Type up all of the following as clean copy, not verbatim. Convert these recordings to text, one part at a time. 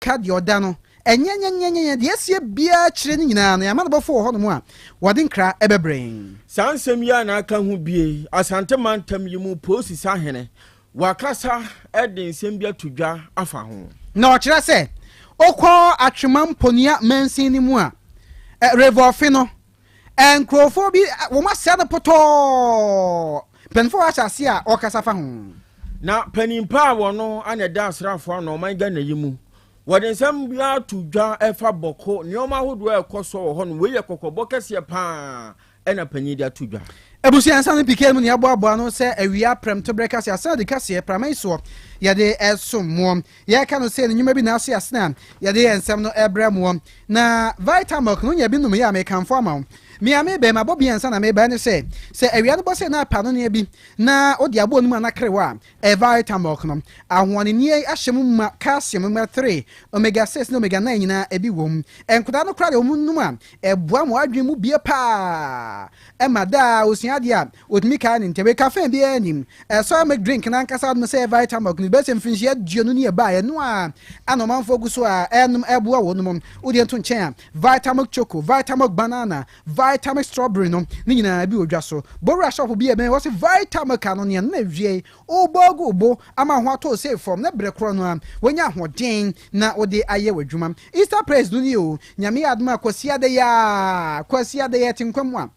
Ka deɛ ɔda no, ɛnyɛ nyɛnyɛnyɛnyɛ deɛ asie biara kyerɛ no nyinaa no, yɛn amanebɔfoɔ wɔ hɔnom a wɔde nkra bɛbrɛ yɛn. Saa nsɛm yi a na aka ho bie, Asante mantam yi mu Polisi Sahene, wakasa de nsɛm bi ato dwa afa ho. Na ɔkyerɛ sɛ, wokɔ Atwema Mponua mansin no mu a, Revolfe no, nkurɔfoɔ bi, wɔasɛe no potɔɔ. Mpanimfoɔ ahyɛ aseɛ a wɔrekasa fa ho. Na panin pa a wɔno na ɛda asraafoɔ ano ɔman Ghana yi mu. Wɔde nsɛm bi ato dwa ɛfa Bɔko, nneɛma ahodoɔ a ɛkɔ so wɔ hɔ no. Wei yɛ kɔkɔbɔ kɛseɛ paa ɛna panin de ato dwa. Abusua nsa no PK mu na yɛaboaboa ano sɛ awia prɛmtoberɛ kaseɛ asan adi kaseɛ prama yi soɔ yɛde ɛsom moɔ. Yɛreka no sei no nnwuma bi na aso asene a yɛde yɛ nsɛm no ɛbrɛ moɔ. Na Vitamilk no wonya bi nom yɛ a mekamfo ama wo. Me a mebɛn mabɔ bi ansa na meba ɛne sɛ sɛ awia no bɔ sei na apa anonneɛ bi na wode aboɔ no mu anaa kerewa a ɛyɛ Vitamilk no. Ahoɔnenneɛ yi ahyɛ mu ma calcium, omega 3, omega 6 ne omega 9 nyinaa ebi wɔ mu. Nkwadaa no koraa deɛ wɔn nom a ɛboa ma wɔn adwene mu bue paa ɛma daa wɔsua adeɛ a wɔtumi kae no ntɛm. Wei caffeine biara nnim. Soy milk drink no ankasa nom sɛ ɛyɛ Vitamilk no bɛyɛ sɛ mfirinhyia 20 ni ɛbaeɛ ɛno a ana ɔmanfoɔ gu so a ɛnom ɛboa wɔn nom. Wodeɛ nto nkyɛn a Vitamilk choco, Vitamilk banana, Vitamilk strawberry no ne nyinaa bi wɔ dwa so. Bowura shop bi a ɛbɛn hɔ se Vitamilk ano ne ɛno na awiei wobɔ agu wo bo ama ho atɔ wo sei fam na berɛ korɔ no ara woanya ahoɔden na wode ayɛ w'adwuma. Easter prayers no nie o, Nyame yɛ adom a Kwasiada yi ara, Kwasiada yi ɛte nkwa mu a,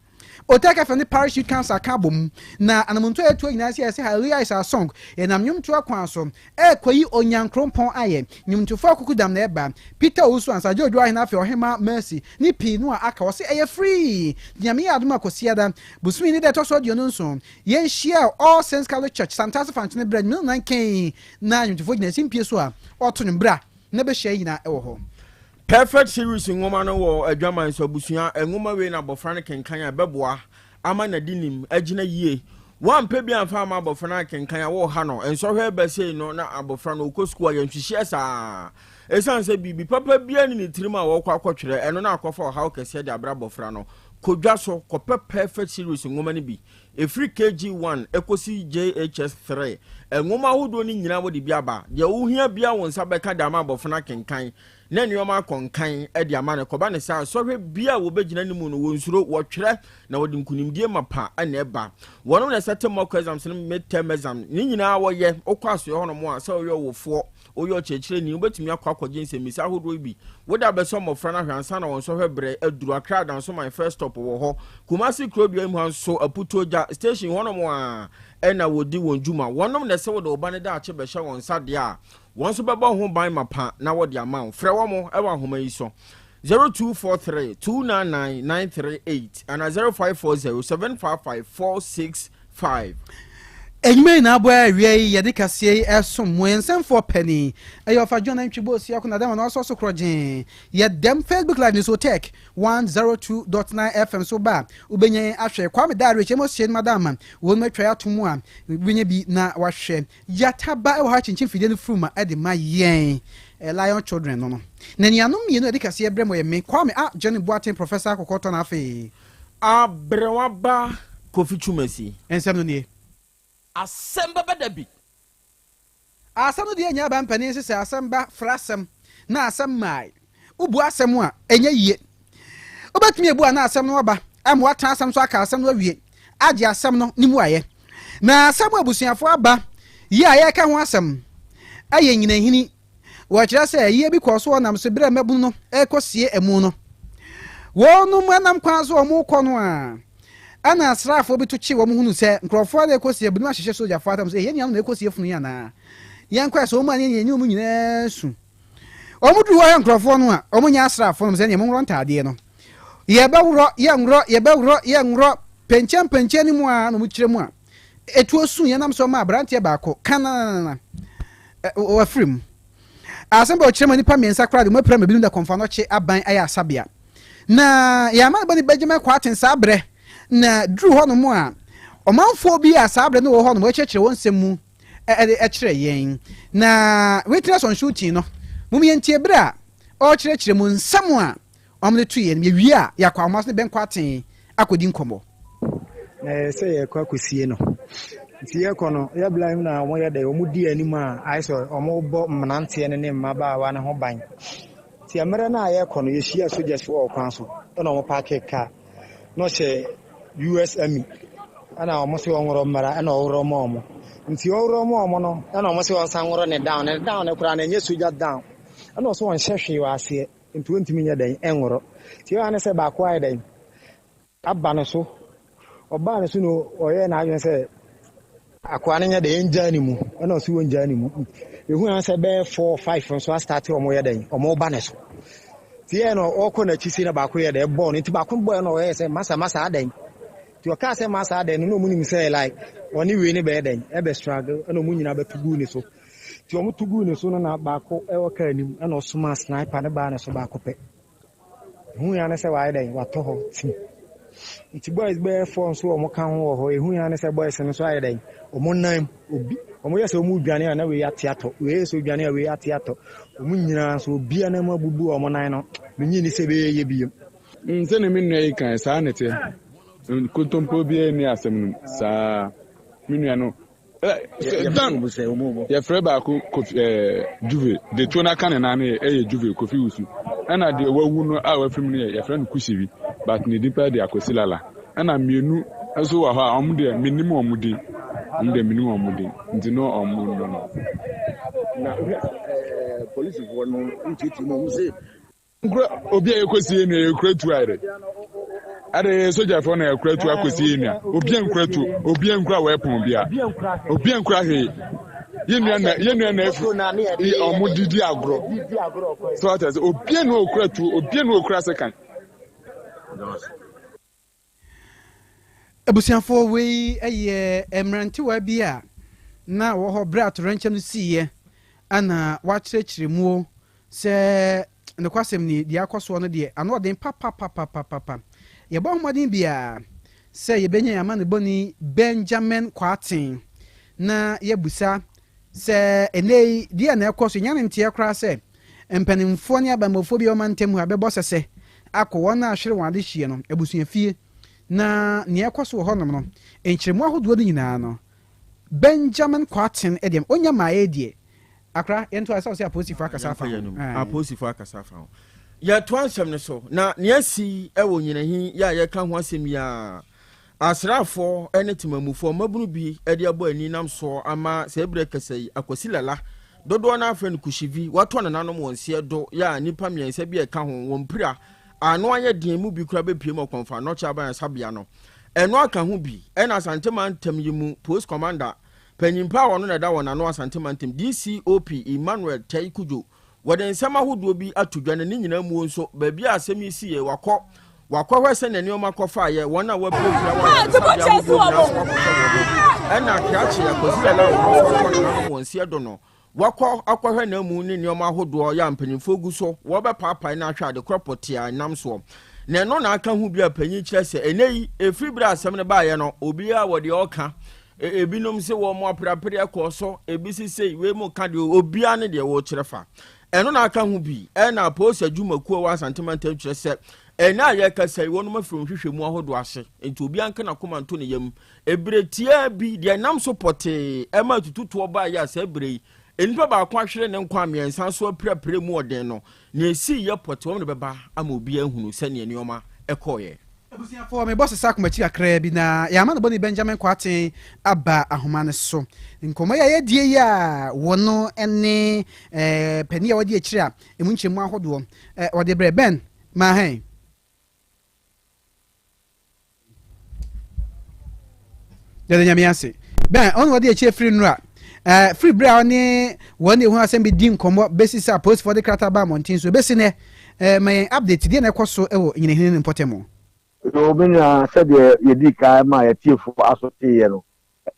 Otek FM ne Parish Youth Council aka abom na anamontuo a yɛtuo nyinaa sɛ yɛse Hallelujah is our song. Yɛnam nnwomtoɔ kwan so ɛrekɔyi Onyankrompɔn ayɛ. Nnwomtofoɔ akukudam na ɛba. Peter Owusu Ansah, Jojo Ahene afei Ɔhemaa Mercy ne pii no a aka. Wɔse ɛyɛ free. Nyame yɛ adom a Kwasiada, bosome ne da ɛtɔ so 27, yɛnhyia wɔ All Saints Catholic Church, Santase Fankyene berɛ anwummerɛ nnan kɛn na nnwomtofoɔ gyina simpie so a wɔreto nnwom. Bra na bɛhyia yɛn nyinaa wɔ hɔ. Perfect Series nwoma no wɔ Adwaman so abusua nwoma wei na abɔfra no kenkan a ɛbɛboa ama n'adenim agyina yie. Woampɛ bi amfa amma abɔfra no ankenkan a woreha no. Nsɔhwɛ reba sei no na abɔfra no ɔkɔ sukuu a yɛnhwehyeɛ saa. Ɛsiane sɛ biribi papa biara nni ne tirim a ɔrekɔ akɔtwerɛ, ɛno na akɔfa ɔhaw kɛseɛ de abrɛ abɔfra no. Kɔ dwa so kɔpɛ Perfect Series nwoma no bi. Ɛfiri KG1 kɔsi JHS3, nwoma ahodoɔ no nyinaa wɔde bi aba. Deɛ wohia biara wo nsa bɛka de ama abɔfra no akenkan. na nneɛma akɔ nkan de ama no. Ɛkɔba no saa a, sɔhwɛ biara a wɔbɛgyina ne mu no, wɔnsuro, wɔtwerɛ, na wɔde nkonimdie mapa na ɛba. Wɔnom na ɛsɛte mock exams ne mid-term exam, ne nyinaa wɔyɛ. Wokɔ asoɛ hɔnom a, sɛ woyɛ ɔwofoɔ, woyɛ ɔkyerɛkyerɛni, wobɛtumi akɔ akɔgye nsɛmmisa ahodoɔ yi bi. Wode abɛsɔ mmɔfra no ahwɛ ansa na wɔn sɔhwɛ berɛ aduru. Accra Dansoman First Stop wɔ hɔ. Kumasi Kurodua mu ha nso, Aputuogya Station hɔnom a ɛna wɔdi wɔn dwuma. Wɔnom na ɛsɛ wode wo ba no daakye bɛhyɛ wɔn nsa deɛ a, Wɔn nso bɛbɔ ho ban mapa na wɔde ama wo. Frɛ wɔn wɔ ahoma yi so, 0243 299 938 anaa 0540 755 465. Enyuma nyinaa bɔ awia yi yɛde kaseɛ yi ɛsom mo yɛn nsɛmfoɔ panin ɛyɛ ɔfa John Antwi Bosia ko na dɛm na ɔsɔ so korɔ gyee yɛ dɛm Facebook live ne so Tech 102.9 FM so ba a wobɛnya yɛn ahwɛ Kwame Dare Kyɛ mo hyɛ no madama wɔn mu atwa yɛ ato mu a wobɛnya bi na wahwɛ Gyata ba wɔ ha kyinkyin fidie no furu ma de ma yɛn Lion Children no no. Na anuanom mmienu a ɛdi kaseɛ brɛ mo yɛ me, Kwame A. Johnny Boateng, Professor Kɔkɔɔtɔ na afei. Aberewa ba Kofi Twumasi. Nsɛm no nie. Asɛm bɛba da bi. Asɛm no deɛ nnya aba mpanin se sɛ asɛm ba fra asɛm na asɛm mmae. Wobua asɛm a, ɛnyɛ yie. Wobɛtumi abu a na asɛm no aba ama woatena asɛm so aka asɛm no awie, agye asɛm no ne mmuaeɛ. Na asɛm a abusuafoɔ aba yi a yɛreka ho asɛm yɛ nyinahini. Wɔkyerɛ sɛ ayie bi kɔɔ so wɔ nam so berɛ a mmabunu no rekɔsie amu no. Wɔnom nam kwan so a wɔrekɔ no a, ɛna asraafoɔ bi to kyee wɔn hunu sɛ nkurɔfoɔ no rekɔsie binom ahyehyɛ sogyafoɔ atam sɛ, yɛn nuanom na ɛrekɔsie funu yi anaa? Yɛnkɔ ɛ sɛ wɔn a ne yɛne wɔn nyinaa su. Wɔduru hɔ hwɛ nkurɔfoɔ no a, wɔnyɛ asraafoɔ nom sɛ ɛneɛ monworɔ ntaadeɛ no. Yɛbɛworɔ, yɛnworɔ, yɛbɛworɔ, yɛnworɔ, pɛnkyɛn pɛnkyɛn no mu ara na wɔkyerɛ mu a, etuo su yɛn nam so ma aberanteɛ baako kananana wafiri mu. Asɛm bɛ ɔkyerɛ mu nnipa mmiɛnsa koraa de wɔapira ma ebinom da kɔmfanɔkye aban ayɛ asabea. Na yɛn amanebɔ no bɛgyema kɔ aten saa berɛ na duru hɔnom a ɔmanfoɔ bi a saa berɛ no wɔ hɔnom wɔkyerɛkyerɛ wɔn nsɛm mu de kyerɛ yɛn. Na Witness on Shooting no, mom yɛntie berɛ a ɔrekyerɛkyerɛ mu nsɛm a wɔde to yɛn. Yɛwie a, yɛakɔ ahoma so ne Ben Kwarteng akɔdi nkɔmmɔ. Na ɛyɛ sɛ yɛrekɔ akɔsie no. Nti yɛkɔ no, yɛ bla mu na wɔyɛ dɛ, wɔn di anim a ayɛ sɛ wɔbɔ mmeranteɛ no ne mmabaawa no ho ban. Nti mmerɛ no a yɛkɔ no, yɛhyia soldiers wɔ ɔkwan so, ɛna wɔn paake kaa. Na ɔhyɛ US Army, ɛna wɔn sɛ ɔnworɔ mmara, ɛna ɔworɔ ma wɔn. Nti ɔworɔ ma wɔn no, ɛna wɔn sɛ ɔnsan nworɔ ne down, ne down no koraa no ɛnyɛ soldier down. Ɛna ɔsɛ ɔnhyɛ hwee wɔ aseɛ, nti ɔntumi nyɛ dɛn, ɛnworɔ. Nti ɛyɛ ne sɛ baako ayɛ dɛn, aba no so. Ɔbaa no so no ɔyɛɛ n'adwene sɛ akoa no nyɛ dɛn, ɛngyaa ne mu. Ɛna ɔsɛ ɔngyaa ne mu. Ehu ara sɛ bɛyɛ 4 5 nso astate wɔn yɛ dɛn, wɔn ba ne so. Nti yɛ no ɔkɔ n'akyi sei na baako yɛ dɛn, ɛbɔɔ no. Nti baako bɔɔ no ɔyɛ sɛ masa masa adɛn. Nti ɔkaa sɛ masa adɛn no na wɔn nim sɛ like ɔne wei ne bɛyɛ dɛn, ɛbɛ struggle, ɛna wɔn nyinaa bɛto guu ne so. Nti wɔn to guu ne so no na baako ɛwɔ kaa anim ɛna ɔsomaa sniper ne baa ne so baako pɛ. Ehu ya ne sɛ wayɛ dɛn, watɔ hɔ tim. Nti boys bɛyɛ 4 nso wɔn ka ho wɔ hɔ. Ehu ya ne sɛ boys no nso ayɛ dɛn, wɔn nan obi, wɔn yɛ sɛ wɔn dwane a na wei ate atɔ, wei yɛ sɛ odwane a wei ate atɔ. Wɔn nyinaa nso obiara nan mu abubu wɔn nan no. Menyi ni sɛ bɛyɛ yɛ biem. Sɛnea me nua yi kan saa ne teɛ. Nkontompo biara nni asɛm no mu saa. Me nua no Dan yɛfrɛ baako Kofi ɛɛ Juve de tuo n'aka ne nan no yɛ ɛyɛ Juve Kofi Wusu ɛna deɛ wawu no a wafiri mu no yɛ yɛfrɛ no Kusiwi but ne din paa de Akwasi Lala ɛna mmienu nso wɔ hɔ a wɔn deɛ menim wɔn din wɔn deɛ menim wɔn din nti no wɔn no no. Na wohwɛ ɛɛ polisifoɔ no wotiatia mu a wɔn se Nkura obi a yɛkɔsi yɛ nua yɛkura tuo ayɛ dɛ ade yɛ sogyafoɔ na yɛkura tuo akɔsi yɛ nua obi a nkura tuo obi a nkura wɛpɔn bia obi a nkura hwee yɛ nua na yɛ nua na efi ɔmo didi agorɔ so ɔtɛ sɛ obi a na okura tuo obi a na okura sekan. Abusuafoɔ, wei yɛ mmerantewa bi a na wɔ hɔ berɛ a atoyerɛnkyɛm no siiɛ na wɔakyerɛkyerɛ muo sɛ nokwasɛm ni, deɛ akɔ soɔ no deɛ ano ɔden papapapapapa. Yɛbɔ ho mmɔden biara sɛ yɛbɛnya yɛn amanebɔni Benjamin Kwarteng na yɛabusa sɛ ɛnnɛ yi deɛ na ɛkɔ so. Yɛnya no nteɛ koraa sɛ mpanimfoɔ ne abammɔfoɔ bi a wɔma ntam ha bɛbɔ sɛsɛ akɔ wɔn a ahwere wɔn adehyeɛ no abusuafie na nea ɛkɔ so wɔ hɔnom no nkyerɛmu ahodoɔ no nyinaa no Benjamin Kwarteng deɛ ɔnya mmaeɛ deɛ akora yɛnto ayɛ sɛ ɔsɛ apolisifoɔ akasa afa ho. Apolisifoɔ akasa afa ho. Yɛtoa nsɛm no so na nea asi wɔ Nyinahin yɛ a yɛka ho asɛm yi a Asraafoɔ ne temamufoɔ mmabunu bi de abɔ ani nam soɔ ama saa berɛ kɛsɛ yi Akwasi Lala, dodoɔ no ara frɛ no Kushivi, watɔ nananom wɔn seɛ do yɛ a nnipa mmiɛnsa bi a ɛka ho wɔn pira a ano ayɛ den mu bi koraa bɛpue mu ɔkɔmfo Anɔkye Aban Asabea no. Ɛno aka ho bi na Asante mantam yi mu Post Commander panyin pa a ɔno na ɛda wɔn ano Asante mantam DCOP Emmanuel Tei Kudjo Wɔde nsɛm ahodoɔ bi ato dwa na ne nyinaa muo nso, baabi a asɛm yi siiɛ, wakɔ, wakɔhwɛ sɛdeɛ nneɛma kɔfaeɛ, wɔn a wɔapirapira wɔ ayaresabea ahodoɔ nyinaa nso wakɔhwɛ wɔn. Ɛna Krakye Akwasi Lala a ɔno nso atɔ nananom wɔn nseɛ do no, wakɔ akɔhwɛ n'amu ne nneɛma ahodoɔ yɛ a mpanimfoɔ gu so wɔrebɛpaapae no ahwɛ adekorɔ pɔtee a ɛnam soɔ. Na ɛno na aka ho bi a panyin kyerɛ sɛ ɛnnɛ yi, ɛfiri berɛ a asɛm no baeɛ no, obiara wɔ deɛ ɔka. Ebinom se wɔn apereapereɛ kɔɔ so, ebi se sei, wei mu ka deɛ obiara ne deɛ wɔrekyerɛ fa. Ɛno na aka ho bi. Ɛna apolisi adwumakuo a ɛwɔ Asante mantam kyerɛ sɛ ɛnɛ a yɛrekasa yi wɔnom afiri nhwehwɛmu ahodoɔ ase, nti obiara nka n'akoma nto ne yam. Ebere tiaa bi, deɛ ɛnam so pɔtee ɛma atututoɔ baeɛ a saa bere yi nnipa baako ahwere ne nkwa a mmiɛnsa nso apirapira mu ɔden no, nea esii yɛ pɔtee wɔn de bɛba ama obiara ahunu sɛdeɛ nneɛma ɛkɔeɛ. Abusuafoɔ, mebɔ sesa akoma akyi kakraa bi na yɛn amanobɔni Benjamin Kwarteng aba ahoma no so. Nkɔmmɔ yi a yɛadie yi a wɔno ne eh, panin a wɔde akyire a ɛmu nkyerɛmu ahodoɔ eh, wɔde brɛ Ben ma hɛn. Yɛda Nyame ase. Ben, ɔno wɔde akyire firi nnora. Eh, firi berɛ a ɔne wɔn na ɛhu asɛm bi di nkɔmmɔ bɛsi sɛ apolisifoɔ de krataa ba mmɔnten so. Ɛbɛsi nɛ, eh, ma yɛn update, deɛ na ɛkɔ so wɔ Nyinahene no mpɔtam. Yoo me nua sɛdeɛ yɛdii kan maa yɛtiefoɔ aso teeɛ no,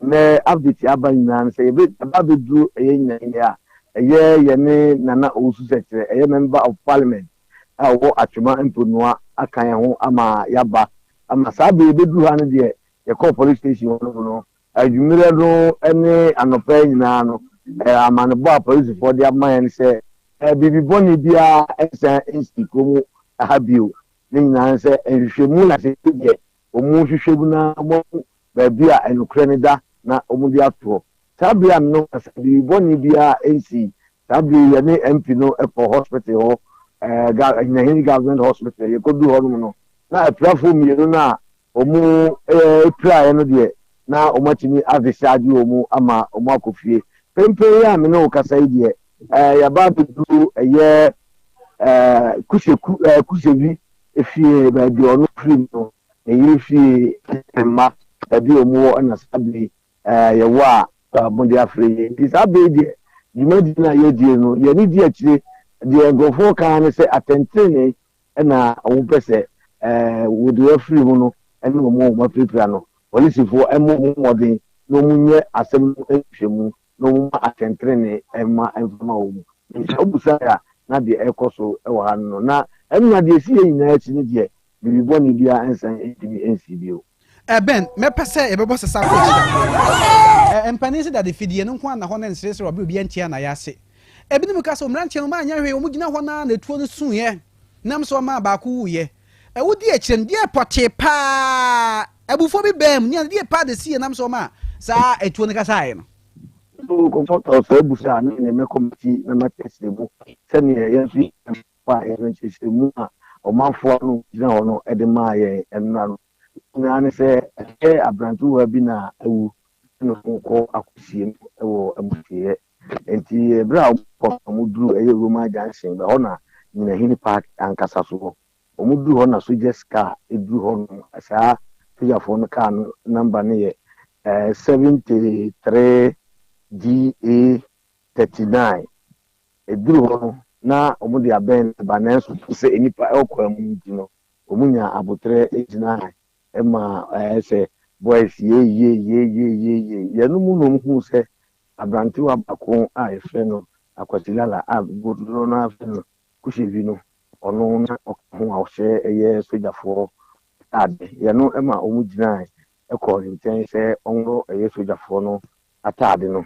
ɛnnɛ update a aba nyinaa ne sɛ yɛbɛ yɛaba abɛduru ɛyɛ Nyinahene a ɛyɛ yɛne Nana Owusu Sɛkyerɛ ɛyɛ member of parliament a ɔwɔ Atwema Mponua aka yɛn ho ama yɛaba ama saa berɛ yɛbɛduru ha no deɛ yɛkɔɔ police station hɔ nom no anwummerɛ no ne anɔpa yi nyinaa no amanebɔ a polisifoɔ de ama yɛn sɛ biribi bɔne biara nsan nsi kurom ha bio. Ne nyinaa ne sɛ nhwehwɛmu na sɛ deɛ wɔn hwehwɛ mu na wɔahu baabi a nokorɛ no da. na wɔde ato hɔ. Saa bere a me ne wo kasa yi, biribi bɔne biara nsii. Saa bere yi yɛne MP no kɔɔ hospital hɔ, ɛɛ ga Nyinahini Government Hospital. Yɛkɔduu hɔnom no, na apirafoɔ mmienu no a wɔpiraeɛ no deɛ, na wɔatumi adischarge wɔn ama wɔakɔ fie. Mprempren yi a me ne wo kasa yi deɛ, ɛɛ yɛaba abɛduru ɛyɛ ɛɛ Kuseku ɛɛ Kusevi fie, baabi a ɔno firi no, ne yere fie ne ne mma, baabi a wɔwɔ na saa bere yi yɛwɔ a wɔde afrɛ yɛn. Nti saa bere yi deɛ, dwumadie no a yɛredie no, yɛn ani di akyire. Deɛ nkurɔfoɔ ka ara ne sɛ atɛntenenee na wɔpɛ sɛ wɔde afiri mu no ne wɔn a wɔapirapira no. Polisifoɔ mmɔ wɔn mmɔden na wɔnyɛ asɛm no nhwehwɛmu na wɔmma atɛntenenee mma mfa ma wɔn. Nti sɛ wobusae a, na deɛ ɛrekɔ so wɔ ha no no. Na ɛno na deɛ ɛsi yɛn nyinaa akyi no deɛ, biribi bɔne biara nsan ntumi nsi bio. Ben, mɛpɛ sɛ yɛbɛbɔ sesa kɔ akyi kakra. Mpanin se dade fidie no nko ara na hɔ na nseresere wɔ bere obiara ntia na yɛase. Ebinom ka sɛ mmeranteɛ no wɔanyɛ hwee, wɔgyina hɔ no ara na etuo no suiɛ nam so maa baako wuiɛ. Wodi akyire no, deɛ pɔtee paa abufuo bi baa mu, nea deɛ paa de siiɛ nam so maa saa etuo no kasaeɛ no. So kɔmfɔtɔ saa abusa a na ɛneɛ mɛkɔ m'akyi na makyerɛkyerɛ mu sɛdeɛ yɛn nso yɛn a yɛn nkyerɛkyerɛmu a ɔmanfoɔ ano gyina hɔ no de maa yɛn nnora no nyinaa ne sɛ ɛyɛ aberantewa bi na awu na wɔkɔ akɔsie no wɔ amusieɛ. Nti berɛ a wɔkɔ no wɔduru ɛyɛ Roma Junction, ɛhɔ na Nyinahini Park ankasa so wɔ. Wɔduru hɔ na soldiers car duru hɔ nom. Saa sogyafoɔ no car no number no yɛ 73 GA 39. Ɛduru hɔ no na wɔde abɛn no ba nanso sɛ nnipa wɔ kwan mu nti no wɔnyaa aboterɛ gyinae ma ɛyɛ sɛ boys yei yei yei yei yei yei. Yɛn mu na wɔhuu sɛ aberantewa baako a yɛfrɛ no Akwasi Lala a dodoɔ no ara frɛ no Kushevi no, ɔno na ɔka ho a ɔhyɛ ɛyɛ sogyafoɔ ataade. Yɛn no ma wɔgyinae kɔɔ ne nkyɛn sɛ ɔnworɔ ɛyɛ sogyafoɔ no ataade no.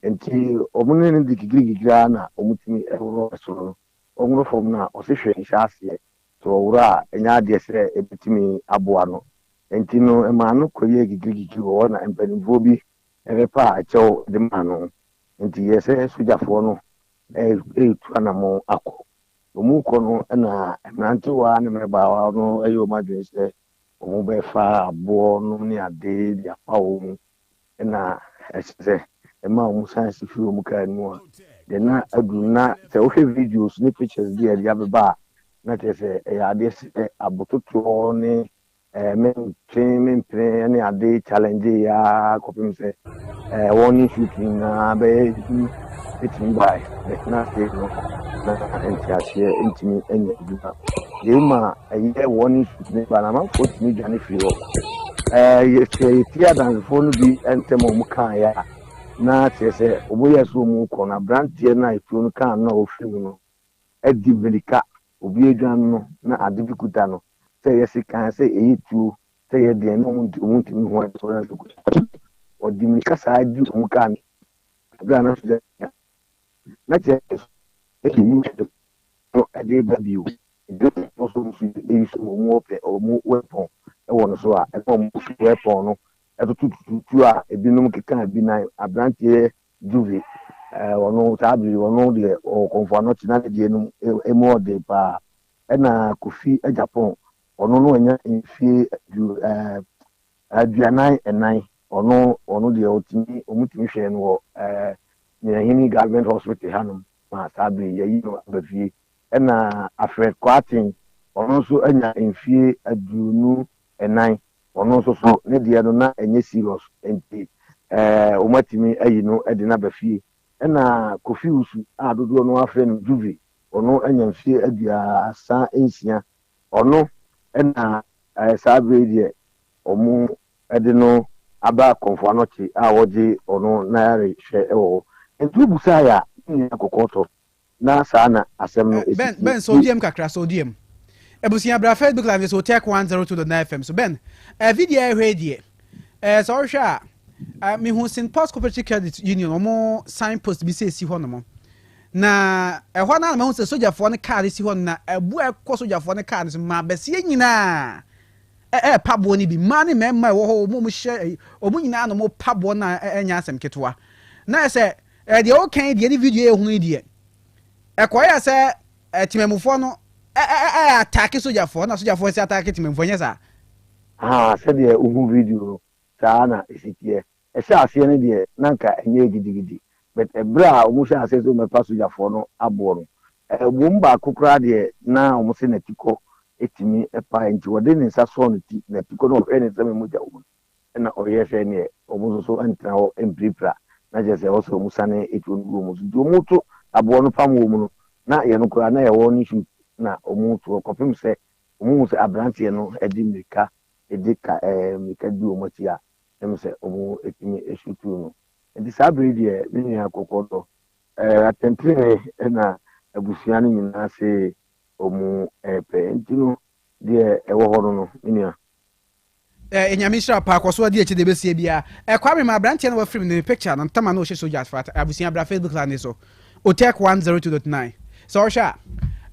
Nti wɔn ne no di gigirigigiri ara na wɔtumi worɔ soro no. Wɔworɔ fam no a, ɔse hwee nhyɛ aseɛ. Sɛ ɔworɔ a, ɛnyɛ adeɛ sɛ ɛbɛtumi aboa no. Nti no, ɛmaa no kɔyɛɛ gigirigigiri wɔ hɔ na mpanimfoɔ bi bɛpaa kyɛw de maa no. Nti yɛ sɛ sogyafoɔ no retu anammɔn akɔ. Wɔrekɔ no na mmerantewa ne mmabaawa no yɛ wɔn adwene sɛ wɔbɛfa aboɔ nom ne ade de afa wɔn na ɛsɛ sɛ ɛma wɔn san si firi wɔn kaa no mu a, deɛ na aduru na sɛ wohwɛ videos ne pictures bi a ɛde abeba a, na kyerɛ sɛ ɛyɛ adeɛ sɛ abototoɔ ne Mentwe mempene ne ade challenge yɛ ara kɔpem sɛ wɔn ne shoot nyinaa bɛyɛ bi ɛtumi bae bɛtena ase no na nteaseɛ ntumi nyɛ adwuma. Yei ma ɛyɛ wɔn ne shoot no ba na amanfoɔ tumi dwane firi hɔ. Sɛ yɛtie adansefoɔ no bi ntɛm a wɔn kaeɛ a na kyerɛ sɛ wɔn yɛ so wɔn kɔ no aberanteɛ no a etuo no kaa no a ɔfiri mu no adi mmirika Obi adwan no na ade bi kuta no, sɛ ɛyɛ sekan, sɛ ɛyɛ tuo, sɛ ɛyɛ deɛn, na wɔntumi nhu ade korɔ no kuta. Ɔde mmirika saa di wɔn kaa no berɛ a na sogya na kyerɛ sɛ ɛde mu no ɛde ba bio. Nti na wɔn nso nso ɛyi so wɔn wɔpɛ wɔn weapon wɔ no so a ɛna wɔn weapon no ɛtoto tuo a ebinom keka bi nan aberanteɛ Juve, eh, ɔno saa bere yi ɔno deɛ ɔwɔ Kɔmfo Anɔkye na ne deɛ no emu ɔden paa. Ɛna Kofi Agyapong, ɔno no anya mfie adu eh, 44, ɔno ɔno deɛ ɔtumi wɔtumi hwɛɛ no wɔ eh, Nyinahini Government Hospital hanom ma saa bere yi yɛayi no aba fie. Ɛna Alfred Kwarteng, ɔno nso anya mfie 24, Ɔno nso so ne deɛ no na ɛnyɛ serious nti ɛɛ wɔatumi ayi no de no aba fie. Ɛna Kofi Wusu a dodoɔ no ara frɛ no Juve, ɔno anya mfeɛ 36. Ɔno na ɛɛ saa berɛ yi deɛ wɔde no aba Komfo Anokye a wɔgye ɔno n'ayarehwɛ wɔ hɔ. Nti wobusaeɛ a, ne nua kɔkɔɔtɔ Na saa na asɛm no si Ben, teɛ. Ben, sɛ ɔduam kakra, sɛ ɔduam. Abusua bra Facebook live so Tech 102.9 FM so. Ben, eh, video a ɛhwɛ yi deɛ, eh, sɛ ɔhwɛ a, eh, mehu St. Paul's Cooperative Credit Union, wɔn sign post bi sɛ esi hɔ nom. Na ɛhɔ no na mahu sɛ sogyafoɔ no kaa no si hɔ no, na abu a ɛkɔ sogyafoɔ no kaa no so ma bɛseɛ nyinaa. ɛrepa boɔ no bi. Mmaa ne mmarima a ɛwɔ hɔ, wɔn a wɔhyɛ, wɔn nyinaa na wɔpa boɔ no a ɛnyɛ asɛm ketewa. Na ɛsɛ deɛ woka yi deɛ ne video yɛ hunu yi deɛ, ɛkɔyɛ sɛ temamufoɔ no ɛɛ ataake sogyafoɔ na sogyafoɔ sɛ ataake temamufoɔ, nyɛ saa? Haa, sɛdeɛ wohu video no, saa na ɛsi teɛ. Ɛhyɛ aseɛ no deɛ na nka ɛnyɛ gidigidi, but ɛberɛ a wɔhyɛ aseɛ sɛ wɔbɛpa sogyafoɔ no aboɔ no, wɔn mu baako koraa deɛ na wɔse n'atikɔ tumi pae, nti wɔde ne nsa sɔɔ ne ti, n'atikɔ no ɔhwɛɛ ne nsam a mogya wɔ mu no, ɛna ɔyɛɛ sɛ neɛ wɔn nso so ntena hɔ mpirapira, na kyerɛ sɛ ɛwɔ sɛ wɔn sane tuo no gu wɔn so. Nti wɔn to aboɔ no pam wɔn no, na yɛn no koraa na yɛwɔ ne shoot na wɔn toɔ kɔpem sɛ wɔn hu sɛ aberanteɛ no de mmirika de ka ɛɛ mmirika di wɔn akyi a, ɛm sɛ wɔn tumi shutuu no. Nti saa bere yi deɛ me nua kɔkɔɔ dɔ, atɛntrenee na abusua no nyinaa se wɔn repɛ. Nti no deɛ ɛwɔ hɔ no no me nua. Eh Nyame nhyira wo paa kɔso adi akyi deɛ ɛbɛsie biaa. Eh Kwame ma abranteɛ no wafiri mu no ne picture no ntama na ɔhyɛ soldiers fa abusua bra Facebook live no so Otec 102.9 sɛ ɔhwɛ a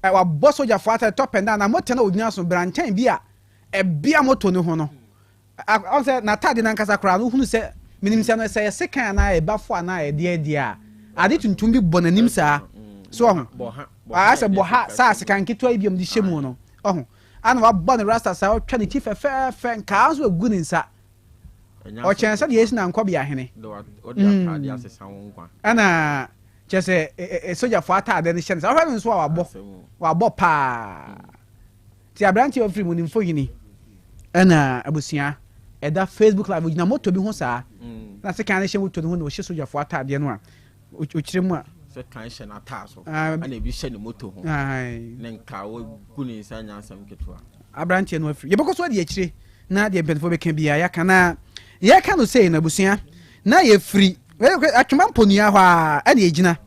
eh wabɔ soldier foɔ atare top and down na motor na ɔgyina so bra nkyɛn bi a ɛbea motor no ho no ɔn sɛ n'atade no ankasa koraa no wohunu sɛ menim sɛ no sɛ yɛ sekan anaa ɛbafo anaa ɛdeɛ deɛ a ade tuntum bi bɔ n'anim saa so ɔho ayɛ sɛ bɔha saa sekan ketewa yi bi a wɔde hyɛ mu no ɔho Ana wabɔ ne rasta saa, ɔtwa ne ti fɛfɛɛfɛ, nkaa nso agu ne nsa. Ɔkyɛn sɛdeɛ yɛsi na nkɔbea hene. Ɛna kyerɛ sɛ sogyafoɔ ataadeɛ no hyɛ no saa. Ɔhwɛ no nso a wabɔ, wabɔ paa. Ti aberanteɛ a ɔfiri mu ne mfohini ɛna abusua ɛda Facebook live, ogyina moto bi ho saa. Na sekan no hyɛ moto no ho na ɔhyɛ sogyafoɔ ataadeɛ no a Ɔkyerɛ mu a. Sɛ kan hyɛ n'ataa so ɛna ebi hyɛ ne moto ho ne nka wagu ne nsa nyɛ asɛm ketewa. Aberanteɛ no afiri. Yɛbɛkɔ so adi akyire na deɛ mpanimfoɔ bɛka biara yɛaka na yɛka no sei no abusua na yɛfiri Atwema Mponua hɔ a ɛna yɛgyina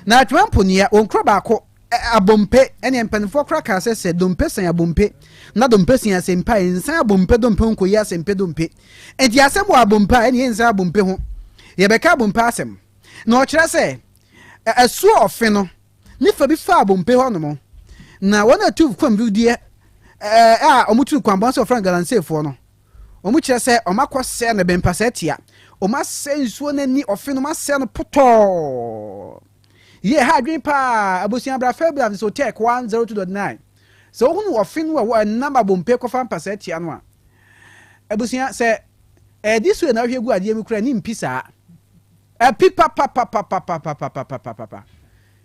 na Atwema Mponua wɔn kuro baako abompe ɛne mpanimfoɔ kora kaa sɛ sɛ dompe sɛn abompe na dompe sɛn asɛmpe a nsan abompe dompe ho nkɔyi asɛmpe dompe Enti asɛm wɔ abompe a ɛne yɛnsan abompe ho. Yɛbɛka abompe asɛm. Na ɔkyerɛ sɛ, asuo ɔfe no ne fa bi fa abompe hɔnom. Na wɔn a ɛtu fam wedeɛ a wɔtu kwanbɔn sɛ wɔfrɛ no galamseyfoɔ no, wɔkyerɛ sɛ wɔakɔsɛe no bɛmpasɛe tia. Wɔasɛe nsuo no ani, ɔfe no, wɔasɛe no potɔɔ. Yie, ɛha adwene paa. Abusua bra Fairbrand Sotec 102.9. Sɛ wohunu ɔfe no a ɛnam abompe kɔfa mpasɛe tia no a, Abusua, sɛ ɛde soe na wohwɛ gu adeɛ mu koraa ni mpi saa. Ɛpi papapapapapapapapapa.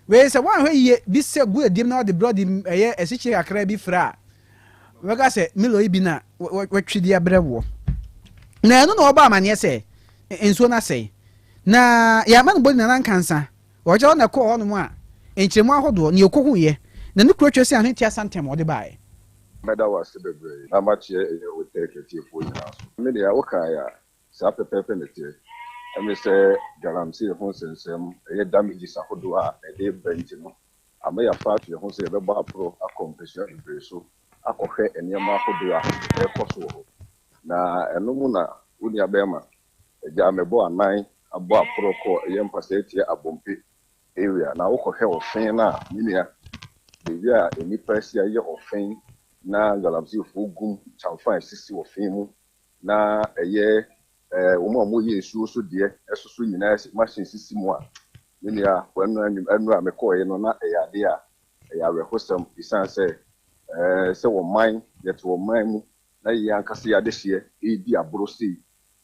Wei sɛ woanhwɛ yie bi sɛ gu adeɛ mu na wɔde brɔde ɛyɛ asikyire kakra bi fra a, wɔbɛka sɛ Milo yi bi na wɔatwi de abrɛ woɔ. Na ɛno na wɔbɔ amaneɛ sɛ nsuo no asɛe. Na yɛama no bɔdi Nana Nkansa. Wɔkyerɛ hɔ na ɛkɔɔ hɔnom a nkyerɛmu ahodoɔ, nea ɔkɔhuiɛ, na ne kuro twa si Ahwentia Santam wɔde baeɛ. Mɛda wo ase bebree na makyeɛ ɛyɛ wo tɛk atiefoɔ nyinaa so. Me deɛ wokaeɛ a saa pɛpɛɛpɛ na ɛteɛ. Ɛne sɛ galamsey ho nsɛnsɛm, ɛyɛ damages ahodoɔ a ɛde ba nti no, ama yɛafa ato yɛn ho sɛ yɛbɛbɔ aporo akɔ mpasua bebree so akɔhwɛ nneɛma ahodoɔ a ɛrekɔ so wɔ hɔ. Na ɛno mu na wo nuabɛrima agya mebɔɔ anan abɔ aporo kɔɔ ɛyɛ mpasɛɛtia Abompe area na wokɔhwɛ ɔfe no a, me nua, baabi a nnipa asi ayɛ ɔfe na galamseyfoɔ gum kyamfa a ɛsisi ɔfe mu na ɛyɛ wɔn a wɔyɛ nsuo so deɛ ɛsoso nyinaa machine sisi mu a, me nua, ɛno a mekɔeɛ no na ɛyɛ adeɛ a ɛyɛ awerɛhosɛm ɛsiane sɛ sɛ ɔman, yɛte ɔman mu na yɛn ankasa yɛn adehyeɛ redi aboro sei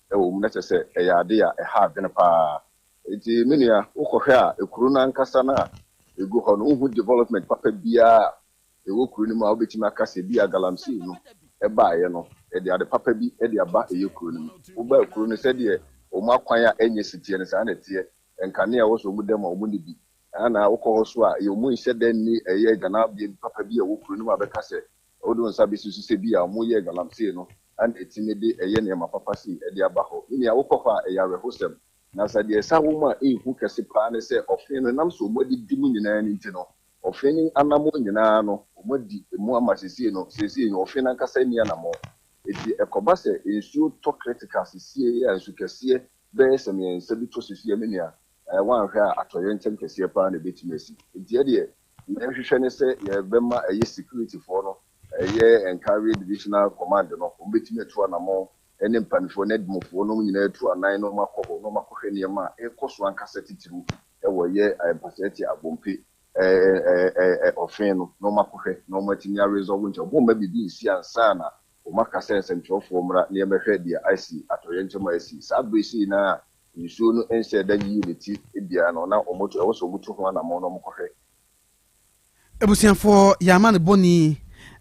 wɔ mu na kyerɛ sɛ ɛyɛ adeɛ a ɛha adwene pa ara. Enti me nua, wokɔhwɛ a, kuro no ankasa no a ɛgu hɔ no, wonhu development papa biara a ɛwɔ kuro no mu a wobɛtumi aka sɛ ebia galamsey no baeɛ no, ɛde ade papa bi de aba ɛyɛ kuro no mu. Wobaa kuro no, sɛdeɛ wɔn akwan a ɛnyɛ si teɛ no, saa na ɛteɛ. Nkanea a ɛwɔ sɛ wɔda mu a, wɔnni bi. Ɛna wokɔ hɔ nso a, ɛyɛ wɔnhyɛ da nni ɛyɛ agyananbea bi papa bi a ɛwɔ kuro no mu a bɛka sɛ wode wo nsa bɛsi so sɛ ebia wɔyɛɛ galamsey no na ɛtumi de ɛyɛ nneɛma papa sei de aba hɔ. Me nua, wokɔ hɔ a, ɛyɛ awerɛhosɛm. Na sɛ deɛ ɛsa wɔ mu a ɛyɛ hu kɛse paa ne sɛ ɔfe no, ɛnam sɛ wɔadidi mu nyinaa no nti no, ɔfe no anammɔn nyinaa no, wɔadi mu ama seesei no, seesei no, ɔfe no ankasa nni anammɔn. Enti ɛkɔba sɛ nsuo tɔ critical seesei a, nsu kɛseɛ bɛyɛ sɛ mmiɛnsa bi tɔ seesei a, me nua, woanhwɛ a atɔyerɛnkyɛm kɛseɛ paa na ɛbɛtumi asi. Enti ɛdeɛ, deɛ yɛhwehwɛ ne sɛ yɛbɛma ɛyɛ security foɔ no ɛyɛ Nkawie Divisional Command no, wɔbɛtumi atu anamɔn ne mpanimfoɔ ne adwumafoɔ nom nyinaa atu anan na wɔakɔ hɔ na wɔakɔhwɛ nneɛma a ɛrekɔ so ankasa titiriw wɔ ɛyɛ Mpasɛɛte Abompe ɔfe no na wɔakɔhwɛ na wɔatumi a resolve nti wɔmma biribi nsi ansa na wɔaka sɛ nsɛmtwerɛfoɔ mmra na yɛmmɛhwɛ deɛ asi, atɔyerɛnkyɛm a asi. Saa berɛ sei no a nsuo no nhyɛɛ da nyiyii ne ti biara no, na wɔtu, ɛwɔ sɛ wɔtu ho anammɔn na wɔkɔhwɛ. Abusuafoɔ yɛ ama no bɔni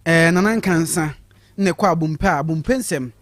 eh, Nana Nkansa na ɛkɔ Abompe a Abompe nsɛm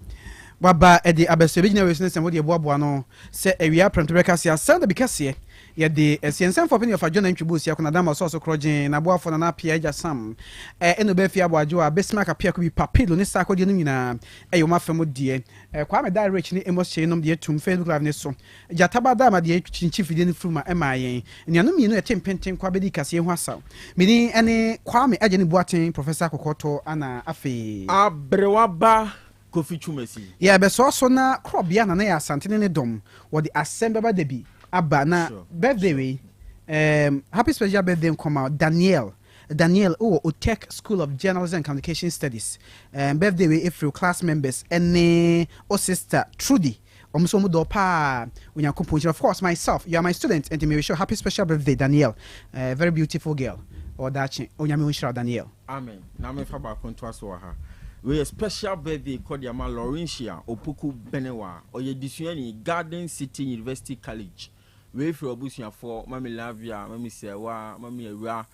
waba de abɛso ɛbɛgyina wei so ne nsɛm wodeɛ boaboa no sɛ awia prɛmto berɛ kaseɛ asɛm dabi kɛseɛ yɛde ɛseɛ nsɛmfoɔ pene ɔfa Jonah Ntwi Bosia Konadama ɔsɔɔso korɔgyen n'aboafoɔ Nana Appiah Agya Sam ɛna ɔbɛfie Aboagyewa Bismarck Appiah Kubi Papilo ne Sarkodie nom nyinaa ɛyɛ wɔn afa mu deɛ Kwame Dai Rich ne Amos Kyei nom deɛ tum Facebook live ne so Gyata ba da ma deɛ kyinkyin fidie no firi mu a ɛmaa yɛn anuanom mmienu a yɛte mpenten kwa bɛdii kaseɛ ho asaw. Me din ne Kwame Agyani Boateng, Professor Kɔkɔɔtɔ ana afei. Aberewa ba Kofi Twumasi. Yɛbɛsoa so na korɔbea Nana yɛ Asante ne ne dɔm wɔde asɛm bɛba dabi aba na birthday wei um, happy special birthday nkɔma Danielle Danielle wɔ Otec School of Journalism and Communication Studies um, birthday wei ɛfiri class members ɛne o sister Trudy. Wɔn nso wɔn dɔ paa. Onyankopɔn nhyira. Of course myself you are my student nti me wish you happy special birthday Danielle eh, very beautiful girl. Ɔwɔ daakye. Onyame onhyira wo Danielle. Amen na me fa baako ntoa so wɔ ha. Wei yɛ special birthday kɔ de ama Laurentia Opoku Benewa. Ɔyɛ desuani Garden City University College. Wei firi abusuafoɔ, Mami Lavia, Mami Sɛwa, Mami Awura,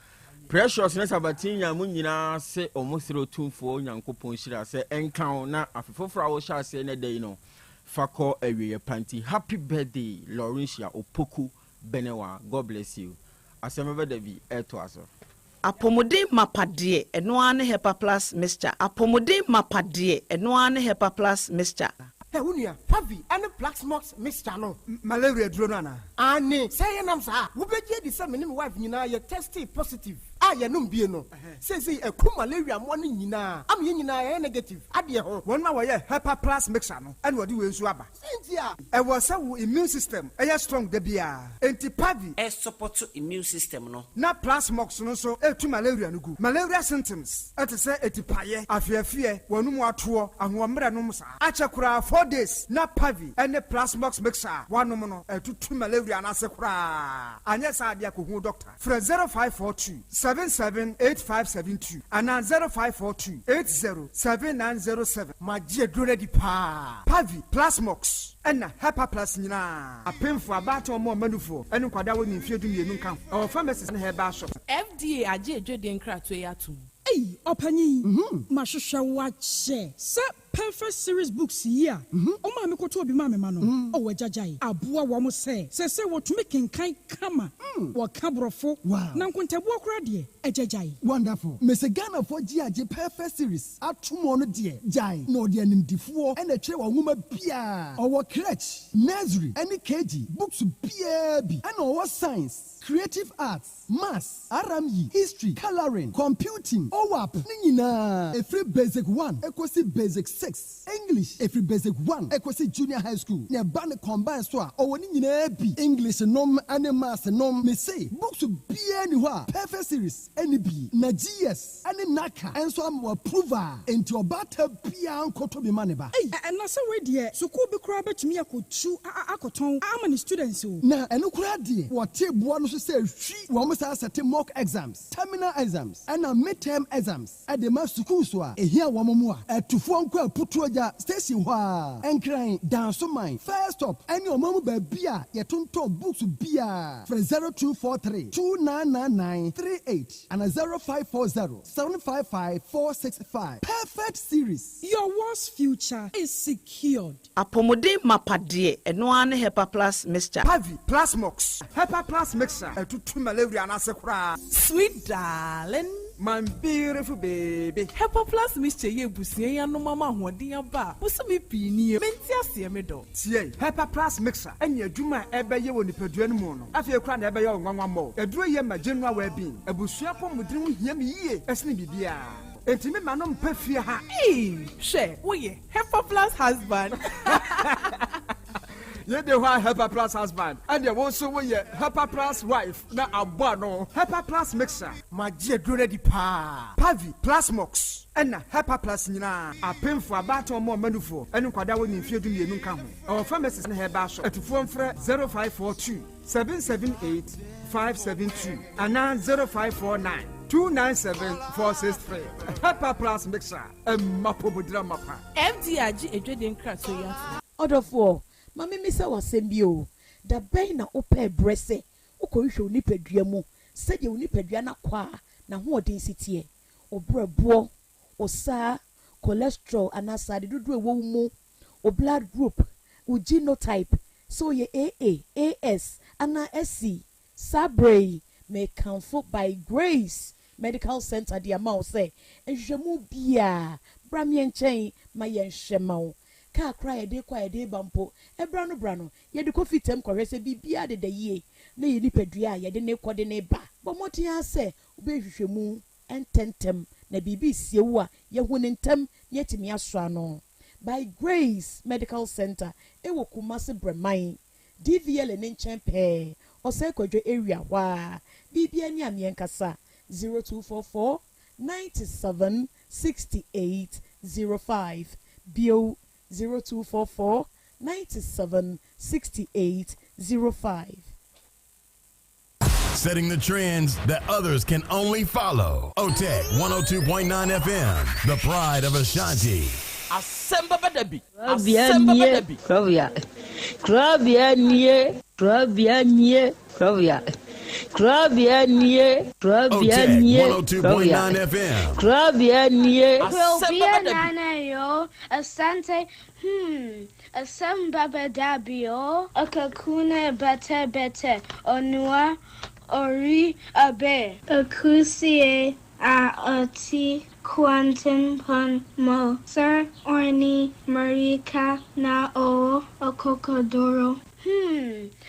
Precious ne Sabatinya mo nyinaa se ɔmo srɛ Otumfoɔ Nyankopɔn nhyira sɛ ɛnka wo na afe foforɔ a wohyɛ aseɛ nɛ da yi no fa kɔ awieɛ pa nti happy birthday Laurentia Opoku Benewa God bless you Asɛm bɛba da bi ɛtoa so. Apɔmuden mapa deɛ, ɛno ara ne Hepa Plus Mixture. Apɔmuden mapa deɛ, ɛno ara ne Hepa Plus Mixture. Hɛ, wo nua, Pavi ne Plaxmox mixture no, Malaria aduro no anaa? Aane, sɛ ɛyɛ nam saa a, wobɛgye adi sɛ me ne me wife nyinaa yɛ testee positive a yɛnom bie no. Seesei aku malaria mmoa no nyinaa ama yɛn nyinaa yɛayɛ negative adeɛ ho. Wɔn a wɔyɛ Hepa Plus mixture no na wɔde wei nso aba. Sɛn nti a? Ɛwɔ sɛ wo immune system yɛ strong da biara, enti Pavi. Ɛsupɔto immune system no. Na Plasmox no nso tu malaria no gu. Malaria symptoms te sɛ atipaeɛ, afeafeɛ, w'anum atoɔ, ahoɔmmerɛ nom saa. Akyɛ koraa 4 days na Pavi ne Plasmox mixture a woanom no atutu malaria no ase koraa. Anyɛ saa deɛ a kɔhu wo doctor. Frɛ 0542 77 8572 anaa 0542 80 7907. Magye aduro no adi paa. Pavi, Plasmox, ɛna Hepa Plus nyinaa. Apemfoɔ, abaatan, wɔn a wɔma nufoɔ, ne nkwadaa a wɔnni mfeɛ 12 nka ho. Ɛwɔ pharmacies ne herbal shops. FDA agye adwadie nkratoɔ yi atom. Ei ɔpanyin, mahwehwɛ wo akyɛ. Sɛ Perfect Series Books yi a ɔmaa me kɔtɔɔ bi maa me mma no, oh agyagyae aboa wɔn sɛ seesei wɔtumi kenkan kama, wɔka Borɔfo, na nkontabuo koraa deɛ, agyagyae. Wonderful. Mese Ghanafoɔ gye agye Perfect Series ato mu ɔno deɛ gyae na ɔde animdifoɔ na ɛtwerɛ wɔ nwoma biara. Ɔwɔ crèche, nursery ɛne KG books biara bi ɛna ɔwɔ science, creative arts, maths, RME, history, colouring, computing, OAP ne nyinaa ɛfiri basic one ɛkɔsi basic six, English ɛfiri basic one ɛkɔsi junior high school na ɛba ne combine so a ɔwɔ ne nyinaa bi English nom ɛne maths nom. Mese books biara ni hɔ a Perfect Series ɛni bi na GS ɛne NaCCA nso ama approve a enti ɔbaata biara nkɔtɔ bi ma ne ba. Ei ɛna sɛ wei deɛ sukuu bi koraa bɛtumi akɔtu akɔtɔn ama ne students o. Na ɛno koraa deɛ wɔte boa no so sɛ hwi wɔn saa sɛte mock exams, terminal exams ɛna midterm exams ɛde ma sukuu so a ehia wɔn mu a ɛtufoɔ nkɔ Aputuogya station hɔ a Nkran Dansoman first stop ɛne ɔman mu baabi a yɛtontɔn books biara. Frɛ 0243 2999 38 ana 0540 755 465. Perfect Series. Your world's future is secured. Apɔmuden mapa deɛ, ɛno ara ne Hepa Plus Mixture. Pavi, Plasmox, Hepa Plus Mixture ɛtutu malaria no ase koraa. Sweet darling. My beautiful baby. Hepa Plus Mixture yɛ abusua yi anom ama ahoɔden aba a bosome pii nie. Mente aseɛ me dɔ. Tie, Hepa Plus Mixture ɛne adwuma a ɛbɛyɛ wɔ nipadua no mu no. Afei koraa na ɛbɛyɛ wo nwanwa mmɔ. Aduro yɛ ma general well-being. Abusua pɔmuden ho hia me yie ɛsene biribiara. Enti me ma no mpɛ fie ha. Ee, hwɛ, woyɛ Hepa Plus husband. Yei de hɔ a Hepa Plus husband, ɛnneɛ wo nso woyɛ Hepa Plus wife na abɔ ano. Hepa Plus mixture. Magye aduro no adi paa. Pavi, Plasmox, ɛna Hepa Plus nyinaa. Apemfoɔ, abaatan ɔmɔ ɔmanufoɔ, ɛne nkwadaa a wɔnni mfeɛ 12 nka ho. Ɛwɔ pharmacies ne herbal shop. Atufoɔ mfrɛ 0542 778 572 anaa 0549 297 463. Hepa Plus mixture, ɛma apɔmudira mapa. FDA agye adwadie nkratoɔ yi atom. Ɔdɔfoɔ, ma memmisa wo asɛm bi o, da bɛn na wopɛɛ berɛ sɛ wokɔhwehwɛ wo nipadua mu sɛdeɛ wo nipadua no akwaa n'ahoɔden si teɛ, wo berɛboɔ, wo saa, cholesterol anaa sradedodoɔ a ɛwɔ wo mu, wo blood group, wo genotype, sɛ woyɛ AA, AS anaa SC? Saa berɛ yi, mekamfo By Grace Medical Center de ama wo sɛ nhwehwɛmu biara, bra me nkyɛn ma yɛnhwɛ ma wo. Kaa koraa a yɛde kɔ a yɛde reba mpo, ɛberɛ ano berɛ ano, yɛde kɔ fitam kɔhwɛ sɛ biribiara deda yie na yɛn nipadua a yɛde no rekɔ de no reba. Bɔ mmɔden ara sɛ wobɛyɛ nhwehwɛmu ntɛmntɛm na biribi resie wo a, yɛahu no ntɛm na yɛatumi asɔ ano. By Grace Medical Center wɔ Kumasi Brɛman, DVLA no nkyɛn pɛɛ, Ɔsɛe Kwadwo area hɔ ara. Biribiara ni a meɛnkasa, 0244 97 68 05, bio, 0244 97 68 05. Setting the trends that others can only follow. OTEC 102.9 FM, the pride of Ashanti. Asɛm bɛba da bi. Korabea Asɛm bɛba nie, da bi. korabea, korabea nie, korabea nie, korabea, korabea nie, korabea OTEC nie, korabea, 102.9 FM. korabea nie. Asɛm Krobea bɛba da bi. Nana yo, Asante, asɛm bɛba da bi o. Akakuna bete bete, Onua ori abe. Akusie a ɔte kwantempɔn mu. Sir Orni Marika na ɔwɔ akokoduro.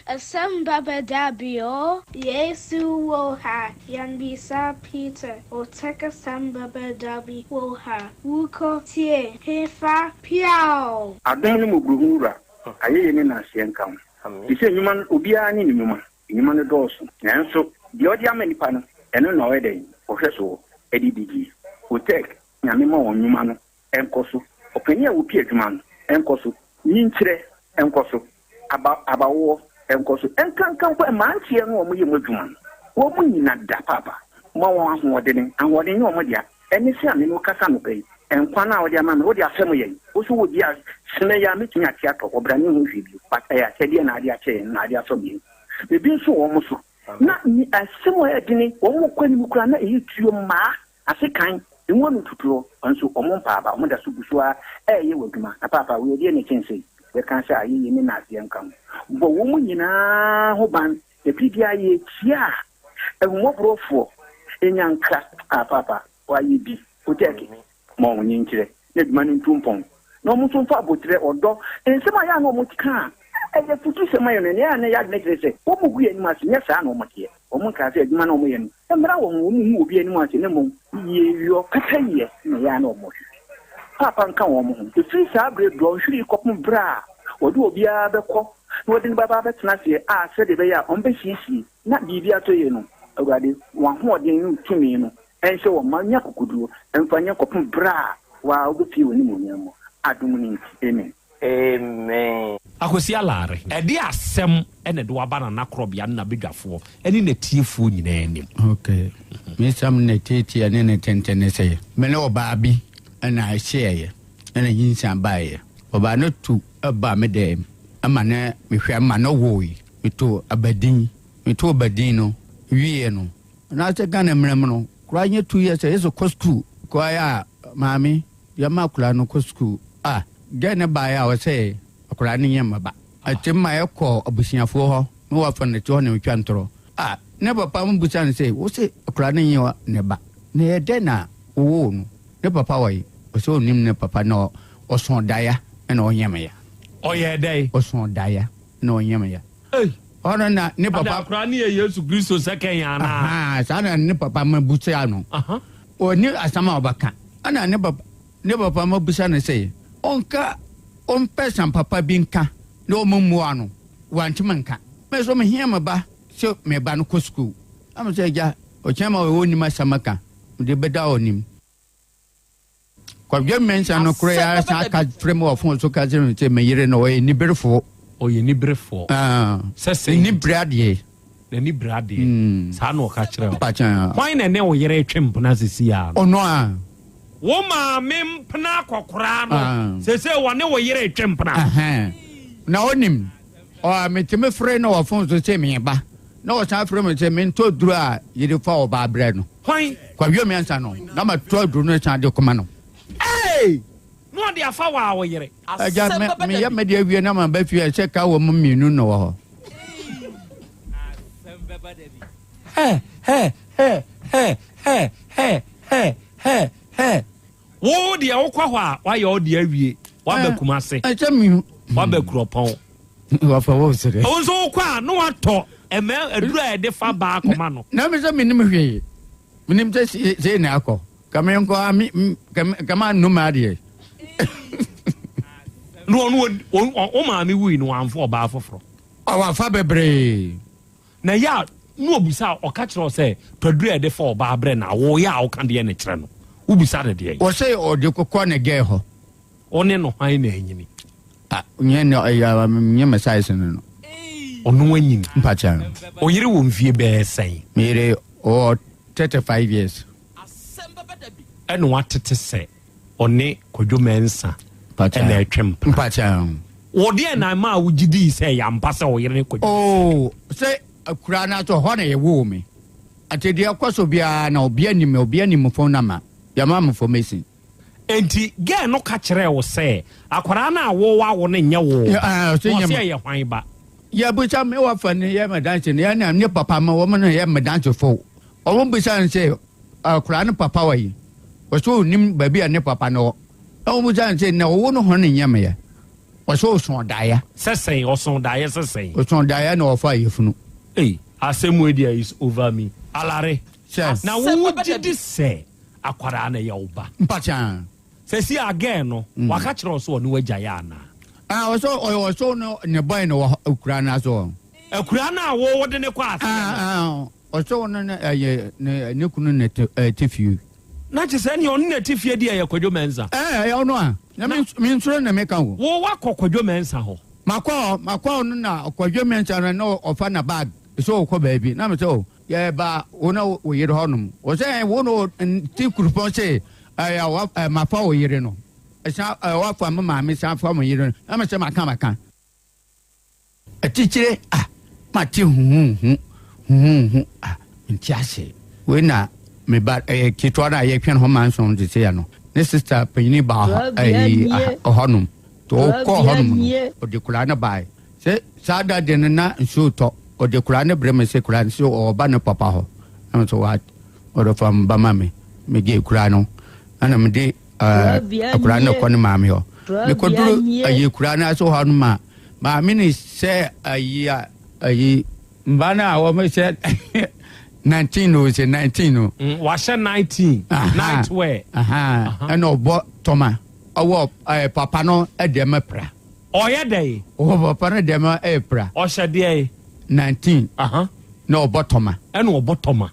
Asɛm bɛba da bi o. Yesu wɔ ha, yɛnbisa Peter. Oteka asɛm bɛba da bi wɔ ha. Wukɔ tie, hefa piaw. Adom ne mmɔborɔhunu Wura, ayɛyie ne nnaseɛ nka wo. Te sɛ nnwuma no, obiara ne ne nnwuma. Nnwuma no dɔɔso, nanso deɛ ɔde ama nnipa no, ɛno na ɔyɛ dɛn? Ɔhwɛ soɔ de didie. Otec, Nyame ma wɔn nnwuma no nkɔ so. Ɔpanin a ɔpi adwuma no nkɔ so. Nyinkyerɛ nkɔ so. Aba, abawoɔ nkɔ so. Ɛnkanka mpo mmeranteɛ no a wɔyɛ mu adwuma no, wɔn nyina da paapa. Ma wɔn ahoɔdene. Ahoɔden nyɛ wɔn dea. Ɛne sɛ a me ne wo kasa anɔpa yi, nkwa no a wode ama me, wode afɛm yɛn. Wo nso wɔ bi a, sene yi a mɛtumi ate atɔ, ɔbra ne ho hwee bio. But ɛyɛ akyɛdeɛ na ade akyɛ yɛn, na ade asɔ yɛn. Ebi nso wɔ wɔn so. Na ni asɛm a ɛyɛ dene, wɔn kɔ anim koraa na ɛyɛ tuo mmaa, ase kan, emu ano tutuo, nso wɔn mpa aba, wɔn da so gu so ara ɛreyɛ wɔ adwuma. Na paapa, wei ɛdeɛ na ɛkyɛn sei? Yɛka sɛ ayɛyie ne nnaseɛ nka ho. Bɔ wɔn nyinaa ho ban, na biribiara yɛretia a, ahummɔborɔfoɔ nya nkra. Ah, paapa, wayɛ bi. Otɛɛke, ma wɔn nkyerɛ na adwuma no ntu mpɔn, na wɔn nso mfa aboterɛ, ɔdɔ, nsɛm a ɛyɛ a na wɔka a ɛyɛ afutusɛm ma yɛn no, nea ɛyɛ a na ɛyɛ adwene kyerɛ sɛ wɔgu yɛn anim ase. Nyɛ saa na wɔteɛ. Wɔnkaa sɛ adwuma no a wɔyɛ no mmra wɔn ho, wɔnhu obi anim ase, na mmom yieyɔ, pɛpɛyɛ na ɛyɛ a na wɔhwehwɛ. Paapa nka wɔn ho. Ɛfiri saa berɛ dɔnhwere yi kɔpem berɛ a wɔde obiara bɛkɔ na wɔde no bɛba abɛtena aseɛ a sɛdeɛ ɛbɛyɛ a wɔbɛsiesie na biribi atɔ yie no, Awurade, wɔn ahoɔden ne wo tumi no nhyɛ wɔn ma nya akokoduro mfa nyɛ kɔpem berɛ a wo ara wobɛpue w'animuonyam mu, adom no nti, amen. Amen. Akwasi Alare, ɛde asɛm na ɛde wo aba Nana Korɔbea ne n'abadwafoɔ ne n'atiefoɔ nyinaa anim. Ok, me nsɛm ne tiatia ne ne tenten ne sɛ, me ne ɔbaa bi na ɛhyeɛeɛ na nyinsɛn baeɛ. Ɔbaa no tu baa me dɛm ma ne mehwɛ ma no woe. Metoo abadin, metoo abadin no wieɛ no, anaasɛ Ghana mmara mu no, koraa nyɛ 2 years a yɛsɛ kɔ sukuu. Koraa a maame yɛma akwadaa no kɔ sukuu a, gɛɛ no baeɛ a ɔsɛ akwadaa no nyɛ mmaba. Ɛte ma yɛkɔ abusuafoɔ hɔ na wɔafa no te hɔ na metwa ntorɔ. A ne papa mo bisa no sɛ, wo se akwadaa no nyɛ ne ba, na ɛyɛ dɛn na wowoo no? Ne papa wɔ he? Ɔsɛ ɔnnim ne papa na ɔsõ daeɛ na ɔnyɛ me ya. Ɔyɛɛ dɛn? Ɔsõ daeɛ na ɔnyɛ me ya. Ei! Ɔno na ne papa. Ada akwadaa no yɛ Yesu Kristo sɛkɛn anaa? Ahaa, saa na ne papa ma busa no. Ɔnni asɛm a ɔbɛka. Ɛna ne papa ne papa ma busa no sɛ, ɔnka, ɔmpɛ asɛm papa bi nka. Na wɔn mmoa no, wɔantumi anka. Me nso mehia me ba sɛ me ba no kɔ sukuu. Na me sɛ, Agya, ɔkyena ma wɔnnim asɛm aka, mede bɛda wɔn anim. Kwadwo Mensah no koraa ara san ka frɛ me wɔ fon so ka kyerɛ me sɛ me yere no ɔyɛ niberefoɔ. Ɔyɛ niberefoɔ. Ah, Sɛ sɛn N'ani bere adeɛ. N'ani bere adeɛ. Saa na ɔka kyerɛ wo. Mpakyɛ. Hwan na ɛne wo yere retwe mpena sisi ara no? Ɔno a. Wo maame mpena akɔkoraa no, Ah. seesei ɔne wo yere retwe mpena. Ɛhɛn. Na ɔnim. Ɔ, metumi frɛ no wɔ fon so sɛ meba. Na ɔsan frɛ me sɛ mentɔ duro a yɛde fa ɔbaa brɛ no. Hwan? Kwadwo Mensah no. Na matɔ aduro no san de kɔma no. Ei! Na ɔde afa wo a wo yere. Agya, me, meyɛ me deɛ awie na maba fie a, sɛ ka wɔ mu mmienu na wɔ hɔ. Hɛ, hɛ, hɛ, hɛ, hɛ, hɛ, hɛ, hɛ, hɛ. Wo deɛ wokɔ hɔ a, woayɛ wo deɛ awie. Woaba Kumase. Ɛsɛ mi. Woaba Kuropɔn. Wafa wo sere. Wo nso wokɔ a, na woatɔ ɛmɛ aduru a yɛde fa baa kɔma no. Na me sɛ menim hwee. Menim sɛ sei na akɔ. Ka me nkɔ a me ka ma num adeɛ. Na ɔno wo maame wui no wamfa ɔbaa foforɔ. Wafa bebree. Na ɛyɛ a na ɔbisa a, ɔka kyerɛ wo sɛ, Tɔ aduru a yɛde fa ɔbaa brɛ no a, woyɛ a woka deɛ na kyerɛ no. Wobisa no deɛn? Ɔse ɔde kɔkɔ ne gɛɛ hɔ. Wo ne no hwan na anyini? Ah, nyɛ ne ɛyɛ nyɛ me size no no. Ɔno anyini. Mpakyɛ. Wo yere wɔ mfie bɛyɛ sɛn? Me yere ɔwɔ 35 years. Ɛna watete sɛ ɔne Kwadwo Mensah ɛna ɛtwe mpena. Mpakyɛ. Wɔ deɛ na ɛmaa wo gye dii sɛ ɛyɛ ampa sɛ wo yere ne Kwadwo Mensah? Oh, sɛ akuraa no aso hɔ na yɛwoo me. Ate deɛ ɛkɔ so biara na obia nim me, obia nim me phone number. Yɛma me information. Enti girl no ka kyerɛɛ wo sɛ akwadaa no a wo wawo no nyɛ wo ba? Na ɔse ɛyɛ hwan ba? Yɛbisa me wɔfa no yɛ me danse no yɛ ne papa ma wɔn no yɛ me danse fo. Wɔn bisa no sɛ akwadaa no papa wɔ yi? Ɔsɛ onim baabi a ne papa no wɔ. Na wɔn bisa no sɛ na ɔwo no hɔn nyɛ me yɛ? Ɔsɛ ɔsɔn daeɛ. Sɛ sɛn? Ɔsɔn daeɛ sɛ sɛn? Ɔsɔn daeɛ na ɔfa yafunu. Ei asɛm wei deɛ is over me. Alare, Sɛ. na wo gye di sɛ akwadaa no yɛ wo ba? Mpakyɛ. Sɛsi a girl no waka kyerɛ wo sɛ ɔne wo agyae anaa? Ah ɔsɛ ɔyɛ ɔsɛ ɔne ne boy no wɔ akuraa no ase hɔ. Akuraa no a wo wode no kɔ aseɛ no? Ah ah ɔsɛ ɔne ne ɛyɛ ne ne kunu na ɛte ɛte fie. Na kyerɛ sɛ ɛneɛ ɔne na ɛte fie deɛ ɛyɛ Kwadwo Mensah. Ɛɛ ɛyɛ ɔno a. Na me me nsoro na meka o. Wo wakɔ Kwadwo Mensah hɔ? Makɔ hɔ makɔ hɔ no na Kwadwo Mensah no na ɔfa na bag sɛ ɔkɔ baabi na me sɛ o. Yɛba wo ne wo yere hɔnom. Ɔsɛ ɛn wo ne wo te kuropɔn se ɛɛ wa ɛɛ mafa wo yere no. Ɛsan ɛɛ wafa me maame san fa me yere no. Na me sɛ maka maka. Atikyire ah mate huhuhu huhuhu ah nte ase. Wei na me ba ɛyɛ ketewa no a yɛtwɛn hɔ manson te sɛ no ne sista panyini baa hɔ ɛyi hɔnom. Nti ɔkɔɔ hɔnom no ɔde koraa no bae. Sɛ saa da de no na nsuo retɔ, ɔde koraa no brɛ me sɛ koraa no sɛ ɔreba ne papa hɔ. Na me sɛ what? Ɔde fa me ba ma me. Megye koraa no ɛna mede akwadaa no kɔ ne maame hɔ. Mekɔduru ayi koraa no ase hɔ no ma maame no sɛ ayi ayi mba no a wɔhyɛ 19 o sɛ 19 o. Wahyɛ 19 night wear. Ɛna ɔbɔ tɔma ɔwɔ papa no deɛ mɛpra. Ɔyɛ dɛn? Ɔwɔ papa no dɛm ɛyɛ pra. Ɔhyɛ deɛn? 19. Na ɔbɔ tɔma. Ɛna ɔbɔ tɔma.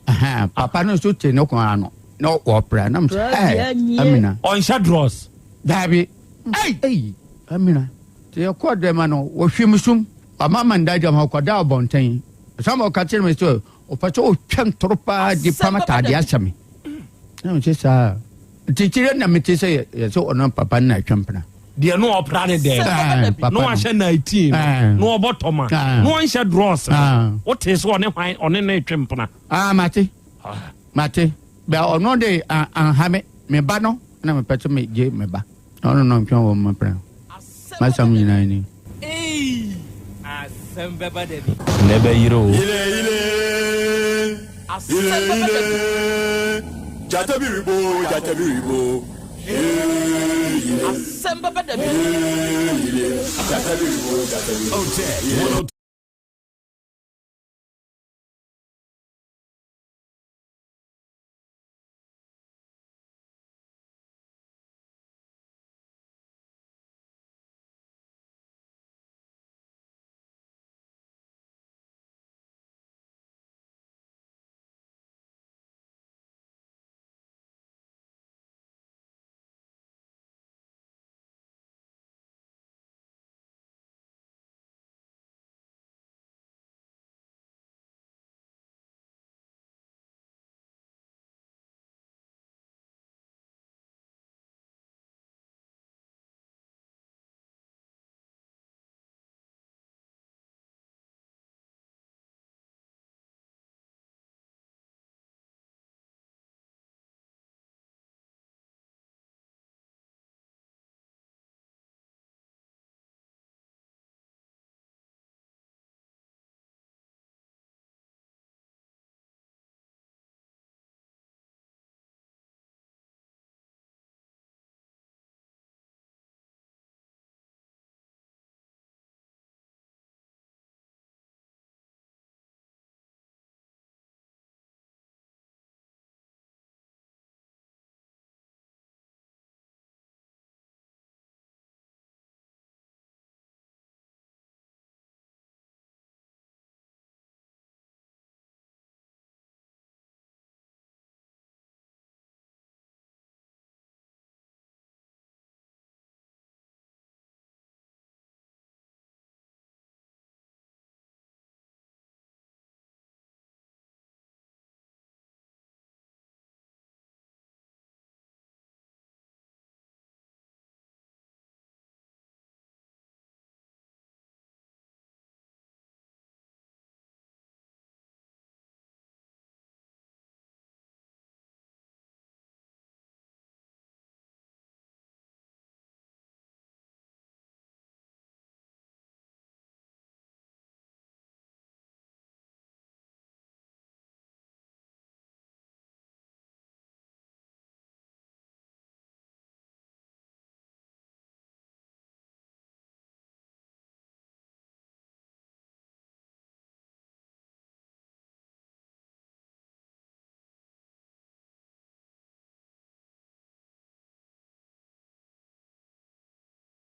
Papa no nso te ne kɔn ano na ɔpra na mesɛ ɛɛ Amina. Ɔnhyɛ drɔs. Daabi. Ei! Amina. Te yɛkɔɔ dɛm ano wɔhwim me sum. Wama me nda gyam hɔ kɔda abɔnten. Ɔsan ma ɔka kyerɛ me sɛ ɔpɛ sɛ ɔtwa ntoro paa de pam ataadeɛ ahyɛ me. Na mesɛ saa. Nti kyerɛ na mete sɛ yɛsɛ ɔno papa no na atwa mpena. Deɛ no ɔpra ne dɛm na wahyɛ 19 no na ɔbɔ tɔma na ɔnhyɛ drɔs no wote sɛ ɔne hwan ɔne ne twe mpena. Ah mate mate bɛ ɔno de anha me me ba no na mepɛ sɛ megye me ba na ɔno na ɔntwe wɔ mpena masɛm nyinaa ni. Eii asɛm bɛba da bi. Nɛ bɛ yere o. Yile yile yile yile Gyata bi rebo gyata bi rebo Yile yile Asɛm bɛba da bi. Yile yile Gyata bi rebo gyata bi rebo.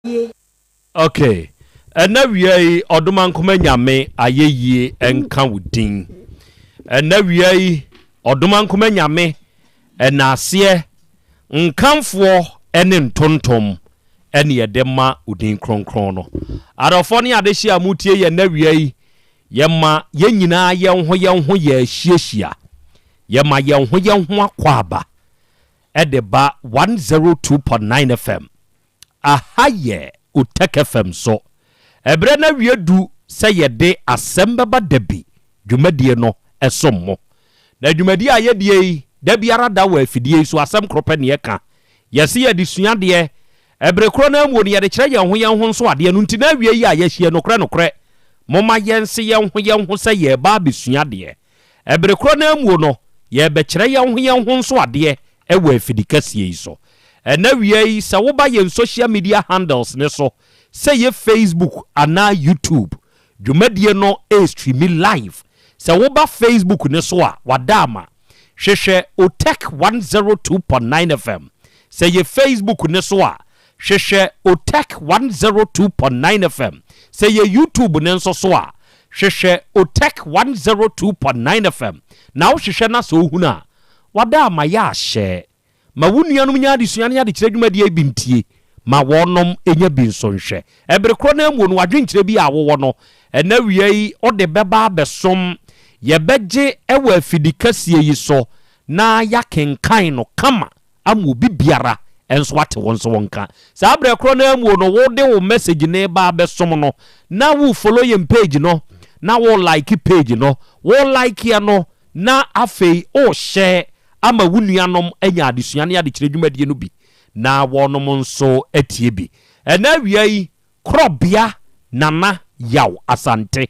nie. Ok ɛnɛ wia yi Ɔdomankoma Nyame ayɛyie nka wo din Ɛnɛ wia yi Ɔdomankoma Nyame ɛnaaseɛ nkamfoɔ ne ntontom ɛne yɛde ma wo din kronkron no Adɔfoɔ ne adehyeɛ a motie yɛn ɛnɛ wia yi yɛma yɛn nyinaa yɛn ho yɛn ho yɛahyiahyia yɛma yɛn ho yɛn ho akwaaba ɛde ba 102.9 FM Aha yɛ Otec FM so. Ɛberɛ no awie du sɛ yɛde Asɛm Bɛba Da Bi dwumadie no som mo. Na dwumadie a yɛdie yi, da biara da wɔ afidie yi so, asɛm koro pɛ na yɛka. Yɛse yɛde sua adeɛ. Ɛbere korɔ no ara mu no, yɛde kyerɛ yɛn ho yɛn ho nso adeɛ. Ɛno nti na awie yi a yɛahyia, nokorɛ nokorɛ, momma yɛnse yɛn ho yɛn ho sɛ yɛreba abɛsua adeɛ. Bere korɔ no ara mu no, yɛrebɛkyerɛ yɛn ho yɛn ho nso adeɛ wɔ afidi kɛseɛ yi so. Ɛnnɛ awia yi, sɛ woba yɛn social media handles no so, sɛ ɛyɛ Facebook anaa YouTube, dwumadie no restreami live. Sɛ woba Facebook no so a, wadaama, hwehwɛ Otec 102.9 FM. Sɛ ɛyɛ Facebook no so a, Hwehwɛ Otec 102.9 FM. Sɛ ɛyɛ YouTube no nso so a, hwehwɛ Otec 102.9 FM. Na wohwehwɛ na sɛ wohunu a, wada ama yɛ ahyɛ. Ma wo nuanom nya adesua ne adekyerɛ dwumadie yi bi ntie. Ma wɔnom nya bi nso nhwɛ. Ɛbere korɔ no ara mu no, w'adwenkyerɛ bi a wowɔ no, ɛnnɛ awia yi wode bɛba abɛsom. Yɛbɛgye wɔ afidikɛseɛ yi so na yɛakenkan no kama ama obi biara nso ate wo nso wo nka. Saa berɛ korɔ no ara mu no, wode wo message no reba abɛsom no, na wo follow yɛn page no, na wo like page no, wo likeɛ no, na afei wo share ama wo nuanom anya adesua ne adekyerɛ dwumadie no bi, na wɔnom nso atie bi. Ɛnɛ awia yi, Korɔbea Nana Yaw Asante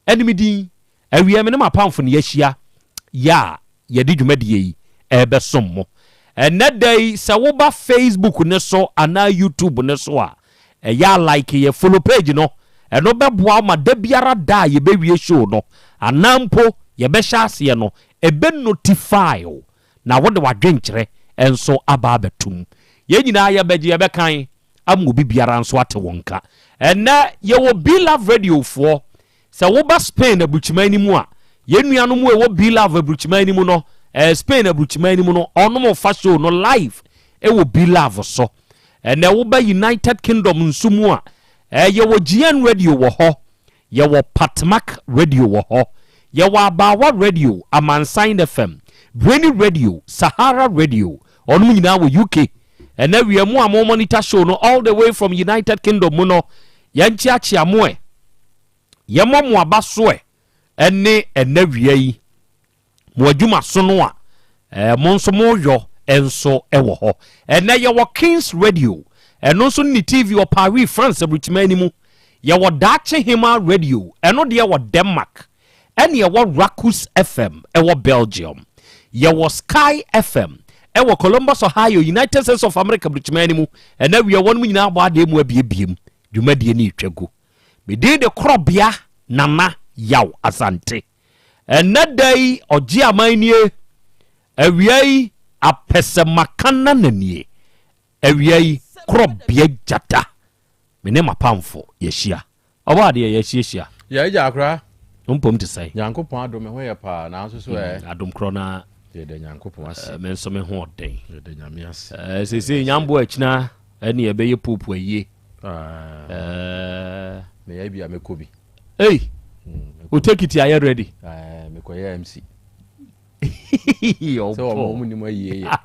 ɛne me din. Awia me ne m'apamfo na yɛahyia yɛ a yɛde dwumadie yi rebɛsom mo. Ɛnnɛ da yi sɛ woba Facebook no so anaa YouTube no so a, ɛyɛ a like yɛ, follow page no. Ɛno bɛboa wo ma da biara da a yɛbɛwie show no anaa mpo yɛbɛhyɛ aseɛ no, ɛbɛ notify wo na wode w'adwenkyerɛ nso aba abɛtom. Yɛn nyinaa yɛbɛgye, yɛbɛkan ama obi biara nso ate wo nka. Ɛnnɛ yɛwɔ B-Love Radio foɔ. Sɛ woba Spain aburukyiman no mu a, yɛn nuanom a ɛwɔ B-Love aburukyiman no mu no, eh, Spain aburukyiman no mu no, ɔnom fa show no live ɛwɔ B-Love so. Ɛnnɛ woba United Kingdom nso mu a, eh, yɛwɔ GN Radio wɔ hɔ. Yɛwɔ Patmak Radio wɔ hɔ. Yɛwɔ Abaawa Radio, Amansan FM, Brainy Radio, Sahara Radio. Ɔnom nyinaa wɔ UK. Ɛnɛ wia mu a mo monitor show no all the way from United Kingdom mu no, yɛnkyeakyea mo ɛ. Yɛmmɔ mo aba so ɛ ɛne ɛnɛ wia yi. Mo adwumasono a eh, mo nso moyɔ nso wɔ hɔ. Ɛnɛ yɛwɔ Kings Radio, ɛno nso ne TV wɔ Paris, France aburukyiman no mu. Yɛwɔ Daakye Hema Radio, ɛno deɛ wɔ Denmark. Ɛne ɛwɔ Rakus FM ɛwɔ Belgium. Yɛwɔ Sky FM ɛwɔ Columbus, Ohio, United States of America aburukyiman no mu. Ɛnɛ wia wɔn nyinaa abɔ adeɛ mu abiebiem. Dwumadie no retwa gu. Me din de Korɔbea Nana Yaw Asante. Ɛnnɛ da yi ɔgye aman nie, awia yi apɛsɛmakanana nie, awia yi korɔbea gyata, me ne m'apamfo yɛahyia. Ɔbɔ adeɛ yɛahyiahyia. Yɛ agya akora. Wo mpom te sɛn? Nyankopɔn adom me ho yɛ paa nanso so ɛ. Adom korɔ na. Yɛda Nyankopɔn ase. Me nso me ho ɔden. Yɛda Nyame ase. Seesei nyamboa akyina ɛne ɛbɛyɛ pope ayie. Meyɛ bi a mɛkɔ bi. Ei! Wo tekiti ayɛ ready? Ɛɛ, mekɔyɛ MC. Sɛ wɔn wɔn nim ayie yɛ.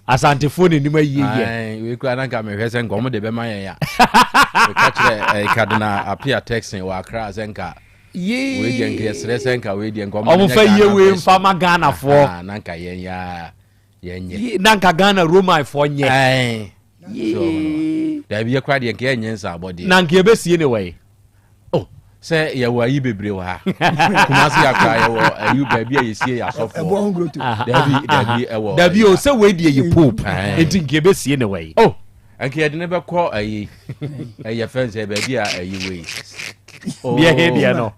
Asantefoɔ na nim ayie yɛ. Wei kura na nka mehwɛ sɛ nka wɔn de bɛma yɛn ya. Meka kyerɛ ɛɛ Kadena Apia Texan wɔ Accra sɛ nka. Yee. Wei deɛ nka yɛsrɛ sɛ nka wei deɛ nka wɔn fa yie wei nfa ma Ghanafoɔ. Na nka yɛn ya yɛn nyɛ. Na nka Ghana Romanfoɔ nyɛ. Ɛɛ. Daabi yɛ kora deɛ nka yɛnyɛ nsaabɔdeɛ. Na nka yɛbɛsie ne wɔ yi. Oh, sɛ yɛwɔ ayi bebree wɔ ha. Kumasi akora yɛwɔ ayi baabi a yɛsie yɛ asɔfoɔ. Ɛboɔ ho groto. Dabi dabi ɛwɔ. Dabi o sɛ wei deɛ yɛ pope. Eti nka yɛbɛsie ne wɔ yi. Oh, nka yɛde ne bɛkɔ ayi ɛyɛ fɛn sɛ baabi a ayi wei. Deɛ he deɛ no.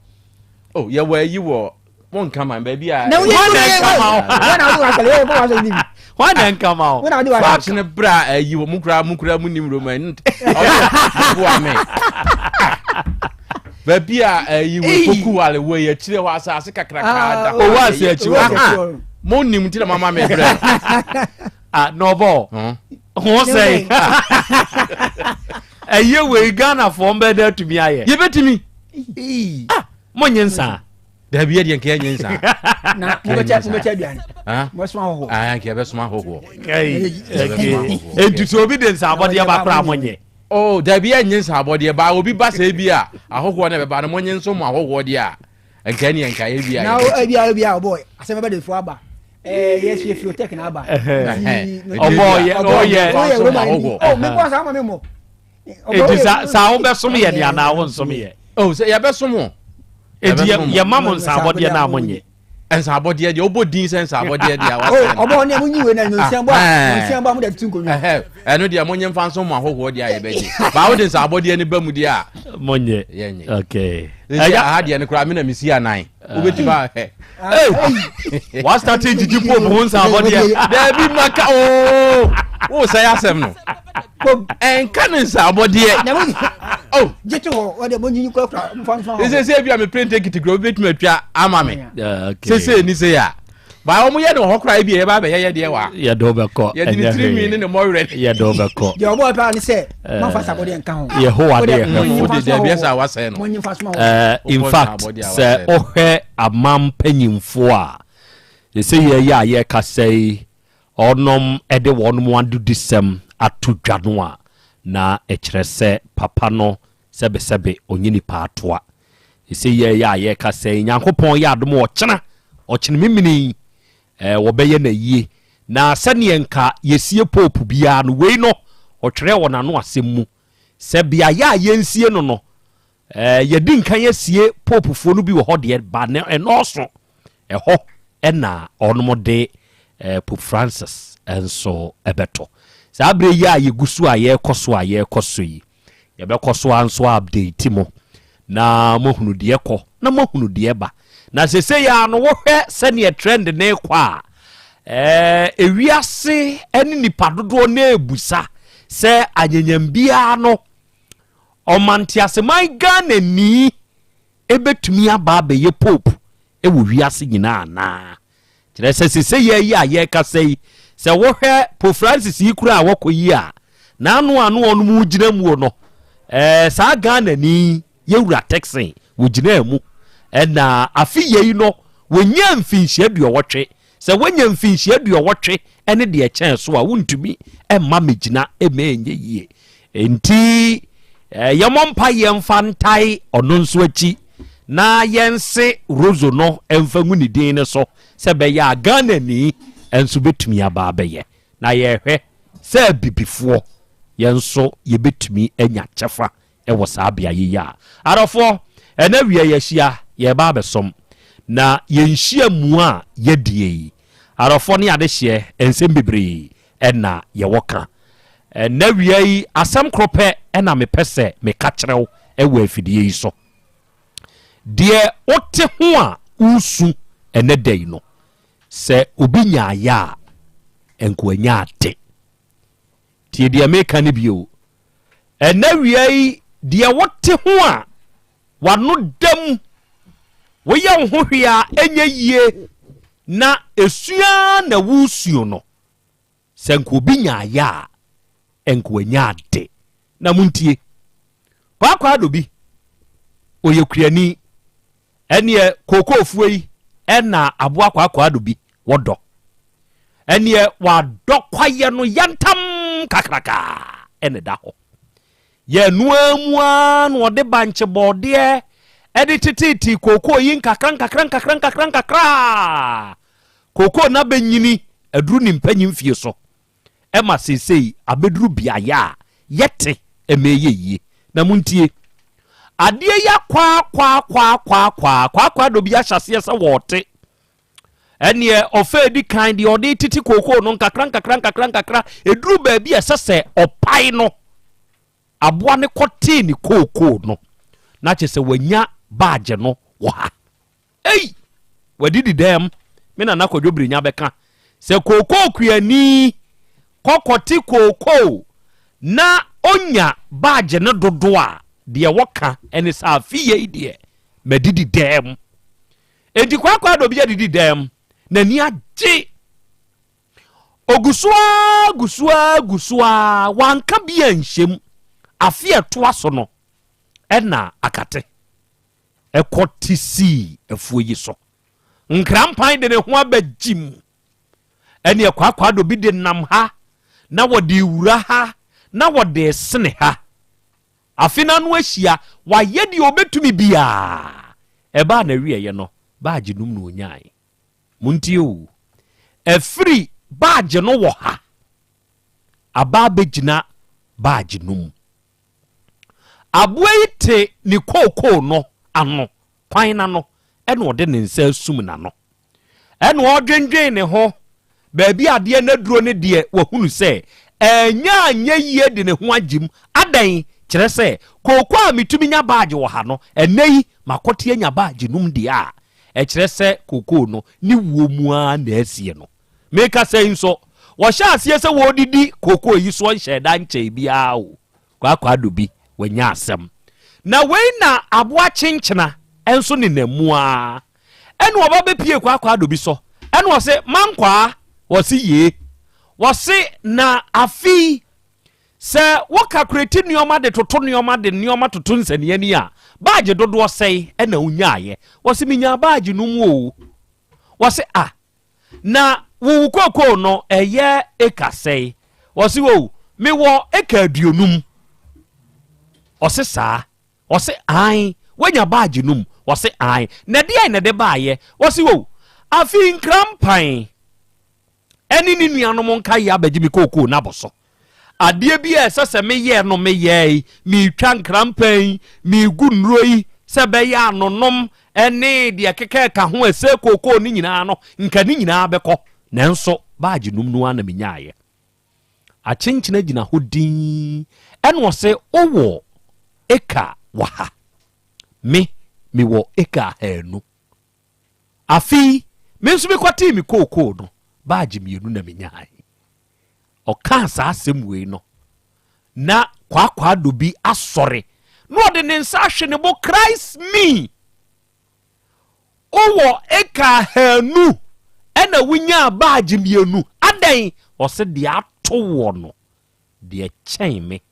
Oh, yɛwɔ ayi wɔ mo nka man baabi a. Na woyɛ Hwan na ɛka ma wo? Wɔn na wɔn asɔre yɛ wɔn asɔre ni bi. Hwan na nka ma wo? Fax no bra ayi wɔ mu koraa mu koraa mu nim Roma ɔsɛ boa me. Baabi a ayi wɔ poku wale wɔ yɛ akyire hɔ asase kakraka da hɔ. Owó ase akyi wɔ. Mo nim ti na mama me brɛ. Ah, na ɔbɔ. Ho sɛn. Ɛyɛ wei Ghana fɔ mbɛ dɛ tumi ayɛ. Yɛbɛtumi. Ah, mo nye nsa. Dabi yɛ deɛ nka yɛnyɛ nsa. Na mobɛkyɛ mobɛkyɛ aduane. Mobɛsoma ahɔhoɔ. Ah, nka yɛbɛsoma ahɔhoɔ. Enti sɛ obi de nsa abɔdeɛ ba koraa monyɛ. Oh, dabi yɛnyɛ nsa abɔdeɛ ba obi ba sɛ ebi a ahɔhoɔ na ɛbɛba no monye nso mo ahɔhoɔ deɛ a nka ɛne nka yɛ bi a. Na ebi a ebi a ɔbɔ asɛm bɛbɛ de fo aba. Ɛɛ yɛ fi fi otɛk na aba. Ɔbɔ ɔyɛ ɔyɛ. Ɔyɛ Oh, mi bɔ sa ama mi mɔ. Eti sa sa wobɛsom yɛ ne anaa wonsom yɛ. Oh, sɛ yɛbɛsom o. Eti yɛma mo nsaabɔdeɛ na monyɛ. Nsaabɔdeɛ deɛ wobɔ din sɛ nsaabɔdeɛ deɛ wasɛn. Oh, ɔbɔ ne mo nyi wei na nsia bɔ a nsia bɔ a mo de tutu nkonnwa. Ɛno deɛ monye mfa nso mo ahohoɔ deɛ a yɛbɛgye. Baa wode nsaabɔdeɛ no ba mu deɛ a. Monyɛ. Yɛnyɛ. Okay. Ɛyɛ aha deɛ no koraa me na mesi anan. Wobɛtumi ahwɛ. Wastate gyigyi pope ho nsaabɔdeɛ. Daabi maka oo. Wo sɛ asɛm no. Ɛnka ne nsaabɔdeɛ. Oh. Gye to hɔ wɔde mo nyinyi kura mfa nfa hɔ. Sɛ sɛ bi a me plane ticket kura obi betumi atwa ama me. Sɛ sɛ ni sɛ ya. Ba wɔn yɛ no hɔ koraa ebi yɛ ba abɛyɛ yɛ deɛ wa. Yɛ dɔw bɛ kɔ. Yɛ de ne tiri nwi ne ne mɔwerɛ. Yɛ dɔw bɛ kɔ. Deɛ ɔbɔ paa ne sɛ mafa sabɔdeɛ nka ho. Yehowa de yɛ hwɛfo. Wode deɛ ɛsɛ a wasɛe no. In fact sɛ wohwɛ aman mpanyimfoɔ a sɛ yɛyɛ a yɛkasa yi ɔnom de wɔn adodisɛm ato dwa no a na ɛkyerɛ sɛ papa no sɛbesɛbe ɔnyɛ nipa atoa. Sɛ yɛyɛ a yɛkasa yi Nyankopɔn yɛ adom ɔkyena ɔkyena memene yi wɔbɛyɛ no ayie na sɛdeɛ nka yɛsie pope biara no wei no ɔtwerɛ wɔ n'ano asɛm mu sɛ beaeɛ a yɛnsie no no, yɛdi nkan asie popefoɔ no bi wɔ hɔ deɛ ba ne ɛnɔɔso ɛhɔ ɛna ɔnom de Pope Francis nso ɛbɛtɔ. Saa berɛ yi a yɛgu so a yɛrekɔ so a yɛrekɔ so yi, yɛbɛkɔ so ara nso update mo na moahunu deɛ kɔ na moahunu deɛ ba. Na sesei ara no wohwɛ sɛdeɛ trend no rekɔ a, ɛɛ ewiase ne nipa dodoɔ no rebusa sɛ anyanyam biara no ɔmanteaseman Ghana ni ebetumi aba abɛyɛ pope wɔ wiase nyinaa anaa? Kyerɛ sɛ sesei yi a yɛrekasa yi, sɛ wohwɛ Pope Francis yi koraa a wɔkɔ yi a, n'ano ano a ɔnom gyina muo no, ɛɛ saa Ghana ni yɛwura Texan wɔgyinaa mu. Ɛna afe yei no, wɔnyaa mfinhyia aduɔwɔtwe. Sɛ woanya mfinhyia aduɔwɔtwe ne deɛ ɛkyɛn so a, wontumi mma mmɛgyina mma ɛnyɛ yie. Enti yɛmmɔ mpaeɛ mfa ntae ɔno nso akyi na yɛnse Roso no mfa ngu ne din no so sɛ ɛbɛyɛ a Ghanani nso bɛtumi aba abɛyɛ. Na yɛrehwɛ sɛ abibifoɔ yɛn nso yɛbɛtumi anya kyɛfa wɔ saa beaeɛ yi a. Adɔfoɔ, ɛnɛ awia yɛahyia, yɛreba abɛsom, na yɛn nhyiamu a yɛadie yi, adɔfoɔ ne adehyeɛ, nsɛm bebree na yɛwɔ ka. Ɛnɛ awia yi, asɛm koro pɛ na mepɛ sɛ meka kyerɛ wo wɔ afidie yi so. Deɛ wote ho a woresu ɛnɛ da yi no, sɛ obi nyaeɛ a, nka wanya ade. Tie deɛ meka no bio. Ɛnɛ awia yi, deɛ wote ho a w'ano da mu, woyɛ wo ho hwee a ɛnyɛ yie na esua ara na woresuo no, sɛ nka obi nyaeɛ a, nka wanya ade. Na montie, Kwaakwaado bi, ɔyɛ kuani, Ɛneɛ kookoofuo yi na aboa kwaakwaado bi wɔdɔ. Ɛneɛ wadɔ kwaeɛ no yantam kakrakaa ɛna ɛda hɔ. Yɛ noa mu ara na ɔde bankye bɔɔdeɛ ɛde teteete kookoo yi nkakra nkakra nkakra nkakra nkakra. Kookoo no abɛnyini aduru ne mpanyin fie so. ɛma seesei abɛduru beaeɛ a yɛte ɛma ɛyɛ yie. Na montie, adeɛ yi akwaakwaakwaakwaakwaakwaakwa dɔ bi ahyɛ aseɛ sɛ wɔɔte. Ɛneɛ ɔfɛ edi kan deɛ ɔde tete kookoo no nkakra nkakra nkakra nkakra, ɛduru baabi a ɛsɛ sɛ ɔpae no, aboa no kɔtee ne kookoo no, na kyerɛ sɛ wanya baagye no wɔ ha. Ei! Wadidi dɛm. Me nana Kwadwo Brenya bɛka. Sɛ kookoo kuani kɔkɔte kookoo na ɔnya baagye no dodoɔ a, deɛ wɔka ne sɛ afe yei deɛ madidi dɛm. Enti Kwaakwaado bi adidi dɛm, n'ani agye. Ɔgu so ara gu so ara gu so ara, wanka bi anhyɛ mu. Afe a ɛtoa so no, ɛna akate ɛkɔ te sii afuo yi so. Nkrampan de ne ho abɛgyim. Ɛneɛ Kwaakwaado bi de nam ha, na wɔde wura ha, na wɔde sene ha. Afe no ano ahyia, wayɛ deɛ ɔbɛtumi biara. Ɛbaa n'awieeɛ no, baagye num na ɔnyae. Montie o, ɛfiri baagye no wɔ ha, aba abɛgyina baagye no mu. Aboa yi te ne kookoo no ano, kwan no ano, ɛna ɔde ne nsa asum n'ano. Ɛna ɔredwendwen ne ho, baabi adeɛ no aduro no deɛ wahunu sɛ ɛnyɛ anyɛ yie de ne ho agye mu. Adɛn? Kyerɛ sɛ, kooko a metumi nya baagye wɔ ha no, ɛnnɛ yi makɔte anya baagye num deɛ a, ɛkyerɛ sɛ kookoo no ne wuo mu ara na asie no. Mekasa yi nso, wɔhyɛ aseɛ sɛ wɔredidi kookoo yi soɔ nhyɛɛ da nkyɛe biara o. Kwaakwaado bi, wanya asɛm. Na wei na aboa kyenkyena nso nenam mu ara. Ɛna ɔba bɛpie kwaakwaado bi so. Ɛna ɔse, mankwaa? Wɔse, yee. Wɔse, na afei sɛ wo kakureti nneɛma de toto nneɛma de nneɛma toto nsaniani a, baagye dodoɔ sɛe ɛna wonyaayɛ? Wɔse, menyaa baagye no mu o. Wɔse, ah, Na wo wo kookoo no ɛyɛ eka sɛe? Ɔse o, mewɔ eka aduonum. Ɔse saa? Ɔse ae. Woanya baagye num? Ɔse ae. Na ɛdeɛn na ɛde baayɛ? Ɔse o, afei Nkrampan ɛne ne nuanom nkaeɛ abɛgye me kookoo no abɔ so. Adeɛ bi a ɛsɛ sɛ meyɛ no meyɛe, meretwa nkrampa yi, meregu nnuro yi sɛ ɛbɛyɛ anonom ne deɛ ɛkeka ɛka ho ɛsɛ kookoo no nyinaa no, nka ne nyinaa bɛkɔ. Nanso baagye num no ara na menyaeɛ. Akyenkyena gyina hɔ dinn ɛna ɔse wowɔ eka wɔ ha, me mewɔ eka ahanu. Afei me nso mekɔtee me kookoo no, baagye mmienu na menyaeɛ. Ɔkaa saa asɛm wei no, na kwaakwaado bi asɔre na ɔde ne nsa ahwe ne bo, Christ me! Wowɔ eka ahanu ɛna wonyaa baagye mmienu, adɛn? Ɔse deɛ ato woɔ no, deɛ ɛkyɛn me,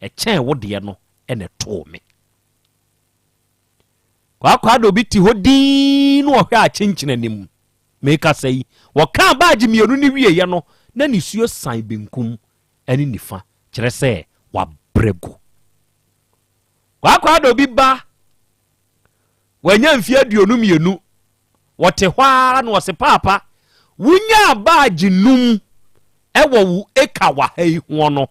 ɛkyɛn wo deɛ no ɛna ɛtoo me. Kwaakwaado bi te hɔ dinn na ɔhwɛ akyenkyena anim. Merekasa yi, wɔkaa baagye mmienu no wieeɛ no, na nisuo san benkum ne nifa, kyerɛ sɛ wabrɛ gu. Kwaakwaado bi ba, wanya mfeɛ 22, wɔte hɔ ara na ɔse, Paapa, wonyaa baagye num wɔ wo eka wɔ ha yi hoɔ no,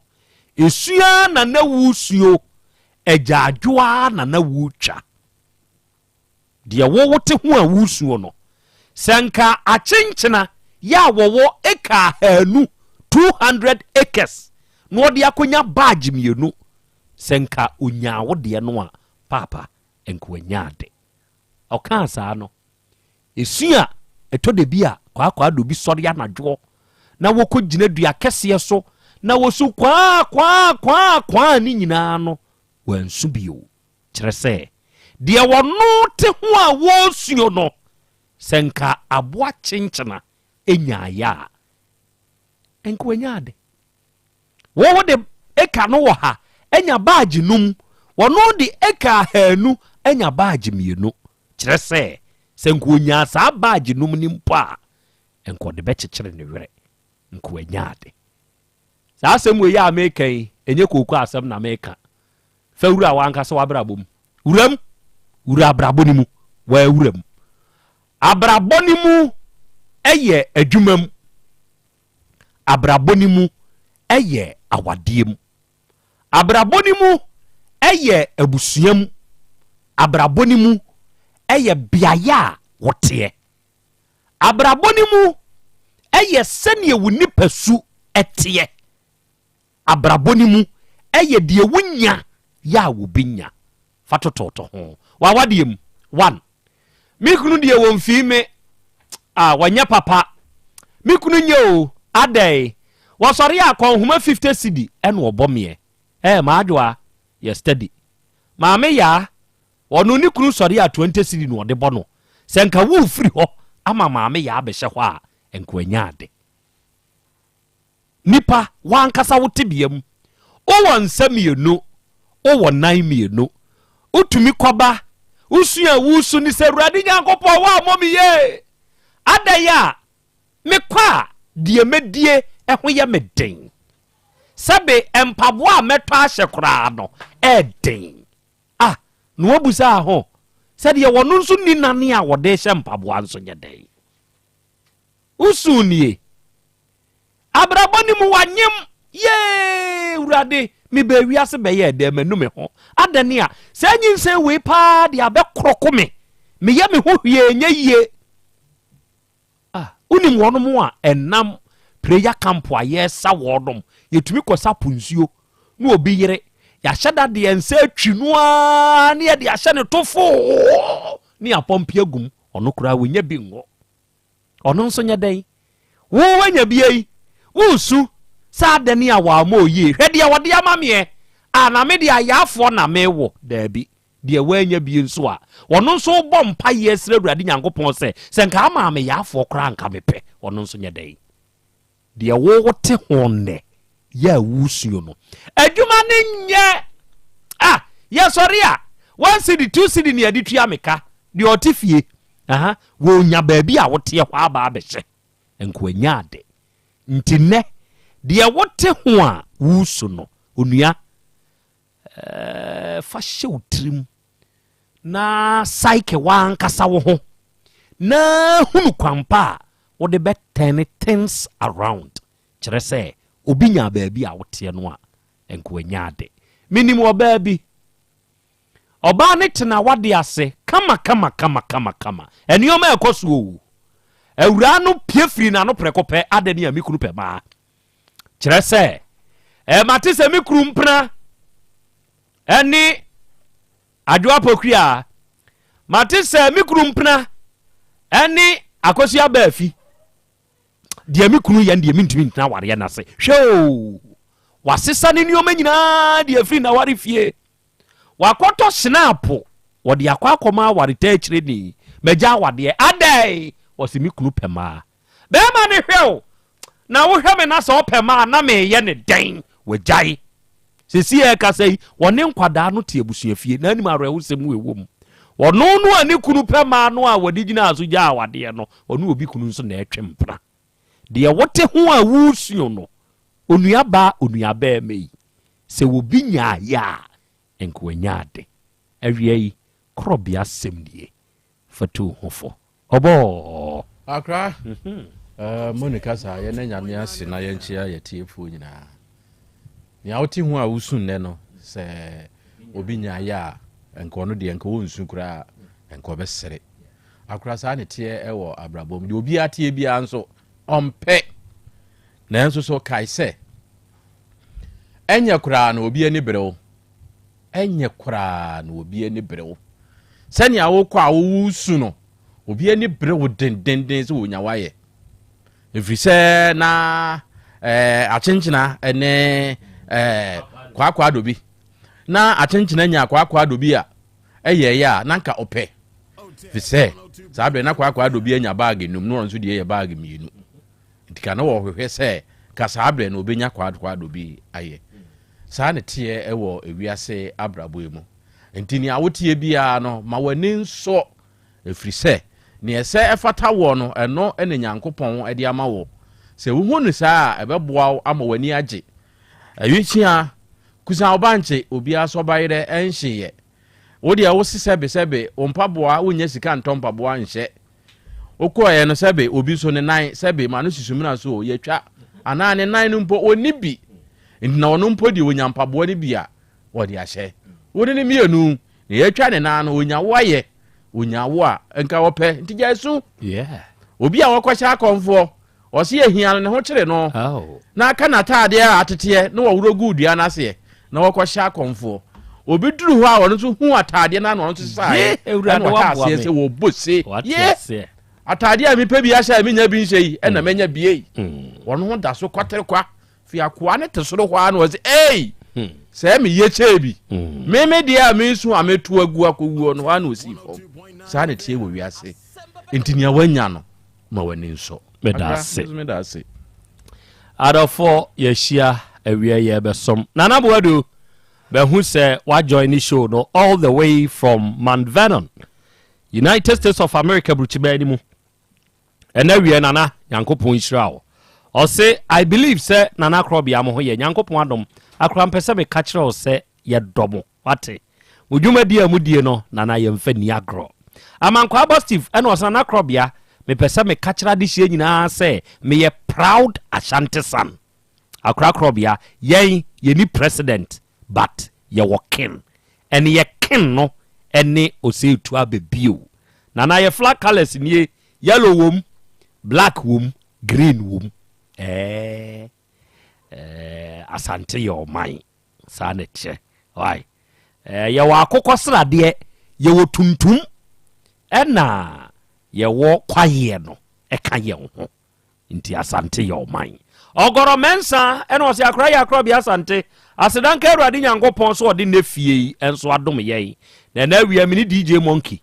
esu ara na na woresuo, agyaadwo ara na na woretwa. Deɛ wo wote ho a woresuo no, sɛ nka akyenkyena yɛ a wɔwɔ eka ahanu, 200 acres, na ɔde akɔnya baagye mmienu, sɛ nka ɔnyaa wo deɛ no a, paapa, nka wanya ade. Ɔkaa saa no, esu a ɛtɔ da bi a kwaakwaado bi sɔre anadwoɔ na wɔkɔgyina dua kɛseɛ so na wɔsu kwaa kwaa kwaa kwaa ne nyinaa no, wansu bio. Kyerɛ sɛ, deɛ wɔno te ho a wɔresuo no, sɛ nka aboa kyenkyena nyaeɛ a, nka wanya ade. Wo de eka no wɔ ha anya baagye num, wɔno de eka ahanu anya baagye mmienu. Kyerɛ sɛ, sɛ nka ɔnyaa saa baagye num no mpo a, nka ɔde bɛkyekyere ne werɛ, nka wanya ade. Saa asɛm wei a meka yi, ɛnyɛ kooko asɛm na meka. Fa wura w'ankasa w'abrabɔ mu. Wura mu. Wura abrabɔ no mu. W'awura mu. Abrabɔ no mu yɛ adwuma mu. Abrabɔ no mu yɛ awadeɛ mu. Abrabɔ no mu yɛ abusua mu. Abrabɔ no mu yɛ beaeɛ a woteɛ. Abrabɔ no mu yɛ sɛdeɛ wo nipasu teɛ. Abrabɔ no mu yɛ deɛ wonya yɛ a wobi nya. Fa tototo ho. W'awadeɛ mu, one. Me kunu deɛ wɔmfii me. Ah, wɔnyɛ papa. Me kunu nyɛ o, adɛn? Wɔsɔre a kɔnhoma 50 cedi ɛna ɔbɔ meɛ. Ɛɛ Maadwoa, yɛ steady. Maame Yaa, ɔno ne kunu sɔre a 20 cedi na ɔde bɔ no. Sɛ nka worefiri hɔ ama Maame Yaa abɛhyɛ hɔ a, nka wanya ade. Nipa, w'ankasa wo tebea mu. Wowɔ nsa mmienu, wowɔ nan mmienu. Wotumi kɔba, wosu a wusu ne sɛ, Awurade Nyankopɔn, woammɔ me yie. Adɛn a mekɔ a deɛ mɛdie ho yɛ me den. Sɛbe mpaboa a mɛtɔ ahyɛ koraa no, ɛɛden. Ah, na wabusa ho sɛ deɛ wɔno nso nni nane a wɔde hyɛ mpaboa nso nyɛ dɛn. Wo su nie. Abrabɔ no mu wanyem yee Awurade mebaa wiase bɛyɛɛ dɛn manu me ho adɛn a saa nyinsɛn wei paa de abɛkorɔko me meyɛ me ho hwee nyɛ yie ah wonim wɔnom a ɛnam prayer camp a yɛsa wɔnom yɛtumi kɔsa po nsuo na obi yere yɛahyɛ da deɛ nsa atwi no ara ne yɛde ahyɛ ne to foo ne yɛapɔmpe agum ɔno koraa wɔnya bi ngɔ Ɔno nso nyɛ dɛn? Wo woanya bia yi, woresu sɛ adɛn a wammɔ oyie? Hwɛ deɛ wɔde ama meɛ, a na me deɛ ayaafoɔ na mewo. Daabi, deɛ woannya bie nso a, ɔno nso wobɔ mpaeɛ srɛ Awurade Nyankopɔn sɛ, sɛ nka amaa me yaafoɔ koraa anka mepɛ. Ɔno nso nyɛ dɛn? Deɛ wo wote ho nnɛ yɛ a wosuo no, adwuma no nyɛ. Ah, yɛsɔre a, one cedi, two cedi ne yɛde tua me ka. Deɛ ɔte fie, aha, wɔnya baabi a woteɛ hɔ aba abɛhyɛ, nka wanya ade. Nti nnɛ, deɛ wote ho a wosu no, onua, eh, fa hyɛ wo tirim na psyche w'ankasa wo ho na hunu kwampa a wode bɛ turn things around kyerɛ sɛ obi nyaa baabi a woteɛ no a nka wanya ade. Menim ɔbaa bi, ɔbaa no tena wade ase kama kama kama kama kama, nneɛma ɛkɔ so o, awuraa no pie firi n'ano prɛko pɛ, adɛn ni a me kunu pɛ maa, kyerɛ sɛ ɛmate sɛ me kunu mpena ɛne Adwoa Pokuaa, mate sɛ me kunu mpena ɛne Akosua Baafi. Deɛ me kunu yɛ no deɛ mentumi ntena awareɛ no ase. Hwɛ o, wasesa ne nneɛma nyinaa de afiri n'aware fie. Wakɔtɔ snap, wɔde akɔ akɔma aware taakyireni. Magya awadeɛ. Adɛn? Ɔse me kunu pɛ maa. Bɛɛma no hwɛ wo na wohwɛ me na sɛ ɔpɛ ma a na meyɛ ne dɛn? Wagyae. Sɛsi yɛrekasa yi, wɔne nkwadaa no te abusuafie na anim awerɛhosɛm wɔ mu. Ɔno no a ne kunu pɛ maa no a wɔde gyinaa so gyaa awadeɛ no, ɔne obi kunu nso na ɛretwe mpena. Deɛ wote ho a woresuo no, onuabaa, onuabɛɛma yi, sɛ obi nyaeɛ a, nka wanya ade. Awia yi, korɔbea asɛm nie. Fa tu wo ho fo. Ɔbɔɔ. Akra, eh, Monica saa, yɛnna Nyame ase na yɛnkyea yɛtiefoɔ nyinaa. Nea wote ho a wosu nnɛ no, sɛ obi nyaeɛ a, nka ɔno deɛ nka ɔnsu koraa, nka ɔbɛsere. Akora saa ne teɛ wɔ abrabɔ mu. Deɛ obiara teɛ biara nso, ɔmpɛ. Nanso so kae sɛ, ɛnyɛ koraa na obi ani bere wo. Ɛnyɛ koraa na obi ani bere wo. Sɛnea wokɔ a woresu no, obi ani bere wo dendenden sɛ wonya woayɛ. Ɛfiri sɛ na eh, akyenkyena ne eh, kwaakwa dobi. Na akyenkyena nya kwaakwa dobi a ɛyɛɛyɛ a na nka ɔpɛ. Ɛfiri sɛ saa berɛ na kwaakwa dobi anya baage num na ɔno nso deɛ yɛ baage mmienu. Nti ka na wɔhwehwɛ sɛ ka saa berɛ no ɔbɛnya kwaadokwaado bi ayɛ. Saa na ɛteɛ wɔ ewiase abrabɔ yi mu. Nti nea woteɛ biara no, ma w'ani nsɔ, ɛfiri sɛ nea ɛsɛ ɛfata woɔ no, ɛno na Nyankopɔn de ama wo. Sɛ wohu no saa a, ɛbɛboa wo ama w'ani agye. Awisia, kusa wo bankye, obiara sɔ bayerɛ ɛnhyeeɛ. Wo deɛ wose sɛbe sɛbe wo mpaboa wonnya sika ntɔ mpaboa nhyɛ. Wokɔeɛ no sɛbe obi nso ne nan sɛbe ma no si sumina so o, yɛtwa anaa ne nan no mpo ɔnni bi nti na ɔno mpo deɛ ɔnya mpaboa no bi a ɔde ahyɛ. Wo ne no mmienu na yɛatwa ne nan no ɔnya wo ayɛ ɔnya wo a nka ɔpɛ nti gyae su. Obi a wɔkɔhyɛ akɔmfoɔ Ɔse ahia no ne ho kyere no na aka n'ataadeɛ a ateteɛ na wɔworɔ guu dua no aseɛ na wɔkɔhyɛ akɔmfoɔ. Obi duru hɔ a ɔno nso hu ataadeɛ no a na ɔno nso sesaeɛ Ye, Awurade ɛna ɔhyɛ waboa aseɛ me. sɛ wɔbɔ se. Wate Ye! aseɛ. Ataadeɛ a mepɛ bi ahyɛ a menya bi nhyɛ yi ɛna manya bie yi. Wɔn ho da so kwatere kwa. Fi akoa ne te soro hɔ ara na wɔsɛ ei sɛ meyɛ kyɛɛ bi. Meme deɛ a mesu a meto agu akɔwuo no hɔ ara na ɔsii fam. Saa na ɛteɛ wɔ wiase. Nti nea wanya no ma w'ani nsɔ. Meda ase. Meda ase. Adɔfoɔ yɛahyia awia yɛbɛsom. Nana Boadu bɛhu sɛ wajoin ne show no all the way from Mount Vernon, United States of America burukyibaa no mu. Ɛna wiɛ Nana, Nyankopɔn nhyira wo. Ɔse I believe sɛ Nana Korɔbea mo ho yɛ, Nyankopɔn adom. Akora mpɛ sɛ meka kyerɛ wo sɛ yɛdɔ mo, wate. Mo dwumadie a modie no Nana yɛmfa nni agorɔ. Amankwaa Steve ɛna ɔse Nana Korɔbea mepɛ sɛ meka kyerɛ adehyeɛ nyinaa sɛ meyɛ proud Ashanti son. Akora Korɔbea yɛn yɛni president but yɛwɔ king and yɛ king no ɛne Osei-Tutu aba bio. Nana yɛ flag colours nie, yellow wom, black wom, green wom. Ɛɛ ɛɛ Asante yɛ ɔman saa na ɛteɛ. Why? Ɛɛ yɛwɔ akokɔ sradeɛ, yɛwɔ tuntum ɛna yɛwɔ kwaeɛ no ɛka yɛn ho. Nti Asante yɛ ɔman. Ɔgɔrɔ Mɛnsa ɛna ɔse akora yɛ akora bia Asante. Aseda nka Awurade Nyankopɔn sɛ ɔde nɛ fie yi nso adom yɛn. Na ɛnɛ awia me ne DJ Monkey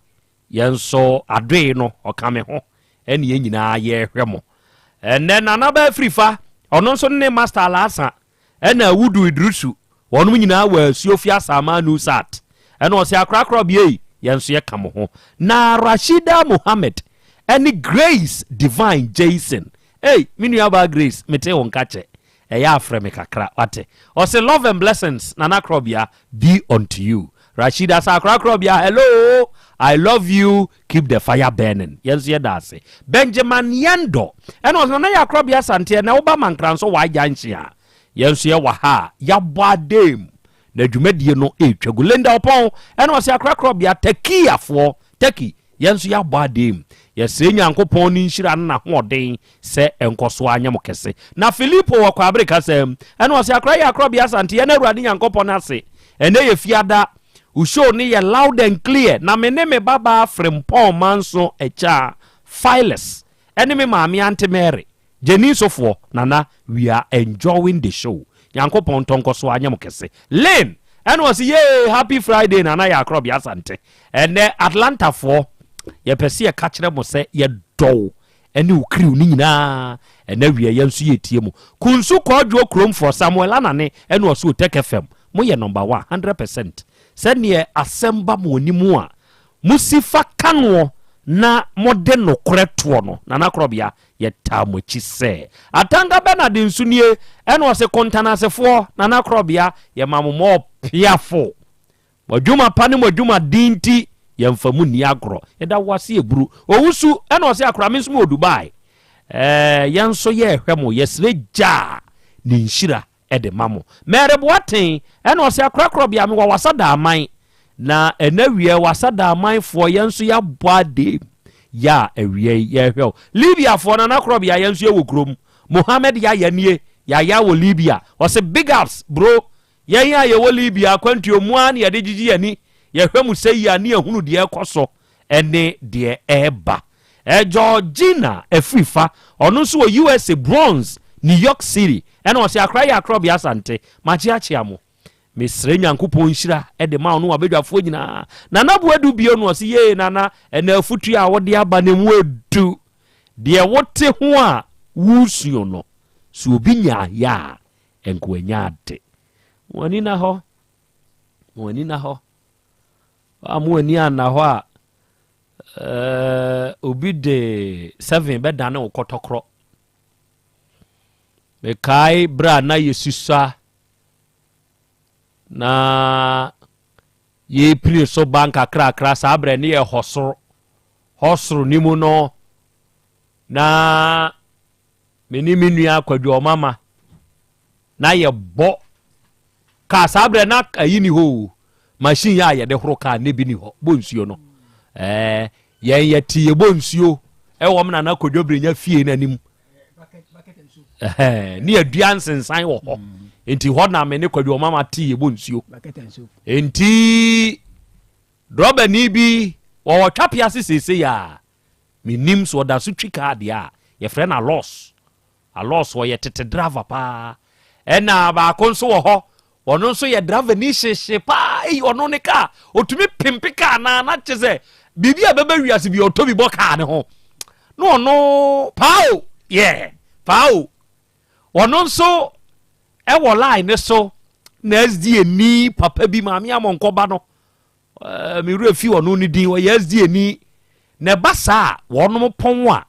yɛn nso adoe no ɔka me ho ɛne yɛn nyinaa yɛrehwɛ mo. Ɛnɛ Nana Ba Afrifa ɔno nso ne Master Alasa Ɛna Awudu Idrisu, wɔnom nyinaa wɔ Asuofi Asaman New Sat. Ɛna ɔse akorakora biei, yɛn nso yɛka mo ho. Na Rashida Mohammed ɛne Grace Divine Jason. Ei, me nua baa Grace, metee wo nka kyɛ. Ɛyɛ a frɛ me kakra, wate. Ɔse love and blessings Nana Krɔbea be unto you. Rashida sɛ akorakora hello, I love you, keep the fire burning. Yɛn nso yɛda ase. Benjamin Yɛndɔ ɛna ɔsɛ Nana yɛ akorabea Asante ɛnɛ woba Mankra nso Y junction a yɛn nso yɛwɔ ha a yɛabɔ adam na dwumadie no ɛretwa gu. Linda Ɔpɔn ɛna ɔsɛ akorakorabea Turkey-afoɔ Turkey yɛn nso yɛabɔ adam. Yɛsrɛ Nyankopɔn ne nhyira ne n'ahoɔden sɛ ɛnkɔ so anyɛ mo kɛse. Na Filipo wɔ Kwabere kasa mu ɛna ɔsɛ akora yɛ akorabea Asante yɛn Awurade Nyankopɔn ase ɛnɛ yɛ fiada. Wo show no yɛ loud and clear na me ne me babaa Frimpong Manso Akyaa Phyllis ɛne me maame Aunty Mary Jenny Sofoɔ Nana we are enjoying the show Nyankopɔn ntɔ nkɔ so anyɛ mo kɛse Lynn ɛna ɔse yee happy Friday Nana yɛ Akorɔbea Asante ɛnɛ Atlanta foɔ yɛpɛ sɛ yɛka kyerɛ mo sɛ yɛdɔ wo ɛne wo crew no nyinaa ɛnɛ awia yɛn nso yɛtie mo Kunsu Kɔɔdwoɔ kuromfoɔ Samuel Anane ɛna ɔse Otec FM moyɛ number one 100% sɛdeɛ asɛm ba mo anim a mosi fa ka noɔ na mode nokorɛ toɔ no Nana Korɔbea yɛtaa mo akyi sɛ Atanga Bernard nso nie ɛna ɔse Kontanasefoɔ Nana Korɔbea yɛma mo mɔ piafo Mo adwuma pa ne mo adwuma den nti yɛnfa mu nni agorɔ. Yɛda wo ase aburu. Owusu ɛna ɔse akora me nso mewɔ Dubai. Ɛɛ yɛn nso yɛɛhwɛ mo yɛsrɛ gyaa ne nhyira de ma mo. Mary Boateng ɛna ɔse akora korɔbea mewɔ Wasa Daaman na ɛnɛ awia Wasa Daaman foɔ yɛn nso yɛabɔ adeem yɛ a awia yi yɛɛhwɛ wo. Libya foɔ Nana Korɔbea yɛn nso yɛwɔ kurom. Mohammed Yaya nie Yaya wɔ Libya ɔse big ups bro Yɛn a yɛwɔ Libya akwantuo mu ara na yɛde gyegye yɛn ani, yɛhwɛ mu sɛ yie a ne yɛhunu deɛ ɛrekɔ so ne deɛ ɛreba. Georgina Afrifa, ɔno nso wɔ USA, Bronx, New York City, ɛna ɔse Accra yɛ Akrɔbea Asante, makyeakyea mo. Mesrɛ Nyankopɔn nhyira de ma wo ne w'abadwafoɔ nyinaa. Nana Boadu bio no ɔse yee Nana, ɛnɛ afutuo a wode aba no mu edu. Deɛ wote ho a woresuo no, sɛ obi nya ayɛ a, Nka wanya ade. Mo ani nna hɔ. Mo ani nna hɔ. A mo ani anna hɔ a, eh, obi de seven bɛdane wo kɔtɔkorɔ. Mekae berɛ a na yɛsusua na yɛpini so ba nkakrakra saa berɛ ne yɛ hɔ soro hɔ soro ne mu no na Me ne me nua Kwadwo Ɔmama na yɛbɔ kaa saa berɛ na ayi ni hɔ o machine yɛ a yɛde horo kaa ne bi ni hɔ bɔ nsuo no ɛɛ yɛn yɛte yɛbɔ nsuo ɛwɔ m nana Kwadwo Brenya fie no anim ɛhɛn ne yɛdua nsensan wɔ hɔ nti hɔ na me ne Kwadwo Ɔmama te yɛbɔ nsuo nti drɔbani bi wɔwɔ twapea ase seesei a. Mennim sɛ ɔda so twi kaa deɛ a, yɛfrɛ no Alɔs. Alɔs ɔyɛ tete driver paa. Ɛna baako nso wɔ hɔ, ɔno nso yɛ driver ni hyehye paa. Eyi ɔno ne kaa, ɔtumi pimpe kaa naa na kyɛ sɛ biribi a bɛbɛ wiase bi ɔtɔ bi bɔ kaa ne ho. Na ɔno paa o, yɛ paa o. Ɔno nso ɛwɔ line ne so na SDA ni papa bi maame amɔnkɔba no. Eh, me werɛ fi ɔno ne din, ɔyɛ SDA ni. Na ɛba saa a, wɔnom pɔn a,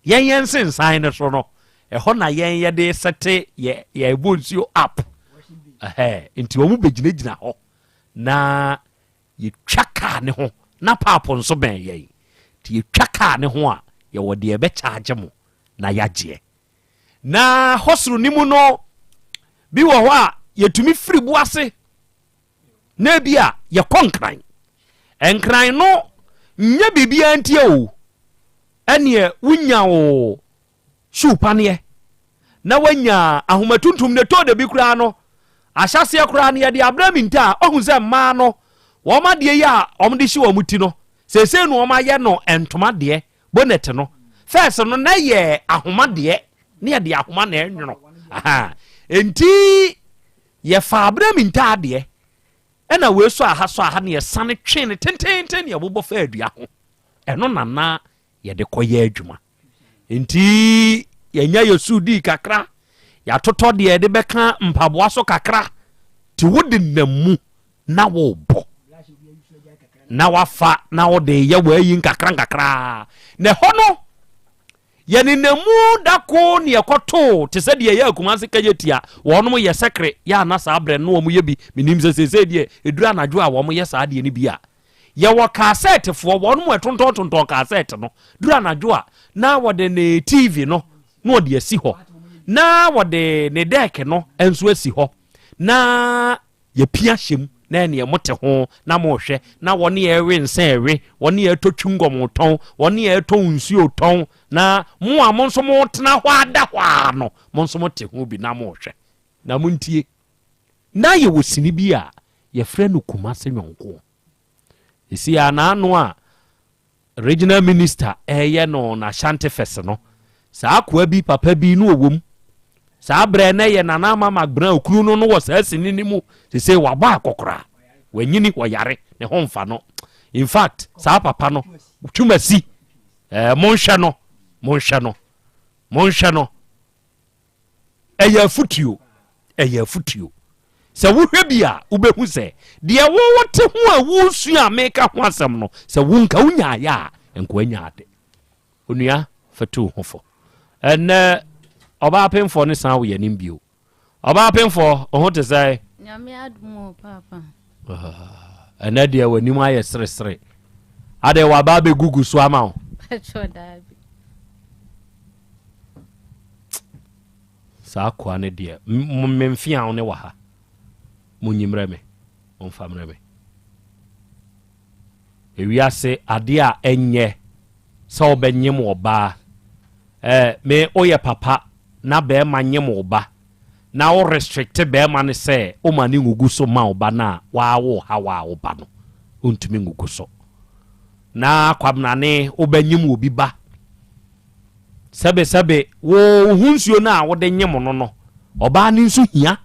yɛn yɛn nsensan no so no, ɛhɔ na yɛn yɛde sɛte yɛ yɛbɔ nsuo up. Ɛhɛ, nti wɔn bɛgyinagyina hɔ na yɛtwa kaa ne ho na paapo nso bɛn yɛn. Nti yɛtwa kaa ne ho a, yɛwɔ deɛ ɛbɛkyaagye mo na yɛagyeɛ. Na hɔ soro ne mu no, bi wɔ hɔ a yɛtumi firi bo ase na ebi a yɛkɔ nkran. Nkran no nyɛ biribiara ntia o, ɛneɛ wonya wo shoe paneɛ na woanya ahoma tuntum na ɛtɔ da bi koraa no ahyɛseɛ koraa no yɛde abrɛ me nta a ɔhu sɛ mmaa no wɔn adeɛ yi a wɔn de hye wɔn ti no seesei no wɔn ayɛ no ntoma deɛ bonnet no fɛs no na yɛ ahoma deɛ ne yɛde ahoma na ɛnwono nti Yɛfaa Abraham ntaadeɛ, ɛna wei sɔ aha sɔ aha na yɛsane twee no tenteenten na yɛbobɔ faa dua ho. Ɛno na na yɛde kɔyɛ adwuma. Nti yɛnya yɛ sudii kakra, yɛatotɔ deɛ yɛde bɛka mpaboa so kakra, nti wode nam mu na wobɔ na wafa na wode yɛ w'ayi nkakra nkakra. Na ɛhɔ no Yɛnenam mu da ko ne yɛkɔtoo te sɛ deɛ ɛyɛ Kumase Kejetia, wɔnom yɛ sɛkere yɛ a na saa berɛ no wɔn yɛ bi, menim sɛ seesei deɛ ɛduru anadwo a wɔn yɛ saa deɛ no bi a. Yɛwɔ kaasɛɛtefoɔ, wɔnom ɛtontɔn tontɔn kaasɛɛte no, duru anadwo a na wɔde ne TV no na wɔde asi hɔ, na wɔde ne dɛɛke no nso asi hɔ, na Yɛpia hyɛ mu na ɛneɛ mote ho na mohwɛ na wɔne ɛrewe nsa ɛwe, wɔne ɛretɔ chewing-gum retɔn, wɔne ɛretɔ nsuo retɔn, na mo a mo nso motena hɔ ada hɔ ara no, mo nso mote ho bi na mohwɛ. Na montie, na yɛwɔ sini bi a yɛfrɛ no Kumase Nyɔnkoɔ. Ɛsi a n'ano a Regional minister reyɛ no n'Ashanti fest no, saa akoa bi, papa bi, no ɔwɔ mu. Saa berɛ na ɛyɛ Nana Ama McBrown okunu no no wɔ saa sini no mu. Sesei wabɔ akɔkora, wanyini, ɔyare, ne ho mfa no. In fact, saa papa no, Twumasi, eh, monhwɛ no, monhwɛ no, monhwɛ no. Ɛyɛ afutuo, ɛyɛ afutuo. Sɛ wohwɛ bi a, wobɛhu sɛ deɛ wote ho a wosua a meka ho asɛm no, sɛ wo nka wonyaeɛ a, nka wanya ade. Onua, fatu ho fo. Ɛnnɛ, ɔbaa pemfoɔ no san wo yɛn anim bio. Ɔbaa pemfoɔ, wo ho te sɛ? Nyame adom o, paapa. Ah, ɛnɛ deɛ w'anim ayɛ seresere. Adɛn w'aba abɛgugu so ama wo? Patrɔ daabi. Saa akoa no deɛ, me mfeaw ne wɔ ha. Monyi mmerɛ me, momfa mmerɛ me. Ewiase adeɛ a ɛnyɛ sɛ wobɛnyem ɔbaa. Eh, me woyɛ papa na bɛrima nyem wo ba na wo restricte bɛrima no sɛ woma no ngugu so ma wo ba no a, waa wo haw a wo ba no ontumi ngugu so. Na Kwabena wobɛnyem obi ba. Sɛbe sɛbe wo wo ho nsuo no a wode nyem no no, ɔbaa no nso hia.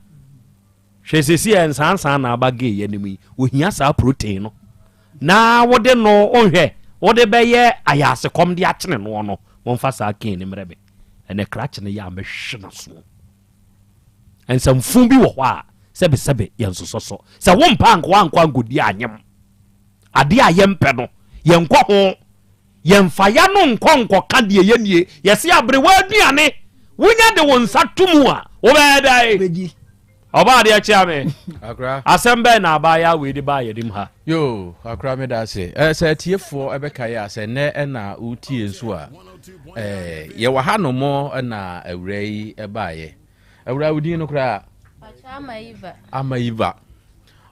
Hwɛ sɛsi ɛ nsansan na aba gay anim yi, ohia saa protein no. Na wode no nhwɛ, wode bɛyɛ ayasekɔm de akyene noɔ no, momfa saa cane no mmerɛ me. Ɛnɛ krakye no yɛ a mɛhwe n'aso. Nsɛmfo bi wɔ hɔ a sɛbe sɛbe yɛnsosɔ so. Sɛ wompɛ anka woankɔ ankɔdi anyem. Adeɛ a yɛmpɛ no, yɛnkɔ ho. Yɛmfa y'ano nkɔ nkɔka deɛ yɛnnie. Yɛse aberewa aduane, wonya de wo nsa to mu a, wobɛyɛ dɛn? Ɔbaa adeɛ kyea me. Akora. Asɛm bɛn na abaayaa wei de baa yɛnim ha? Yoo, akora meda ase. Eh, sɛ atiefoɔ ɛbɛkae a, sɛ nnɛ ɛna wotie nso a, eh, yɛwɔ ha nom na awura yi ɛbaeɛ. Awura wo din no koraa? Pacho Ama Iva. Ama Iva.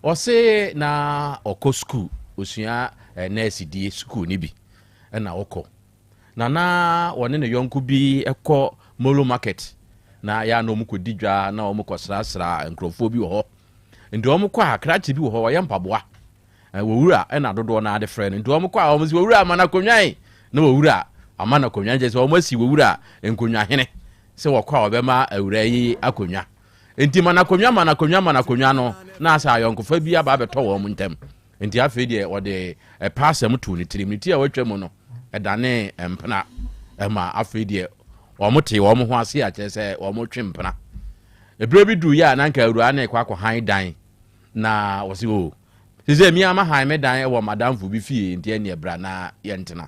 Ɔse na ɔkɔ sukuu, ɔsua eh, nɛɛse die sukuu no bi ɛna ɔkɔ. Na na ɔne ne yɔnko bi kɔ Molo market na yɛ a na wɔn kɔdi dwa na wɔn kɔsrasra nkurɔfoɔ bi wɔ hɔ. Nti wɔn kɔ a krakye bi wɔ hɔ ɔyɛ mpaboa. Wɔwura ɛna dodoɔ no ara de frɛ no. Nti wɔn kɔ a wɔn sɛ wɔwura ama no akonnwan na wɔwura Ama no akonnwa no kyerɛ sɛ wɔn asi wɔwura nkonnwa hene sɛ wɔkɔ a wɔbɛma awura yi akonnwa. Nti ma no akonnwa ma no akonnwa ma no akonnwa no na asɛ ayɔnkofa bi aba abɛtɔ wɔn ntam. Nti afei deɛ wɔde ɛpɛ asɛm too ne tirim. Ne ti a watwa mu no ɛdanee mpena ɛma afei deɛ wɔn te wɔn ho ase a kyerɛ sɛ wɔn twe mpena. Ebere bi duru yɛ a na nka awura no rekɔ akɔhan dan na wɔsi o oh, sɛ mi ama han me dan wɔ madamfo bi fie nti ɛneɛ bra na yɛntena.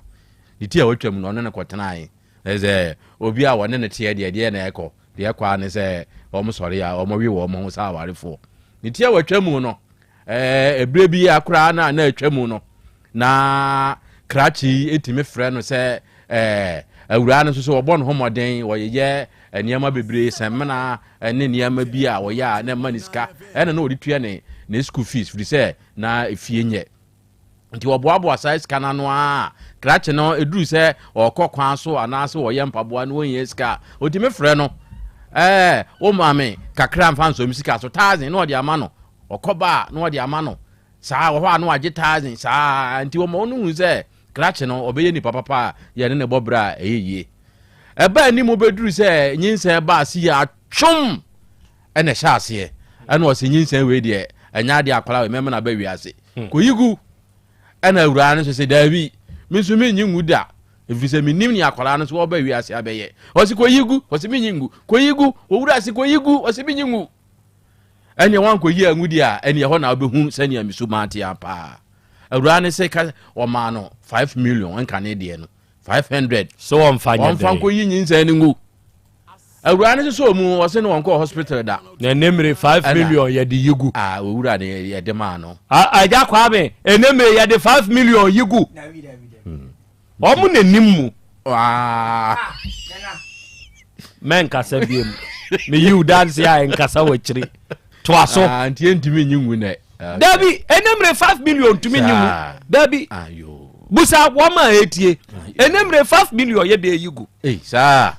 Ne ti a watwa mu no ɔne no kɔtenae. Sɛ obi a wɔne no teɛ deɛ deɛ na ɛkɔ deɛ ɛkɔ ara ne sɛ wɔn sɔre a wɔn we wɔn ho sɛ awarefoɔ. Ne ti a watwa mu no ɛɛ ebire bi koraa na na atwa mu no na krakye yi tumi frɛ no sɛ ɛɛ awuraa no nso so wɔbɔ ne ho mmɔden wɔyeyɛ nneɛma bebree sɛmina ne nneɛma bi a wɔyɛ a na ɛma ne sika ɛna na wɔde tua ne ne school fees firi sɛ na efie nyɛ nti wɔboaboa saa sika no ano a krakye no ɛduru sɛ ɔkɔ kwan so anaasɛ wɔyɛ mpaboa no wɔnyɛ sika a ɔtumi frɛ no ɛɛ wo maame kakra mfa nsɔm sika so taazen na ɔde ama no ɔkɔ ba a na ɔde ama no saa wɔ hɔ a na wagye taazen saa nti wɔma wɔn hu sɛ krakye no ɔbɛyɛ nipa papa a yɛne ne bɔ berɛ a ɛyɛ yie ɛba anim bɛduru sɛ nyinsɛn ba ase yɛ atwom ɛna ɛhyɛ aseɛ ɛna ɔsɛ nyinsɛn wei deɛ ɛnyɛ adeɛ akwadaa wei mɛmɛ na bɛ wiase hmm. kɔyi gu ɛna awuraa no nso sɛ daabi me nso menyi ngu da ɛfiri sɛ menim ne akwadaa no so wɔba wiase abɛyɛ ɔse kɔyi gu ɔse menyi ngu kɔyi gu ɔwura se kɔyi gu ɔse menyi ngu ɛneɛ wankɔyi angu deɛ a ɛneɛ hɔ na wobɛhu sɛnea mesu maatea paa awuraa no sɛ ka ɔmaa no 5 million ɛnka ne deɛ no 500 so wɔmfa nyɛ wɔmfa nkɔyi nyinsɛn no ngu Awuraa no sosɔɔ mu, ɔse no wɔnkɔɔ hospital da. Na ɛnɛ mmere 5 million yɛde yi gu. Ah, owura no yɛde maa no. Agya Kwame, ɛnɛ mmere yɛde 5 million yi gu. Wɔn na nim mu. Mɛnkasa biem. Meyi wo danse a nkasa wɔ akyiri. Toa so. Ah, nti yɛntumi nyi ngu nɛ. Dabi, ɛnɛ mmere 5 million ntumi nyi ngu. Dabi. Busa wɔn a etie. Ɛnɛ mmere 5 million yɛde yi gu. Ei, saa.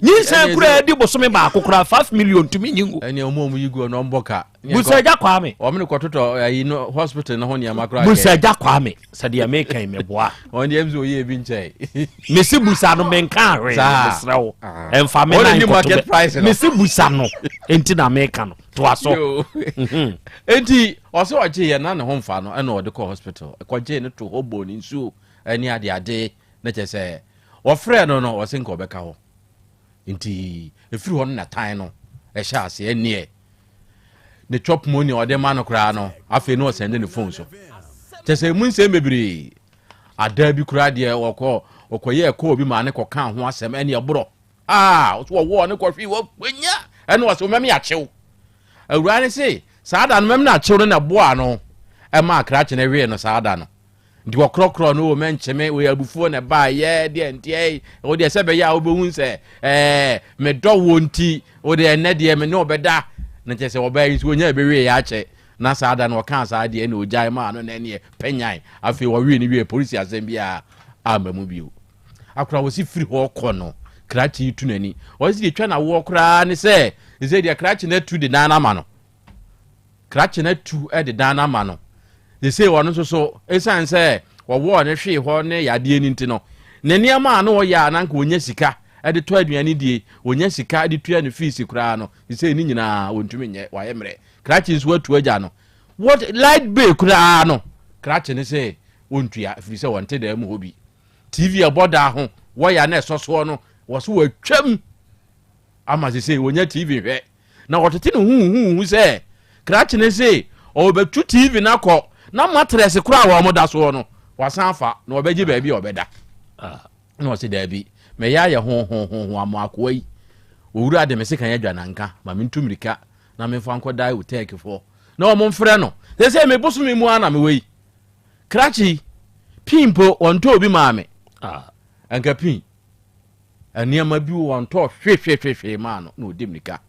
Nyinsɛn kura di bosome baako kura 5 million ntumi nyi ngu. Ɛnni ɔmo ɔmo yi gu ɔno ɔmo bɔ ka. Busa agya Kwame. Wɔn ne kɔtotɔ ayi no hospital no ho nneɛma koraa. Busa agya Kwame sɛdeɛ meka yi meboa. Wɔn deɛ ɛmu sɛ oyɛ ebi nkyɛn. Mesi busa no menka ahwee mesrɛ wo. Ɛnfa me nan kɔtɔ bɛ. Mesi busa no enti na meka no toa so. Mhm. Enti ɔsɛ ɔgye yɛ na ne ho nfa no ɛna ɔde kɔ hospital ɛkɔgye ne to hɔ bɔ ne nsuo ɛne ade ade na kyɛ sɛ wɔfrɛ no no ɔsɛ nka ɔbɛka hɔ nti ɛfiri hɔ no na tan no ɛhyɛ aseɛ neɛ ne chop money ɔde ma no koraa no afei na ɔsɛnde ne phone so kyɛ sɛ ɛmu nsɛm bebree adaa bi koraa deɛ ɔkɔ ɔkɔyɛ ɛkɔɔ bi maa ne kɔka ho asɛm ɛne ɛborɔ aa ɔso wɔwɔɔ ne kɔhwee wɔnya ɛne ɔsɛ mɛme akyew awura ne se saa da no mɛme no akyew no na ɛboa no ɛma akrakye no wee no saa da no Nti wɔkorɔkorɔ no o mɛnkyeme wei abufuo na ɛbaayɛ deɛ nteɛ wo deɛ sɛ bɛyɛ a wobɛhu sɛ ɛɛ medɔ wo nti wo deɛ ɛnɛ deɛ me ne ɔbɛda na kyerɛ sɛ ɔbaa yi nso wɔnya ɛbɛwie yɛ akyɛ na saa da no ɔkaa saa deɛ na ɔgyae maa no na ɛneɛ pɛnyan afei wɔwie no wie polisi asɛm biara amma mu bio akora wɔsi firi hɔ kɔ no krakye yi tu n'ani wɔsi deɛ twa na woɔ koraa ne sɛ sɛ deɛ krakye no atu de nan ama no Krakye no atu de dan no ama no. Seesei ɔno nso so, esiane sɛ wɔwɔɔ no hwee hɔ ne yadeɛ no nti no, ne nneɛma a na ɔyɛ a na anka ɔnya sika de tɔ aduane die, ɔnya sika de tua ne fees koraa no, seesei ne nyinaa ɔntumi nyɛ, wayɛ mmerɛ. Krakye nso atu agya no. What light bill koraa no, krakye no sɛ ɔntua ɛfiri sɛ ɔnte dan mu hɔ bi. TV ɛbɔ da ho, wɔya na ɛsɔ soɔ no, wɔ so wɔatwam ama seesei ɔnya TV hwɛ. Na wɔtete no huhuhuhu sɛ krakye no se ɔrebɛtu TV no akɔ na matrɛs koraa a wɔn da soɔ no wasan afa na ɔbɛgye baabi a ɔbɛda. Na ɔse daabi, mɛyɛ ayɛ hohohoho ama akoa yi. Owura de me sekan adwa nanka ma mentu mmirika na memfa nkɔdae Utɛɛkfoɔ na wɔn mfrɛ no. Seesei me bosome mu ara na mewɔ yi. Krakye yi, pii mpo wɔntɔɔ bi maa me. Anka pii. Nneɛma bi wɔ ntɔɔ hwehwehwehwee maa no na ɔdi mmirika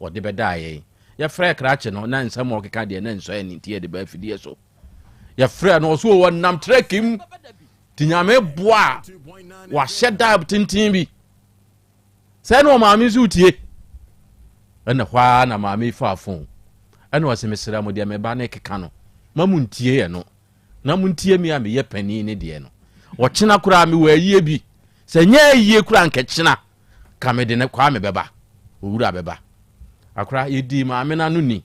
ɔde bɛdaa yɛn. Yɛfrɛɛ krakye no na nsɛm a ɔkeka deɛ na nsɔ ani nti yɛde baa afidie so. Yɛfrɛɛ no ɔso ɔnam trɛki mu nti Nyame boa a wahyɛ da tenten bi. Sɛ na ɔmaame nso retie. Ɛna hɔ ara na maame yi faa fon ɛna ɔse mesrɛ mo deɛ me ba no keka no ma mo ntie ɛno. Na montie me a meyɛ panin no deɛ no. Ɔkyena koraa mewɔ ayie bi. Sɛ nyɛ ayie koraa anka kyena ka mede ne Kwame bɛba, owura bɛba. Akora, yɛdii maame no ano ni.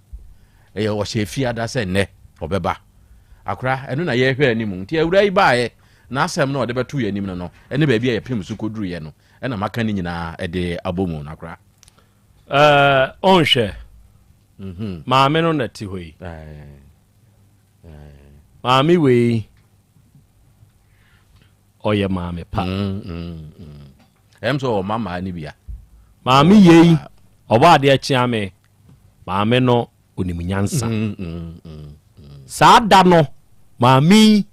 Ɛyɛ ɔhyɛ fiada sɛ nnɛ ɔbɛba. Akora, ɛno na yɛrehwɛ anim. Nti awura yi baeɛ, n'asɛm no a ɔde bɛtoo yɛn anim no no, ɛne baabi a yɛpem so kɔduruiɛ no, ɛna maka ne nyinaa de abɔ mu no, akora. Ɛɛ, ɔnhwɛ. Maame no na ɛte hɔ yi. Maame wei, ɔyɛ maame pa. Ɛyɛ sɛ ɔwɔ mma no bia. Maame yei, ɔbɔ adeɛ kyea me. Maame no, onim nyansa. Saa da no, maame yi,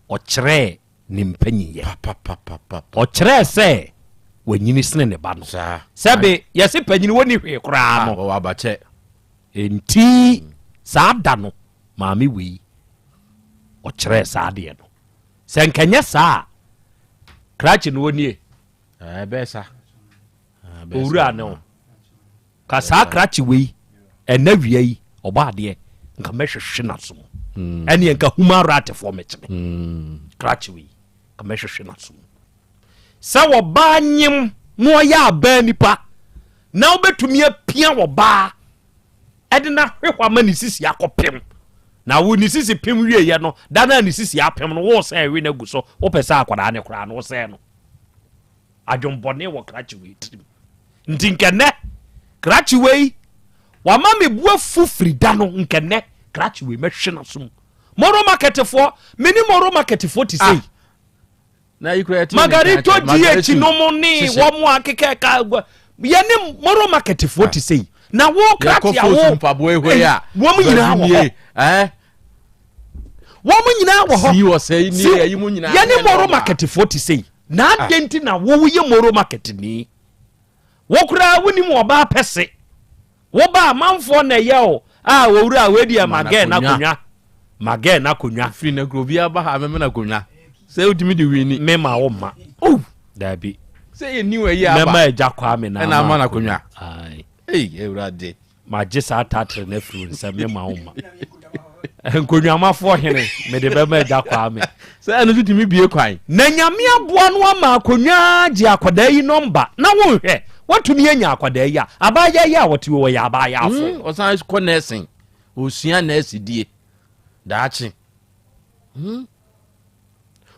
ɔkyerɛɛ ne mpanyinyɛ. Ɔkyerɛɛ sɛ wanyini sene ne ba no. Sɛbe yɛse panyini wɔnni hwee koraa no. Enti saa da no, maame wei, ɔkyerɛɛ saa adeɛ no. Sɛ nka nyɛ saa a, krakye no ɔnie. Owura ne wo. Ka saa krakye wei, ɛnɛ wia yi, ɔbɔ adeɛ, nka mɛhwehwe n'aso mu. Ɛneɛ nka human right foɔ mɛkyene. Krakye wei, nka mɛhwehwe n'aso mu. Sɛ wɔbaa nyem na ɔyɛ abaa nipa, na wobɛtumi apia wɔbaa ɛde no ahwe hɔ ama ne sisi akɔpem na wo ne sisi pem wieɛ no da no a ne sisi apem no wo sɛ ɛwe no agu so wopɛ sɛ akwadaa ne koraa no wo sɛ no adwembɔne wɔ krakye wei tirim nti nkɛnɛ krakye wei wama me bu afu firi da no nkɛnɛ krakye wei mɛhwe no som moro marketfoɔ mene moro marketfoɔ te sei ah. Margarito GH no mo ne wɔn a keka ka yɛne moro marketfoɔ ah. te sei na wo krakye a wo wɔn nyinaa wɔ hɔ wɔn nyinaa wɔ hɔ yɛne moro marketfoɔ te sei na ah. adɛn nti na woyɛ moro market ni wo koraa wonim ɔbaa pɛse Wo ba amanfoɔ na ɛyɛ o ah owura wei deɛ ma gɛɛ n'akonwa ma gɛɛ n'akonwa. Firi na kuro obiara ba ha mɛmɛ n'akonwa sɛ wotumi de wini. Me ma wo ma oh daabi. Sɛ yɛ niw ɛyi aba. Mɛma agya Kwame na ama ama n'akonwa. Ayi. Ei ewurade. Magye saa tatere no afiri wo nsam me ma wo ma. Nkonwamafoɔ hene mede bɛma agya Kwame. Sɛ ɛno nso tumi bue kwan. Na Nyame aboa no ama akonnwa gye akwadaa yi nɔmba na wonhwɛ watumi anya akwadaa yi a abaayaa yi a ɔte wɔ yɛ abaayaafo. Mm, ɔsan kɔ nɛɛsen ɔsua nɛɛse die daakye. Mm.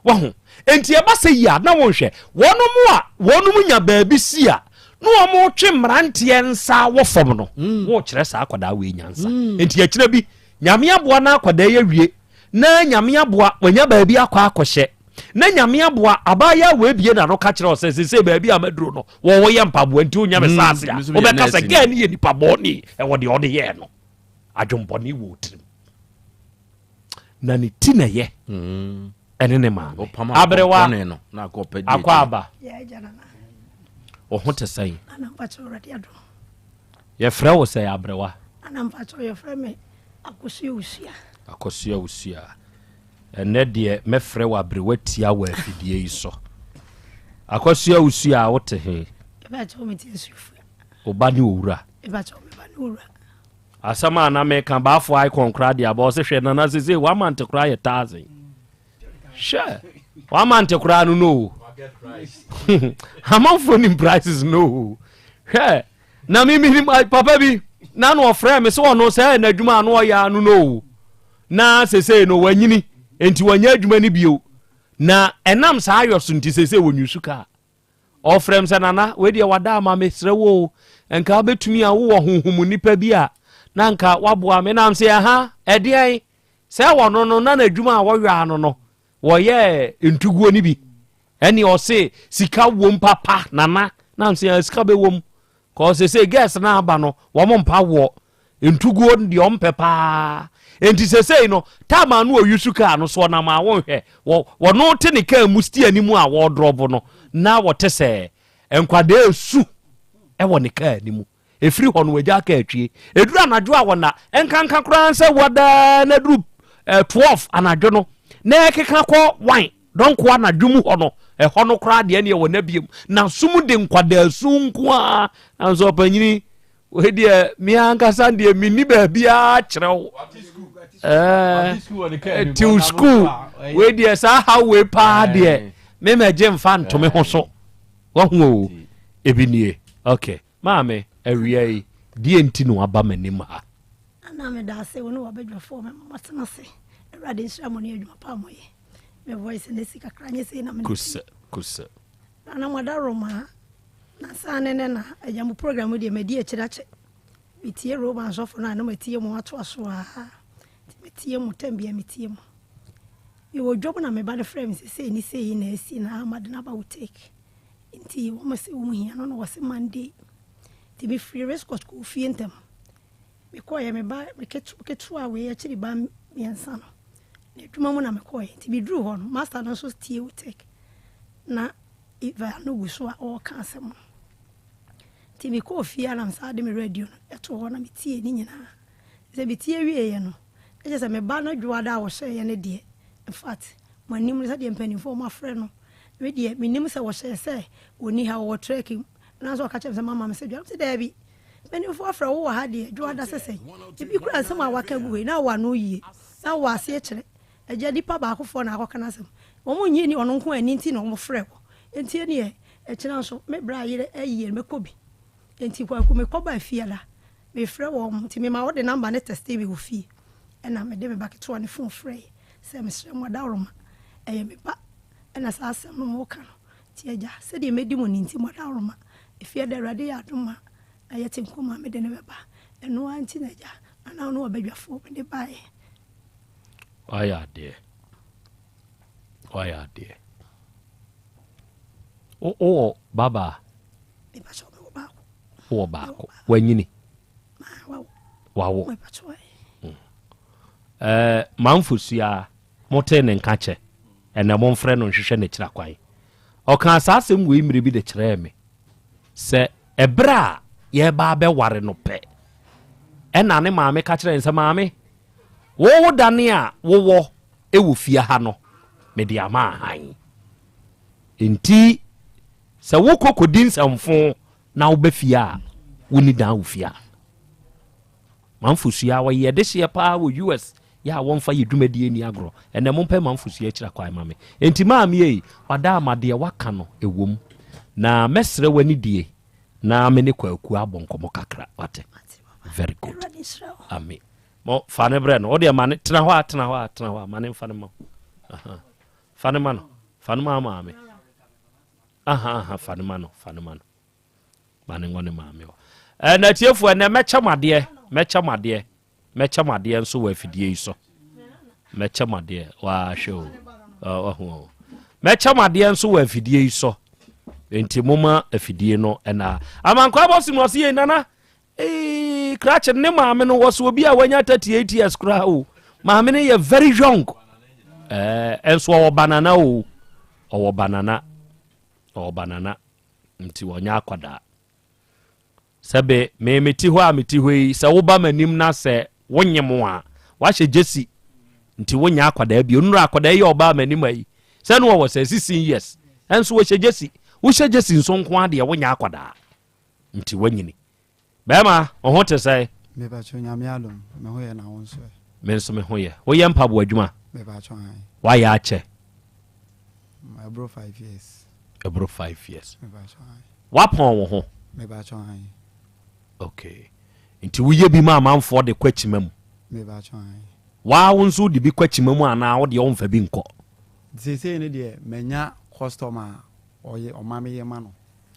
Wahu enti ɛba sɛ yi a na wonhwɛ wɔnom a wɔnom nya baabi si a na wɔn twe mmeranteɛ nsa wɔ fam no mm. wɔkyerɛ saa akwadaa wei nyansa mm. enti akyerɛ bi Nyame aboa na akwadaa yi awie na Nyame aboa wanya baabi akɔ akɔhyɛ na Nyame aboa abaayaa wei bie n'ano ka kyerɛ ɔsɛ sesei baabi a maduro no wɔwɔ yɛ mpaboa nti wonya me mm, saase a wobɛka sɛ gɛɛ ne yɛ nipa bɔne ɛwɔ deɛ ɔde yɛɛ no adwombɔne wɔ tirim na ne ti na ɛyɛ mm. ɛne ne maame aberewa akɔ aba wo ho te sɛn yɛfrɛ wo sɛ aberewa Akosua Osua. Akosua Osua. Ɛnɛ deɛ mɛfrɛ wo aberewa tia wɔ afidie yi so. Akosua Osua a wote he? Ɛbɛkyɛ wo mete Asuafua. Wo ba ne owura. Ɛbɛkyɛ wo me ba ne owura. Asɛm a na meka baafo icon koraa de aba ɔse hwɛ nana sese wamante koraa yɛ thousand. Hwɛ wamante koraa no no. Amanfoɔ nim prices no. Hwɛ Na me menim papa bi na na ɔfrɛ me sɛ ɔno sɛ n'adwuma ano ɔyɛ ano no o na sesei no wanyini nti wanya adwuma no bio na ɛnam saa ayɔ so nti sesei wɔnyusu kaa ɔfrɛ m sɛ nana wei deɛ wada ama me serɛ wo o nka wobɛtumi a wowɔ honhom nipa bi a na nka waboa me nam sɛ ɛha ɛdeɛn sɛ wɔno no na n'adwuma a wɔyɔ ano no Wɔyɛɛ ntuguo no bi ɛne ɔse sika wom papa nana na nse ah, sika bɛwom kɔɔ sese girls na aba no wɔn mpa woɔ ntuguo no deɛ ɔmpɛ paa nti sesei no time a no ɔyusu kaa no so ɔnam a wonhwɛ wɔno te ne kaa mu stia no mu a wɔdrɔbo no na wɔte sɛ nkwadaa esu ɛwɔ ne kaa no mu Ɛfiri hɔ no wagya aka atwie. Ɛduru anadwo a wɔna nkanka koraa sɛ wɔdaa na duru 12 anadwo no na ɛkeka kɔ wan dɔnko anadwo mu hɔ no ɛhɔ no koraa deɛ neɛ wɔna biam na sum de nkwadaa su nko a nanso ɔpanyini wei deɛ me ankasa deɛ menni baabiaa kyerɛ wo tiw school wei deɛ saa haw wei paa deɛ memɛgye mfa ntome ho so. Wahu o, ebi nie. Ok, maame, awia yi, deɛ nti na waba m'anim ha? Ana meda ase wo ne wabadwafoɔ mɛma moatena ase. Awurade nhyira mo ne adwuma pa a moyɛ. Me voice no asi kakra nyɛ sei na mene. Kusɛ, kusɛ. Nana mo adaworoma na saa ne nɛ na agya mo program deɛ madi akyire akyɛ. Metie Roman sɔfo no a na matie mo atoa so a. Nti metie mo tam bia metie mo. Mewɔ dwom na me ba no frɛ me sɛ sei ne sei na asi na ama de no aba wo take. Nti wɔn se wɔn hia no na wɔse Monday. Nti mefiri Riscot kɔɔ fie ntɛm. Mekɔeɛ me ba me ketewa wei akyiri ba mmiɛnsa no n'adwuma mu na mekɔeɛ. Nti meduruu hɔ no master no nso tie wo take na Eva no gu so a ɔreka asɛm no. Nti mekɔɔ fie a na mesan de me radio no too hɔ na metie ne nyinaa. Sɛ metie wieeɛ no, na kyerɛ sɛ me ba no dwoada a wɔhyɛeɛ no deɛ, in fact, mo anim no sɛdeɛ mpanimfoɔ wɔafrɛ no, me deɛ mennim sɛ wɔhyɛɛ sɛ ɔnni ha, ɔwɔ trɛk mu. Nanso ɔka kyerɛɛ me sɛ mama me sɛ dwoada. Mese daabi, mpanimfoɔ afrɛ wo wɔ ha deɛ, dwoada sɛ sɛn? Ebi koraa nsɛm a waka agu hɔ yi, na wowɔ ano yie, na wowɔ aseɛ kyerɛ. Agya, nnipa baakofoɔ na akɔka n'asɛm. Wɔn nnye nni ɔno nko ani nti na wɔfrɛ wo. Enti ɛneɛ, ɛkyena nso, me bra yerɛ ayie no, mɛkɔ bi. Enti Kwaku, mekɔbaa fie da, Mefrɛ wɔn nti mema wɔde number no textee me wɔ fie ɛna mede me ba ketewa no phone frɛeɛ sɛ mesrɛ mo adaworoma ɛyɛ me ba ɛna saa asɛm no moka no nti agya sɛdeɛ mɛdi mo ni nti mo adaworoma ɛfie da awurade yɛ adom a na yɛte nkɔmmɔ a mede no bɛba ɛno ara nti na agya anaa wo ne wabadwafoɔ mede baeɛ. Wayɛ adeɛ wayɛ adeɛ wowɔ babaa? Mepakyɛw mewɔ baako. Wowɔ baako. Wanyini? Wawo. Hmm. Eh, Manfosua, motee ne nka kyɛ. Ɛnɛ momfrɛ no nhwehwɛ n'akyira kwan. Ɔkaa saa asɛm wei mmerɛ bi de kyerɛɛ me sɛ ɛberɛ a yɛreba abɛware no pɛ ɛna ne maame ka kyerɛɛ no sɛ maame wo wo dane a wowɔ wɔ fie ha no mede ama ahan nti Sɛ wokɔ kɔdi nsɛmfo na woba fie a, wonni dan wɔ fie a. Manfosua wɔyɛ dehyeɛ paa wɔ US yɛ a wɔmfa yɛ dwumadie nni agorɔ. Ɛnɛ mompɛ Manfosua akyira kwan ma me. Enti maame ei, wada ama deɛ waka no ɛwom. Na mɛsrɛ w'anidie na me ne Kwaku abɔ nkɔmmɔ kakra wate. Very good. Amen. Mo fa ne brɛ no. Wo deɛ ma ne tena hɔ a tena hɔ a tena hɔ a ma ne mfa ne ma. Aha. Fa ne ma no. Fa ne ma maame. Aha aha fa no ma no fa no ma no ma no ngɔ ne maame hɔ. Ɛɛ na atiefoɔ ɛnɛ mɛkyɛ mo adeɛ mɛkyɛ mo adeɛ mɛkyɛ mo adeɛ nso wɔ afidie yi so mɛkyɛ mo adeɛ wahwɛ o ɔho o mɛkyɛ mo adeɛ nso wɔ afidie yi so nti moma afidie no ɛna amankwa bɔsi mu ɔsi yɛ nana Eii krakye ne maame no wɔsɛ obi a wanya 38 years koraa o maame no yɛ very young ɛɛ ɛnso ɔwɔ banana o ɔwɔ banana ɔwɔ banana nti wɔnyɛ akwadaa sɛbe me mete hɔ a mete hɔ yi sɛ woba m'anim na sɛ wonye mo a wahyɛ gyesi nti wonyɛ akwadaa bi onura akwadaa yi a ɔbaa m'anim ayi sɛ no wɔwɔ sɛ 16 years ɛnso wɔhyɛ gyesi wohyɛ gyesi nso nko adeɛ wonyɛ akwadaa Nti wanyini. Bɛɛma, wo ho te sɛn? Mepakyɛw, Nyame adom, me ho yɛ na wo nso ɛ? Me nso me ho yɛ. Woyɛ mpaboa adwuma? Mepakyɛw, ae. Woayɛ akyɛ? Ɛboro 5 years. Ɛboro 5 years. Mepakyɛw, ae. Woapɔn wo ho? Mepakyɛw, ae. Okay. Nti woyɛ bi ma amanfoɔ de kɔ akyima mu? Mepakyɛw, ae. Waa wo nso wode bi kɔ akyima mu anaa wo deɛ womfa bi nkɔ? Seesei no deɛ manya customer a ɔyɛ ɔma meyɛ ma no.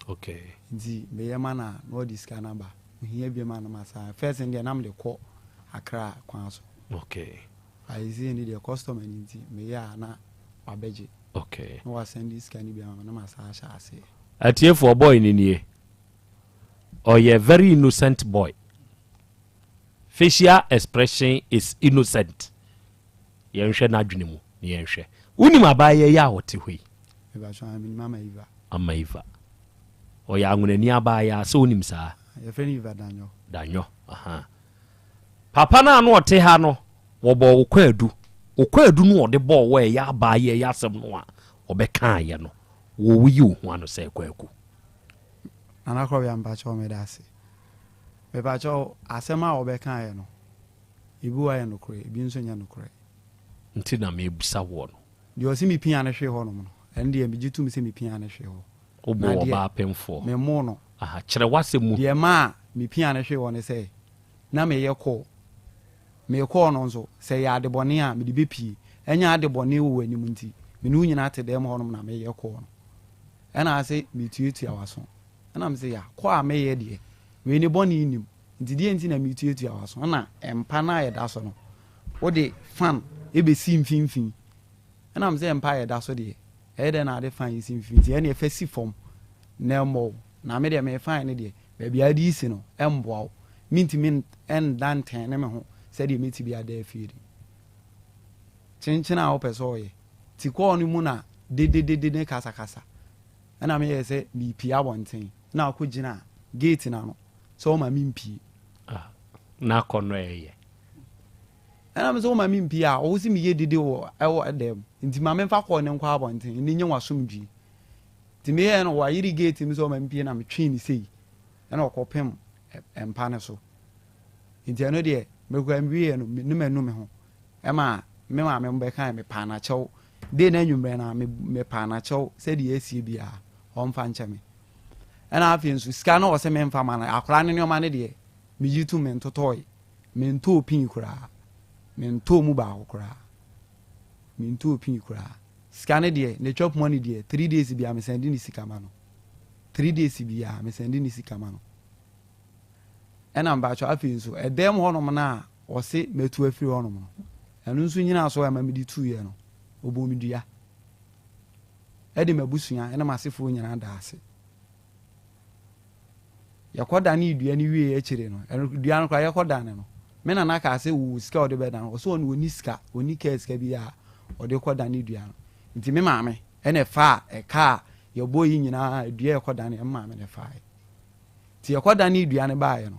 Okay. Nti meyɛ ma no a na ɔde sika no aba. Ohia biom a na masan. First no deɛ na mede kɔ Accra kwan so. Okay. But seesei no deɛ customer no nti meyɛ a na wabɛgye. Okay. Na wasɛnde sika no bi ama me na masan ahyɛ aseɛ. Atiefoɔ boy no nie. Ɔyɛ very innocent boy. Facial expression is innocent. Yɛnhwɛ n'adwene mu na yɛnhwɛ. Wonim abaayewa yi a ɔte hɔ yi? Mepakyɛ ae menim Ama Eva. Ama Eva. Ɔyɛ anwonani abaayewa, sɛ wonim saa? Yɛfrɛ no Eva Danyɔ. Danyɔ, aha. Papa no a na ɔte ha no, wɔbɔɔ wo kwaadu. Wo kwaadu no a ɔde bɔɔ wo a ɛyɛ abaayewa yi asɛm no a ɔbɛkaeɛ no, wo woyi wo ho ano sɛ Kwaku. Nana Krɔbea mepakyɛ meda ase. Mepakyɛ asɛm a wɔbɛkaeɛ no, Ebi wɔ hɔ a ɛyɛ nokorɛ, ebi nso nyɛ nokorɛ. Nti na mebisa woɔ no. Deɛ ɔse mepia no hwee hɔnom no, ɛno deɛ megye tom sɛ mepia no hwee hɔ. Woboo ɔbaa pemfoɔ. Memmoo no. Aha, kyerɛ w'asɛm mu. Deɛ ɛmaa mepia no hwee hɔ ne sɛ, na meyɛ kɔɔ. Mekɔɔ no nso, sɛ ɛyɛ adebɔne a, mede bɛpie. Ɛnyɛ adebɔne wɔ w'anim nti, me ne wo nyinaa te dɛm hɔnom na meyɛ kɔɔ no. Ɛna ase metuatua w'aso. Ɛna mese, ya, kɔ a meyɛ deɛ, wei ne bɔne nnim, nti deɛ nti na metuatua w'aso? Ɛna mpa no a ɛda so no, wode fan bɛsi mfimfini. Ɛna mese, mpa a ɛda so deɛ, ɛyɛ dɛn na ade fan yi si mfimfini? Nti ɛneɛ fa si fam na ɛmmɔ wo. Na me deɛ me fan no deɛ, baabi a wode resi no, ɛmmoa wo. Mentumi nda ntɛne me ho sɛdeɛ mɛtumi ada afie de. Kyenkyen a wopɛ sɛ ɔyɛ. Ti kɔɔ no mu na dededede ne kasakasa. Ɛna meyɛɛ sɛ merepue abɔnten na akɔgyina gate no ano sɛ ɔma mempue. Ah, na akɔnnɔ ɛyɛ. Ɛna me sɛ woma mempue a, ɔwo se meyɛ dede wɔ ɛwɔ dɛm nti ma memfa kɔɔ no nkɔ abɔnten na nya w'asomdwie. Nti meyɛɛ no wayere gate no sɛ ɔma mempue na metwee no sei ɛna ɔkɔpem mpa no so. Nti ɛno deɛ mekura mewieɛ no ne manu me ho ɛma me maame mo bɛkae mepaa no akyɛw dei na anwummerɛ no a mepaa no akyɛw sɛdeɛ asie biara ɔmfa nkyɛ me. Ɛna afei nso sika no ɔsɛ memfa ma no akwadaa no nneɛma no deɛ megye tom mentotɔe. Mentɔɔ pii koraa. Mentɔɔ mu baako koraa. Mentɔɔ pii koraa. Sika no deɛ, ne chop money deɛ, 3 days biara mesan de ne sika ma no. 3 days biara mesan de ne sika ma no. Ɛna mpakyɛw afei nso, ɛdɛm hɔnom no a ɔse mɛtu afiri hɔnom no, ɛno nso nyinaa so a ɛma mede tuiɛ no, ɔbɔɔ me dua. Ɛde m'abusua ne m'asefoɔ nyinaa daa ase. Yɛkɔdanee dua no wieeɛ akyire no, ɛno dua no koraa yɛkɔdane no, me nana kaa sɛ ɔwɔ sika a ɔde bɛdane, ɔsɛ ɔno ɔnni sika, ɔnni kaa sika bi a ɔde kɔdane dua no. Nti me maame ɛna ɛfaa ɛka a yɛbɔ yi nyinaa dua a yɛkɔdane, me maame na ɛfaaɛ. Nti yɛkɔdanee dua no baeɛ no,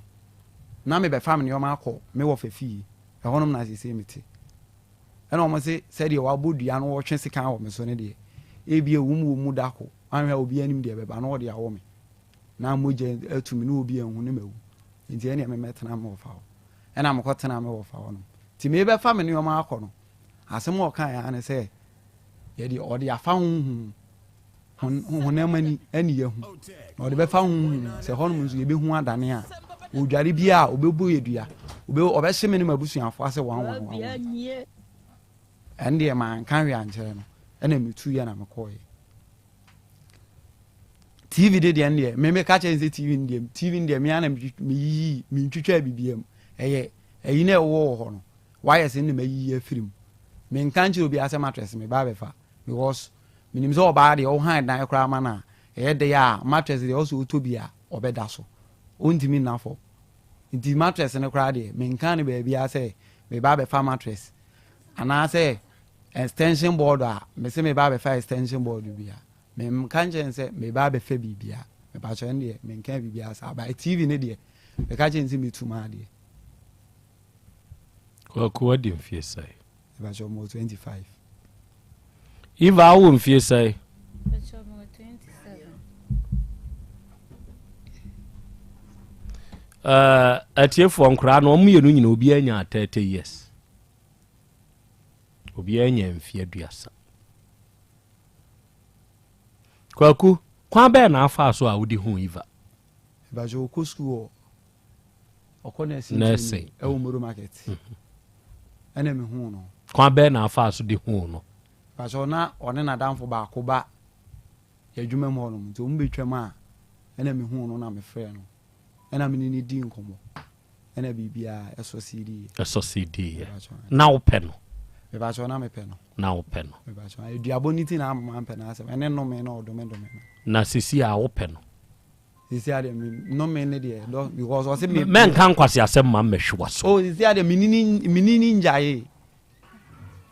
na mebɛfa me nneɛma akɔ me wɔfa fie, ɛhɔnom na seesei mete. Ɛna wɔn se sɛdeɛ wabɔ dua no wɔtwe sekan wɔ me so no deɛ, ebia ɛwom wɔ mu da ko, anhwɛ a obiara nim deɛ ɛbɛba na ɔde awɔ me. Na mogya atu me na obi anhu ne mawu. Nti ɛneɛ me mɛtena me wɔfa hɔ. Ɛna mekɔ tenaa me wɔfa hɔ nom. Nti mebɛfa me nneɛma akɔ no, asɛm a ɔkaeɛ ara ne sɛ, yɛde ɔde afa honhom hon, honam ani ɛne yɛahu. Na ɔde bɛfa honhom sɛ hɔnom nso yɛbɛhu adane a, ɔdware bi a ɔbɛbu yɛ dua. Ɔbɛ, ɔbɛhye me ne m'abusuafoɔ ase one one one one. Ɛno deɛ manka hwee ankyerɛ no. Ɛna metuiɛ na mekɔeɛ. TV de deɛ deɛ me me ka kyerɛ sɛ TV no deɛ TV no deɛ me ana me yiyi me ntwitwa biribiara mu ɛyɛ ɛyi na ɛwɔ wɔ hɔ no wayɛ sɛ ne ma yiyi afiri mu me nka nkyerɛ obi asɛ mattress me ba abɛfa because menim sɛ ɔbaa deɛ ɔhan dan koraa ma no a ɛyɛ de a mattress deɛ ɔsɛ ɔtɔ bi a ɔbɛda so ɔntumi nna fam nti mattress no koraa deɛ menka no baabiara sɛ me ba abɛfa mattress anaasɛ extension board a mese me ba abɛfa extension board bi a menka nkyɛn sɛ me ba abɛfa biribia mepakyɛ no deɛ menka biribia saa ba TV no deɛ meka kyɛn sɛ metu ma adeɛ. Kwaku wadi mfie sɛe? Mepakyɛ mewɔ 25. Eva wowɔ mfie sɛe? Mepakyɛ mewɔ 27. Uh, atiefoɔ nkoraa no ɔmo mmienu nyina obiara nya 30 years. Obiara nya mfie 30. Kwaku, kwan bɛɛ na afa so a wode hu Eva? Mepakyɛ ɔkɔ sukuu wɔ ɔkɔ nursing Nursing. ɛwɔ Moro market ɛna mehu no. Kwan bɛɛ na afa so de hu no? Mepakyɛ na ɔne n'adamfo baako ba adwuma mu hɔnom nti ɔmo bɛtwam a ɛna mehu no na mefrɛ no ɛna mene ne di nkɔmmɔ ɛna biribiara ɛsɔ si diiɛ. Ɛsɔ si diiɛ. Na wopɛ no? Mepakyɛ na mepɛ no. Na wopɛ no. Mepakyɛ aduabɔ ne ti na ama mampɛ no asɛm ɛne nnome na ɔdome dome no. Na sisi a wopɛ no? Sisi a deɛ me nnome ne deɛ dɔ because ɔse me. Mɛnka nkwasi asɛm ma mmɛhwe w'aso. Oh sisi a deɛ menini menini ngyae.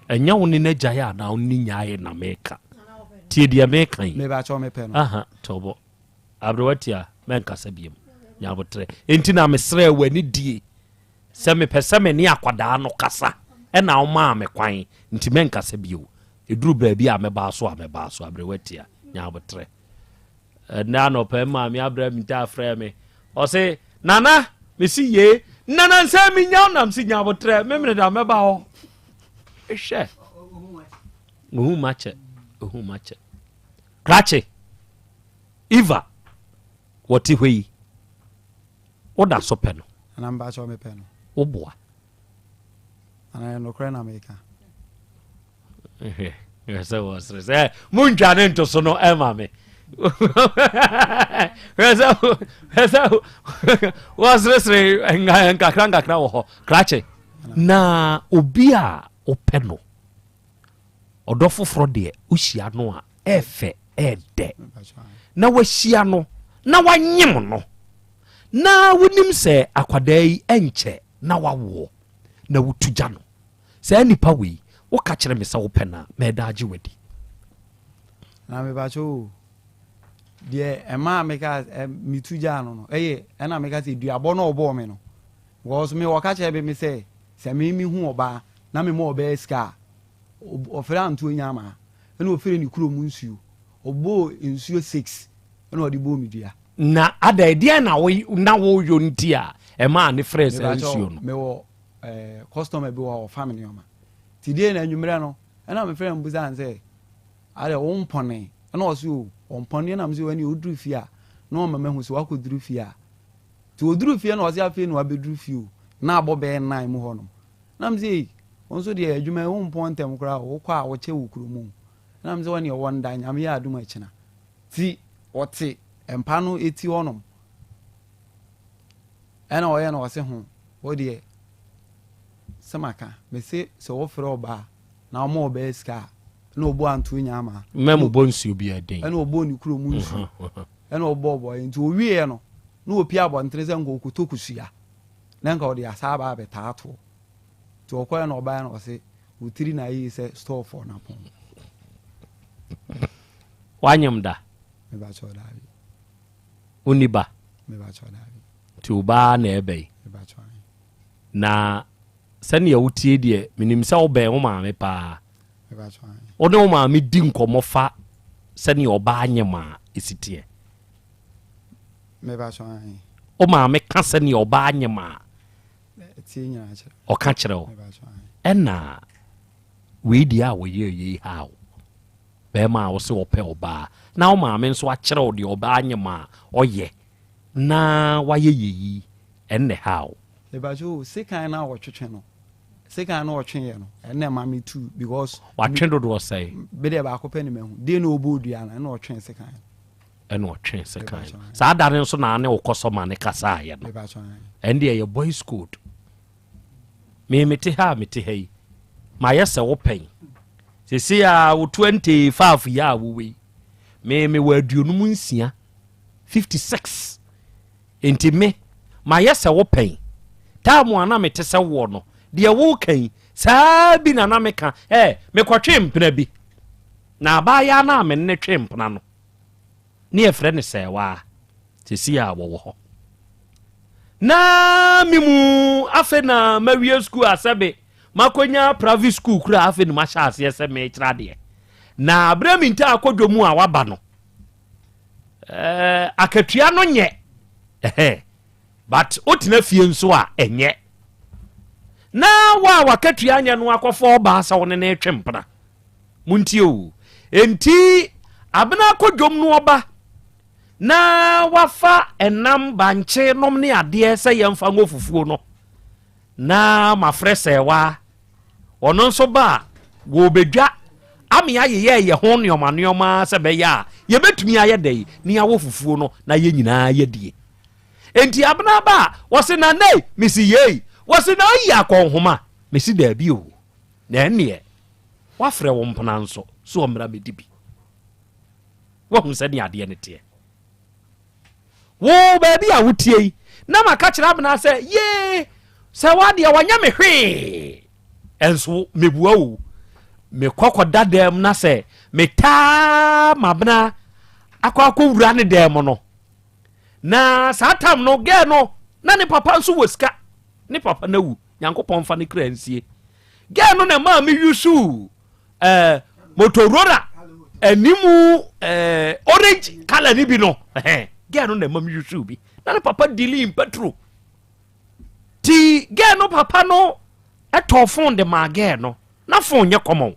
Ɛnyɛ wo ne n'agyae anaa wo ne nyae na meka. Tie deɛ meka yi. Mepakyɛ mepɛ no. Aha, tɔbɔ. Aberewa tia, mɛnkasa biom. Nyabotrɛ. Enti na mesrɛ w'ani die sɛ mepɛ sɛ me ne akwadaa no kasa ɛna womaa me kwan nti mɛnkasa bio. Ɛduru baabi a mɛbaa so a mɛbaa so. Aberewa tia, nyabotrɛ. Ɛnɛ anɔpa maame abrɛ me ntaa frɛ me. Ɔse, Nana, mesi yee. Nana nsɛ menya wo nam si nyabotrɛ. Memene da mɛba hɔ. Hwɛ. Ohu makyɛ. Ohu makyɛ. Krakye. Eva, wɔte hɔ yi, woda so pɛ no? Nana mpakyɛw mepɛ no. Woboa? Nana ɛyɛ nokorɛ na meka. Hwɛ, hwɛ sɛ wɔsere sɛ montwa ne nto so no ɛma me. Hwɛ sɛ hwɛ sɛ wɔseresere nkakra nkakra wɔ hɔ. Krakye, na obi a wopɛ no Ɔdɔ foforɔ deɛ wohyia no a ɛɛfɛ ɛɛdɛ na wahyia no na wanyem no na wonim sɛ akwadaa yi ɛnkyɛ na wawoɔ na wotu gya no saa nipa wei woka kyerɛ me sɛ wopɛ no a mɛda agye wadi. Na mepakyɛ o deɛ ɛmaa meka metu gyaa no no ɛyɛ ɛna meka sɛ duabɔ no ɔbɔɔ me no because me wɔka kyerɛ me sɛ sɛ me mehu ɔbaa na mema ɔbaa sika a Ɔfrɛ anto nya ama ɛna ɔfrɛ ne kurom nsuo. Ɔbɔɔ nsuo 6 ɛna ɔde bɔɔ me dua. Na ada ɛdeɛn na wo na woyɔ nti a ɛmaa ne frɛɛ saa nsuo no? Mewɔ eh, customer bi wɔ hɔ ɔfa me nneɛma. Nti deɛ na anwummerɛ no ɛna mefrɛ no busaa no sɛ adɛ wo mpɔne? Ɛna ɔse o ɔmpɔne. Ɛna mese ɛne ɔduru fie a na ɔma mahu sɛ wakɔduru fie a. Nti ɔduru fie na ɔse afei na wabɛduru fie o na abɔ bɛyɛ 9 mu hɔnom. Na mese ei, wo nso deɛ adwuma yi wompɔn ntɛm koraa o, wokɔ a wokyɛ wɔ kurom o. Na mese wɔneɛ wɔnda, Nyame yɛ adom a kyina. Nti ɔte mpa no ti hɔnom, ɛna ɔyɛ na ɔse ho, wo deɛ sɛ maka, mese sɛ wofrɛ ɔbaa na woma ɔbaa sika a, ɛna ɔbɔ anto nya ama. Mma mo bɔ nsuo biara din. Ɛna ɔbɔɔ ne kurom nsuo, ɛna ɔbɔɔ bɔeɛ. Nti ɔwieɛ no, na ɔpie abɔntene sɛ nka ɔkɔtɔ kosua. na nka ɔde asaa aba abɛtaa toɔ. Nti ɔkɔɛ na ɔbaɛ na ɔse wo tiri na ayie sɛ store foɔ no apɔn. Wanyem da? Mebakyɛw daabi. Wonni ba? Mebakyɛw daabi. Nti wo ba na ɛba yi? Mebakyɛw ahe. Na sɛnea wotie deɛ menim sɛ wobɛn wo maame paa. Mebakyɛw ahe. Wo ne wo maame di nkɔmmɔ fa sɛnea ɔbaa nyem a ɛsi teɛ? Wo maame ka sɛnea ɔbaa nyem a, ɔka kyerɛ wo. Ɛna wei deɛ a wɔyɛ yei ha wo. Bɛrima a wo se ɔpɛ ɔbaa na wo maame nso akyerɛ wo deɛ ɔbaa nyem a ɔyɛ na wayɛ yei ɛnna ha wo. Mepakyɛ o, sekan no a wɔtwetwe no, sekan no ɔtweeɛ no, ɛnna ɛma me tu because. Watwe dodoɔ sɛn? Me deɛ baako pɛ na mahu. Deɛ na ɔbɔɔ dua no, ɛnna ɔtwee sekan no. Ɛna ɔtwee sekan no. Saa da no nso na ne wo kɔsɔma no kasaeɛ no. Ɛno deɛ ɛyɛ boys code. Me mete ha a mete ha yi, mayɛ sɛ wo pɛn. Seesei a wo 25 yi a wowɔ yi, me mewɔ 56, 56. Enti me, mayɛ sɛ wo pɛn. Time a na mete sɛ woɔ no, deɛ woreka yi, saa bi na na meka. Ɛ, mekɔtwee mpena bi. Na abaayaa no a me ne no twee mpena no, ne yɛfrɛ no Sɛɛwaa. Seesei a wɔwɔ hɔ. Na me mu, afei na mawie sukuu a sɛbe makɔnya private school koraa, afei na mahyɛ aseɛ sɛ merekyerɛ adeɛ. Na berɛ mentaa kɔ dwom a waba no, Eh, akatua no nyɛ eh, but wotena fie nso a ɛnyɛ na wo a wakatua nyɛ no akɔfa ɔbaa sɛ wo ne no retwe mpena montie o enti abena akɔ dwom no ɔba na wafa ɛnam bankye nom ne adeɛ sɛ yɛmfa ngo fufuo no Na mafrɛ sɛɛwaa, ɔno nso ba a, wɔrebɛdwa ame ayeyɛ yɛ ho nneɛma nneɛma sɛ bɛyɛ a yɛbɛtumi ayɛ dɛn ne awɔ fufuo no na yɛn nyinaa yɛadie. Enti abena ba a, wɔse na nei, mese yei, wɔse na ayi akɔnhoma, mese daabi o, na ɛnneɛ woafrɛ wo mpena nso sɛ ɔmmra mmɛdi bi. Woahu sɛdeɛ adeɛ no teɛ. Wo baabi a wotie yi, na maka kyerɛ Abena sɛ, yee, sɛ wadeɛ wanyɛ me hwee. Ɛnso mebua o, mekɔ kɔda dɛm na sɛ metaa mabena akɔ akɔwura ne dɛm no. Na saa tam no, gɛɛ no, na ne papa nso wɔ sika. Ne papa no awu, Nyankopɔn mfa ne kra nsie. Gɛɛ no na ɛmaa me yusu eh, Motorola animu eh, orange color ni bi no eh, girl no na ɛma mi yusu bi na ne papa dealing in petrol ti girl no papa no ɛtɔ phone de maa girl no na phone nyɛ common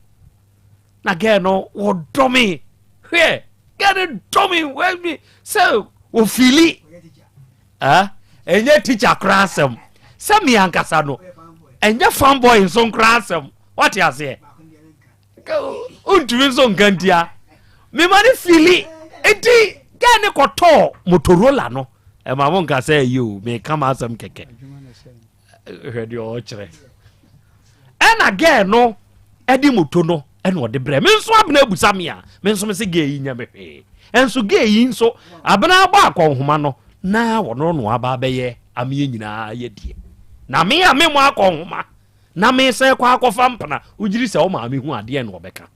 na girl no wɔdɔ me hwɛ girl Gɛɛ no dɔ me wɛmi sɛ ofili ɛnyɛ tikya koraa asɛm sɛ me ankasa no ɛnyɛ fanboy nso nkoraa asɛm wate aseɛ wontumi nso nka ntia mema no fili nti gɛɛ ne kɔtɔɔ motorola no ɛma mo nka sɛ ɛyɛ o meka ma asɛm kɛkɛ hwɛ deɛ ɔkyerɛ ɛna gɛɛ no ɛde moto no ɛna ɔde brɛ me nso abena abusa me a me nso me se gɛɛ yi nyɛ me hwee ɛnso gɛɛ yi nso abena abɔ akɔnhoma no na wɔno no aba abɛyɛ ameɛ nyinaa yɛ deɛ na me a me mo akɔnhoma na mesan kɔ akɔfa mpena wogyiri sɛ wo maame hu adeɛ na ɔbɛka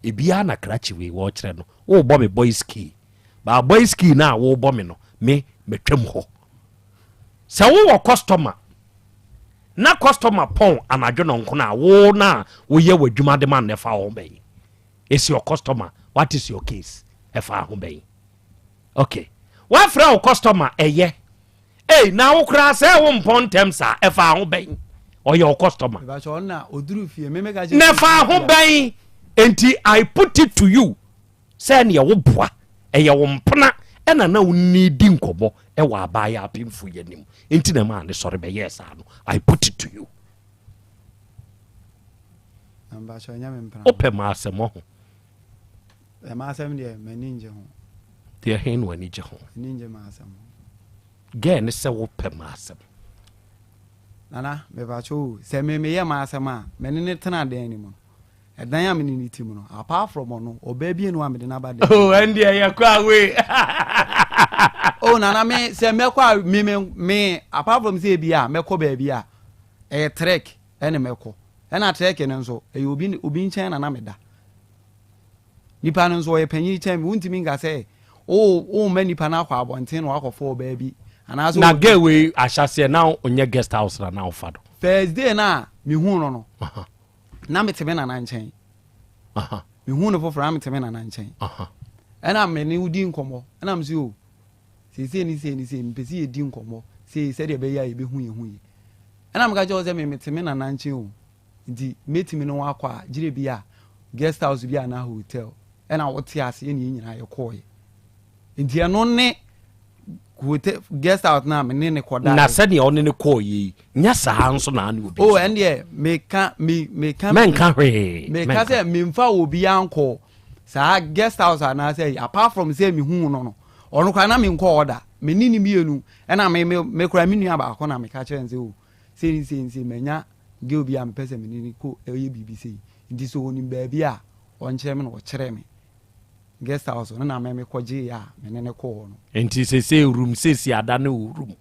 ebiara na krakye wei wɔkyerɛ no wobɔ me boys key baa boys key no a wobɔ me no me matwam hɔ Sɛ wowɔ customer na customer pɔn anadwo nɔnkono a, wo na woyɛ w'adwuma de ma no ɛfa ho bɛn? It's your customer, what is your case? Ɛfa ho bɛn? Okay. Wafrɛ wo customer ɛyɛ. Ei, na wo koraa sɛ wo mpɔn ntɛm saa, ɛfa ho bɛn? Ɔyɛ wo customer. Na ɛfa ho bɛn? Enti I put it to you. Sɛ neɛ wo boa ɛyɛ wo mpena ɛna na wo ne di nkɔmɔ ɛwɔ abaayewa apemfo yi anim nti na ɛmaa ne sɔre bɛyɛɛ saa no I put it to you. Wopɛ m'asɛm ɔho. M'asɛm deɛ m'ani ngye ho. Deɛ he na w'ani gye ho? M'ani ngye m'asɛm ho. Gɛɛ ne sɛ wopɛ m'asɛm. Nana, mepakyɛ o, sɛ me meyɛ m'asɛm a, me ne ne tena dan no mu no, Ɛdan a me ne no te mu no, apart from ɔno, ɔbaa bi enu a mede no aba dan. Oh, ɛndeɛ yɛkɔ away. Oh, nana me sɛ mɛkɔ a me me me apart from sɛ ebi a mɛkɔ baabi a ɛyɛ trek ɛna mɛkɔ ɛna trek no nso ɛyɛ obi obi nkyɛn na na meda nipa no nso ɔyɛ panyin kyɛn mi wontumi nka sɛ o o mma nipa no akɔ abɔnten na wakɔfɔ ɔbaa bi anaasɛ na girl wei ahyɛseɛ na onyɛ guest house na na ɔfa do. First day na mehu no no. Na mete me nana nkyɛn. Mehuu no foforɔ na mete me nana nkyɛn. Ɛna me ne wodi nkɔmmɔ. Ɛna me sɛ o, seesei ne sei ne sei, mepɛ sɛ yɛdi nkɔmmɔ sei sɛdeɛ ɛbɛyɛ a yɛbɛhu yɛn ho yie. Ɛna meka kyerɛ wo sɛ me mete me nana nkyɛn o, nti mɛtumi ne wo akɔ a, gyerɛ bi a guest house bi anaa hotel. Ɛna wote aseɛ ne yɛn nyinaa yɛkɔɔeɛ. Nti ɛno ne hotel guest house na me ne ne kɔ da. Na sɛdeɛ ɔne ne kɔɔ yi nyɛ saa nso na ane obi. Oh ɛndeɛ meka me meka. Mɛnka hwee. Meka sɛ memfa obi ankɔ saa guest house anaasɛ apart from sɛ mehu no no ɔno koraa na menkɔ ɔda me ne ne mmienu ɛna me me me koraa me nua baako na meka kyerɛ no sɛ o sei ne sei ne sei manya girl bi a mepɛ sɛ me ne ne kɔ ɛyɛ biribi sei nti sɛ ɔnim baabi a ɔnkyerɛ me na ɔkyerɛ me. Guest house no na me me kɔ gye a me ne ne kɔɔ no. Nti sese room sesi ada ne wo room.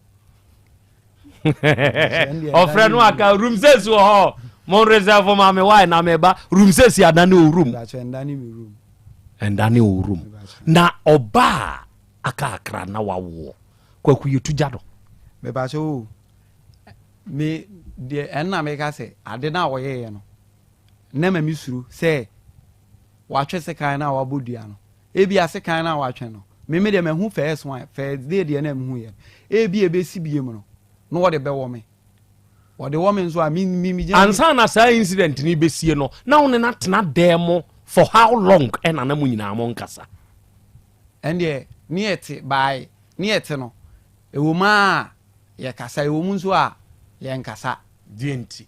Ɔfrɛ no aka room sesi wɔ hɔ. Mo reserve ma me why na me ba room sesi ada ne wo room. Ɛnda ne me room. Ɛnda ne wo room. Na ɔbaa aka akra na wawoɔ. Kwaku yɛtu gya no. Mepakyɛ o me deɛ ɛnna meka sɛ ade no a ɔyɛeɛ no na ma me suro sɛ watwe sekan no a wabɔ dua no. Ebia sekan no a watwe no, me me deɛ mahu first one, first day deɛ na mehu yɛ no. Ebia ebesi biem no, na wɔde bɛwɔ me. Wɔde wɔ me nso a, me me me gyina. Ansa na saa incident no besie no, na wo ne no atena dan mu for how long ɛna na mo nyinaa mo nkasa? Ɛndeɛ ne yɛte bae, ne yɛte no, ɛwɔ mu a yɛkasa, ɛwɔ mu nso a yɛnkasa. Deɛ nti?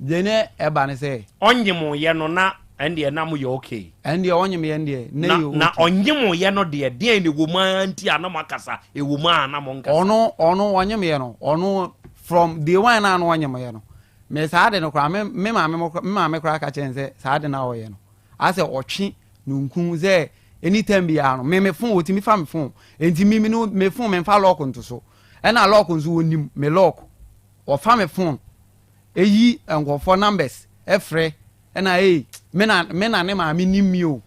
Deɛ na ɛba ne sɛ. Ɔnyemoeɛ no na ɛndeɛ na moyɛ okay. Ɛndeɛ ɔnyemeɛ no deɛ na yɛ okay. Na ɔnyemoeɛ no deɛ deɛn na ɛwɔ mu ara nti a na moakasa, ɛwɔ mu a na monkasa. Ɔno ɔno ɔnyemeɛ no ɔno from day one na ano ɔnyemeɛ no me saa de no koraa me me maame mo me maame koraa ka kyerɛ no sɛ saa de no a ɔyɛ no asɛ ɔtwe no nku sɛ anytime biara no me me phone ɔtumi fa me phone nti me me no me phone me nfa lock nto so ɛna lock nso ɔnim me lock Wɔfa me phone eyi nkurɔfoɔ numbers frɛ ɛna ei me na me na ne maame nim mi o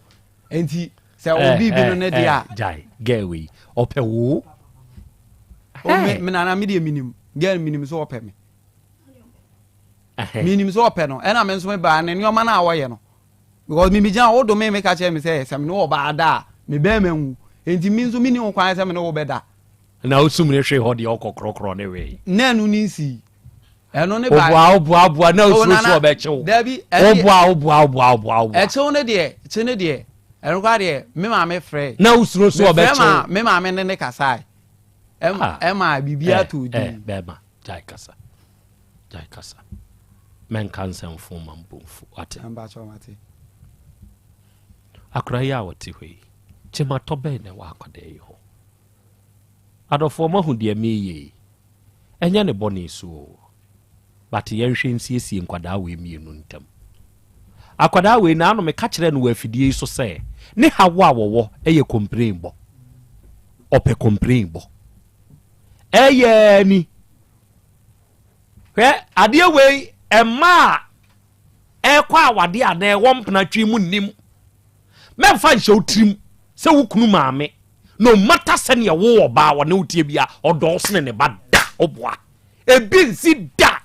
nti sɛ obi bi no ne deɛ a. Gyae girl wei ɔpɛ wo. O me me nana me deɛ menim girl menim sɛ ɔpɛ me menim sɛ ɔpɛ no ɛna me nso me baa ne nneɛma no a wɔyɛ no because me megyina wo dome me ka kyerɛ me sɛ sɛ me ne ɔbaa da a me bɛrima nwu nti me nso menni ho kwan sɛ me ne wo bɛda. Na osum ne hwee hɔ deɛ ɔkɔ korɔkorɔ ne wee. Na ɛno ne nsii. Ɛno ne ba. Oboa oboa oboa na osuro so ɔbɛkyew. Dabi ɛne. Oboa oboa oboa oboa oboa. Ɛkyew ne deɛ kye ne deɛ. Ɛno koraa deɛ me maame frɛɛ. Na wosuro sɛ Mefrɛ ɔbɛkye maa wo. me maame ne ne kasae. Ɛma Ah. ɛma biribiara Eh, tɔɔ eh, din. bɛɛma, gyae kasa. Gyae kasa. Mɛnka nsɛmfo ma mbɔ mfu. Wate? Mpakyɛw mate. Akora yi a ɔte hɔ yi, kyematɔ bɛn na ɛwɔ akwadaa yi ho? Adɔfoɔ moahu deɛ mereyɛ yi? Ɛnyɛ ne bɔne so oo, but yɛnhwɛ nsiesie nkwadaa wei mmienu ntam. Akwadaa wei, naano meka kyerɛɛ no wɔ afidie yi so sɛ, ne haw a wɔwɔ yɛ complain bɔ. Ɔpɛ complain bɔ. Ɛyɛ ni. Hwɛ, adeɛ wei, ɛma a ɛkɔ awadeɛ anaa ɛwɔ mpena twi mu nnim. Mɛmfa nhyɛ wo tirim sɛ wo kunu maame no matter sɛdeɛ wo ɔbaa ɔne wo teɛ bia ɔdɔ wo sene ne ba da ɔboa ebi nsi da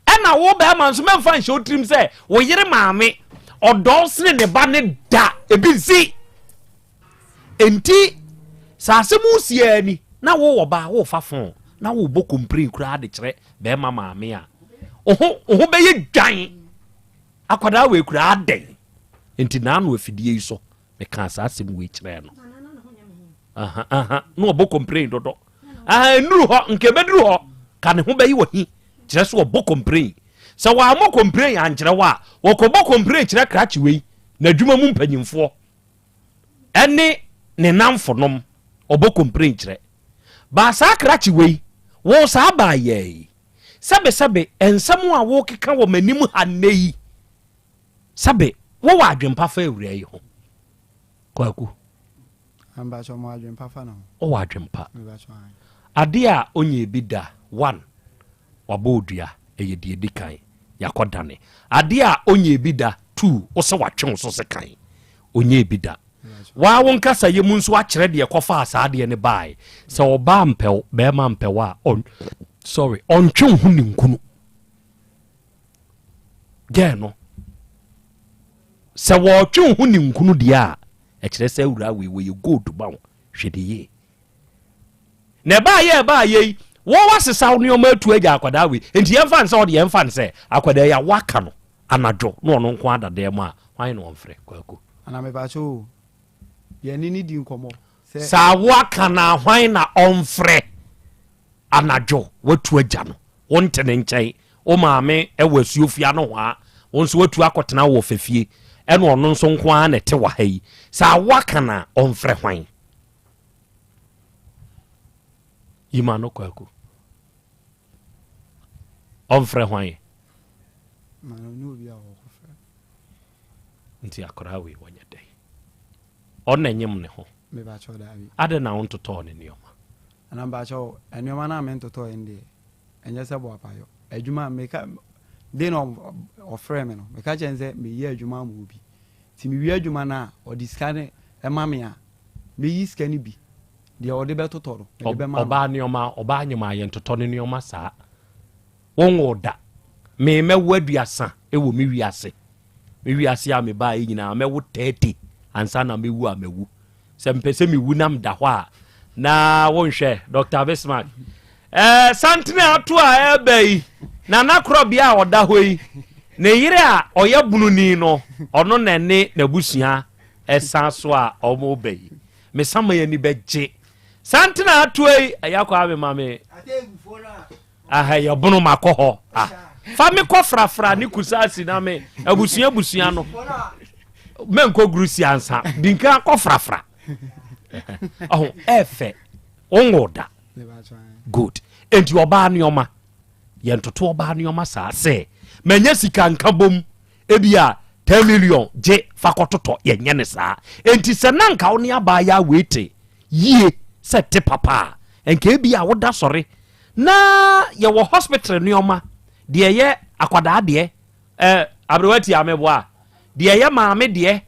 ɛna wo bɛrima nso mɛmfa nhyɛ wo tirim sɛ wo yere maame ɔdɔ wo sene ne ba ne da ebi nsi enti sɛ asɛm wo si ani na wo ɔbaa wo fa fon na wo bɔ kompirin koraa de kyerɛ bɛrima maame a wo ho bɛyɛ dwan akwadaa wei koraa adɛn nti naano afidie yi so mekaa saa asɛm wei kyerɛɛ no aha aha na ɔbɔ complain dodo aha nnuru hɔ nka ɛbɛduru hɔ ka ne ho bɛyi wɔ hi kyerɛ so ɔbɔ complain sɛ wɔammɔ complain ankyerɛ wɔ a wɔkɔbɔ complain kyerɛ krakye wei na adwuma mu mpanyimfoɔ ɛne ne namfonom ɔbɔ complain kyerɛ baa saa krakye wei wo saa baa yɛ yi sɛbesɛbe nsɛm a wokeka wɔ m'anim ha nnɛ yi Sɛbe wowɔ adwempa fa awuraa yi ho? Kwaku. Mpakyɛ mewɔ adwempa fa ne ho. Wowɔ adwempa. Mepakyɛ ae. Adeɛ a ɔnyɛɛ bi da, one, wabɔ wo dua, ɛyɛ deɛ ɛdi kan, yɛakɔ dane. Adeɛ a ɔnyɛɛ bi da, two, wo sɛ watwe wo so sekan, ɔnyɛɛ bi da. Waa wo nkasayɛ mu nso akyerɛ deɛ ɛkɔfaa saa adeɛ no baae. Sɛ ɔbaa mpɛ wo, bɛrima mpɛ wo a, ɔn, sorry, ɔntwe wo ho ninkunu. Gɛɛ no, sɛ wɔretwe wo ho ninkunu deɛ a, ɛkyerɛ sɛ awuraa wei wɔyɛ gold ma wo. Hwɛ ne yie. Na ɛbaa yɛ ɛbaa yɛ yi, wɔn wasesa wo nneɛma atu agya akwadaa wei. Nti yɛmfa no sɛ ɔde yɛmfa no sɛ akwadaa yi a waka no anadwo na ɔno nko ada dan mu a, hwan na ɔmfrɛ Kwaku? Ana mepakyɛ o, yɛne ne di nkɔmmɔ sɛ. Sɛ awo aka no a, hwan na ɔmfrɛ? Anadwo watu agya no, wonte ne nkyɛn, wo maame wɔ asuofua nohoa, wo nso watu akɔtena wɔ ɔfa fie, ɛna ɔno nso nko ara na ɛte wɔ ha yi. Sɛ awo aka no a, ɔmfrɛ hwan? Yima no Kwaku. Ɔmfrɛ hwan? Nti akwadaa wei wɔnyɛ dɛn? Ɔna nyem ne ho. Adɛn na wontotɔɔ ne nneɛma? Nana mpakyɛw nnoɔma no a me ntotɔɛ no deɛ ɛnyɛ sɛ boapayɔ adwuma meka de na ɔfrɛ me no meka kyerɛ no sɛ meyɛ adwuma ama obi nti mewie adwuma no a ɔde sika no ɛma me a meyi sika no bi deɛ ɔde bɛtotɔ no mede bɛma no. Ɔbaa nnoɔma ɔbaa nyem a yɛntotɔ ne nnoɔma saa wonwoo da me mɛwo aduasa wɔ me wiase Me wiase a mebaeɛ nyinaa mɛwo 30 ansa na mɛwu a mawu. Sɛ mepɛ sɛ mewu na meda hɔ a na wonhwɛ Dr. Bismarck. Eh, santene ato a ɛreba yi, Nana Korɔbea a ɔda hɔ yi, ne yere a ɔyɛ bununi no, ɔno na ɛne n'abusua ɛsan so a wɔreba yi. Me sama ani bɛgye. Santene ato yi, ɛyɛ akɔ ame ma me. Aha yɛ bono makɔ hɔ. Ah, fa me kɔ frafra ne kusaasi na me abusua abusua no. Mɛnkɔ gurusi ansa. Dinka kɔ frafra. Ɔho ɛfɛ. Wonwo da. Good. Enti ɔbaa nneɛma. Yɛntoto ɔbaa nneɛma saa sɛ manya sika nka bom ebi a 10 million gye fa kɔtotɔ yɛnyɛ ne saa. Enti sɛ na nka wo ne abaayaa wei te yie sɛ te papa a, nka ebi a woda sɔre na yɛwɔ hospital nneɛma deɛ ɛyɛ akwadaa deɛ ɛɛ aberewa ti ameboa deɛ ɛyɛ maame deɛ